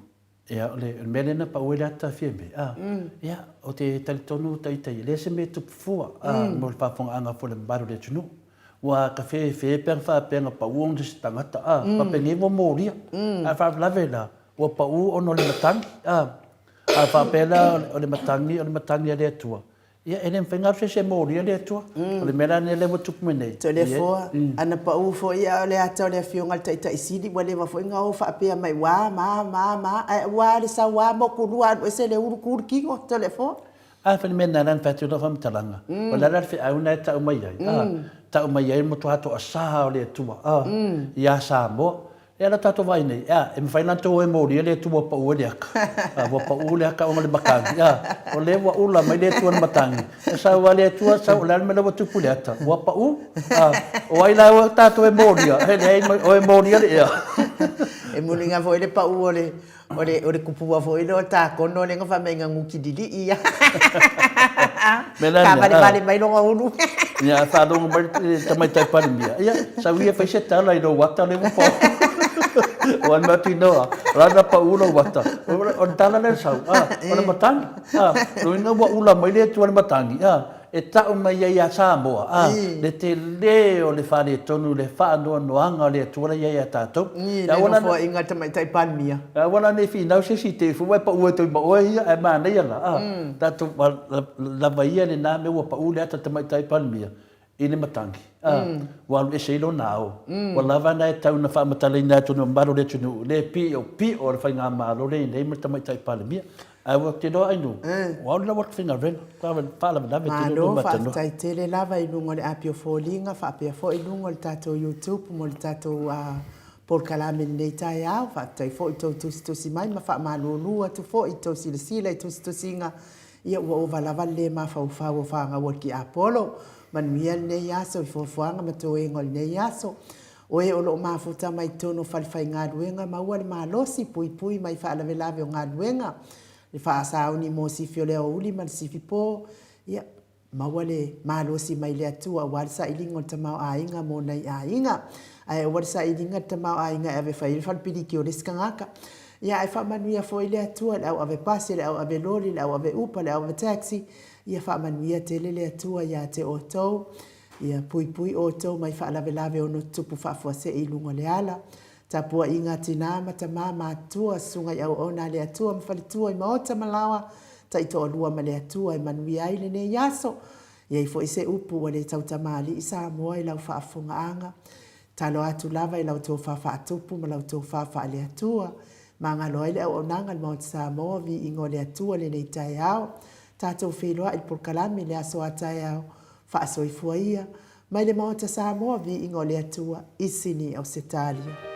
Ia, o le mea lea na pau ai le ata Fiame, a, ia, ou te talitonu ita ia, e leai se mea e tupu fua, a, mo le faafofogaaga foi a le mamalu o le atunuu. Ua kafefe pe ana faapea na pau ona se tagata, a, faapea nei ua molia. A faalavelave la, ua pau ona o le matagi, a, a faapea la o le matagi, o le matagi a le Atua, Ia, e le mafai ona alu se isi e molia le Atua. O le mea la lenei lea ua tupu mai nei. Toleafoa, ana pau foi a o le ata o le afioga i le Taitai Sili, ua leva foi ona o faapea mai, ua ma, ma, ma, ae ua le sau lava motu lua alu ese le ulu tu le tino, Toleafoa. A fai le mea lena na fai atu ai lau faamatalaga, o le a la le feau lena e tau mai ai, a, tau mai ai le matua toasa o le Atua, a, ia Samoa. E ala tatou vaai nei, ea, e mafai la ona tou e molia le Atua ua pau ai le aka. A, ua pau le aka ona o le matagi. A, o lea ua ula mai le Atua i le matagi. E sau lava le Atua, sau, o le a le mea la ua tupu i le ata? Ua pau. A, o ai la ua tatou e molia? E leai, o e molia le ea. E muliga foi le pau o le, O le, o le kupua foi lea o Takono lea na fai mai na nutililii ia. Mea la lea, Taavalevale mai lona ulu. Ia, faalogo mai le tamaitai Palemia, ia, sau ia fai se tala i lou ata lea ua pau. Ua alu atu i noa, o la na pau lou ata. O le tala lea na sau, a, o le matagi, a, lona uiga ua ula mai le Atua i le matagi, a, e tau mai ai ia Samoa, a, le tele o le faaletonu, le faanoanoaga o le Atua la i ai ia tatou. I le nofoaiga a le Tamaitai Palemia. Aua la ne i finau se isi i te ifo, ua e pau ai toi ma oe ia, ae manaia la, a, tatou lava ia lena mea ua pau le ata a le Tamaitai Palemia i le matagi, a, ua alu ese ai lona ao. Ua lava na e tau na faamatalaina atu e le mamalu o le atunuu, le piopio o le faigamalo lea i nei ma le Tamaitai Palemia. Ae ua te iloa Ainu, ua alu lau atu faigaluega, faalavelave tele lou mautinoa. Malo, faafetai tele lava i luga o le api o foliga faapea foi i luga o le tatou YouTube mo le tatou polokalame i lenei taeao. Faafetai foi i tou tusitusi mai ma faamalulu atu foi i tou silasila i tusitusiga, ia ua ova lava le le mafaufau o fanau a le Tiapolo. Manuia lenei aso i fuafuaga ma toega o lenei aso. O e o lo o mafuta mai totonu o falefaigaluega maua le malosi puipui mai faalavelave o galuega, le faasauni mo sifi o le aoauli ma le sifi po, ia, maua le malosi mai le Atua aua le sailiga o le tamaoaiga mo nai aiga. Ae aua le sailiga le tamaoaiga e ave fai ai le falepiliki o le isi tagata. Ia, ae faamanuia foi le Atua i le au ave pasi, le au ave loli, le au ave upa, le au ave taxi, ia faamanuia tele le Atua ia te outou. Ia puipui outou mai faalavelave ono tutupu faafuasei i luga o le ala. Tapuaiga a tina ma tama matutua, susuga i auauna a le Atua ma faletua i maota ma laoa, taitoalua ma le Atua e manuia ai lenei aso. I ai foi se upu ua le tautamalii Samoa i lau faafofogaaga, talo atu lava i lau tofa faatupu ma lau tofa faale-Atua. Magalo ai le auaunaga a le Maota Samoa, viiga o le Atua lenei taeao. Tatou feiloai i le polokalame i le aso a taeao, faasoifua ia. Mai le Maota Samoa, viiga o le Atua i Sini, Ausetalia.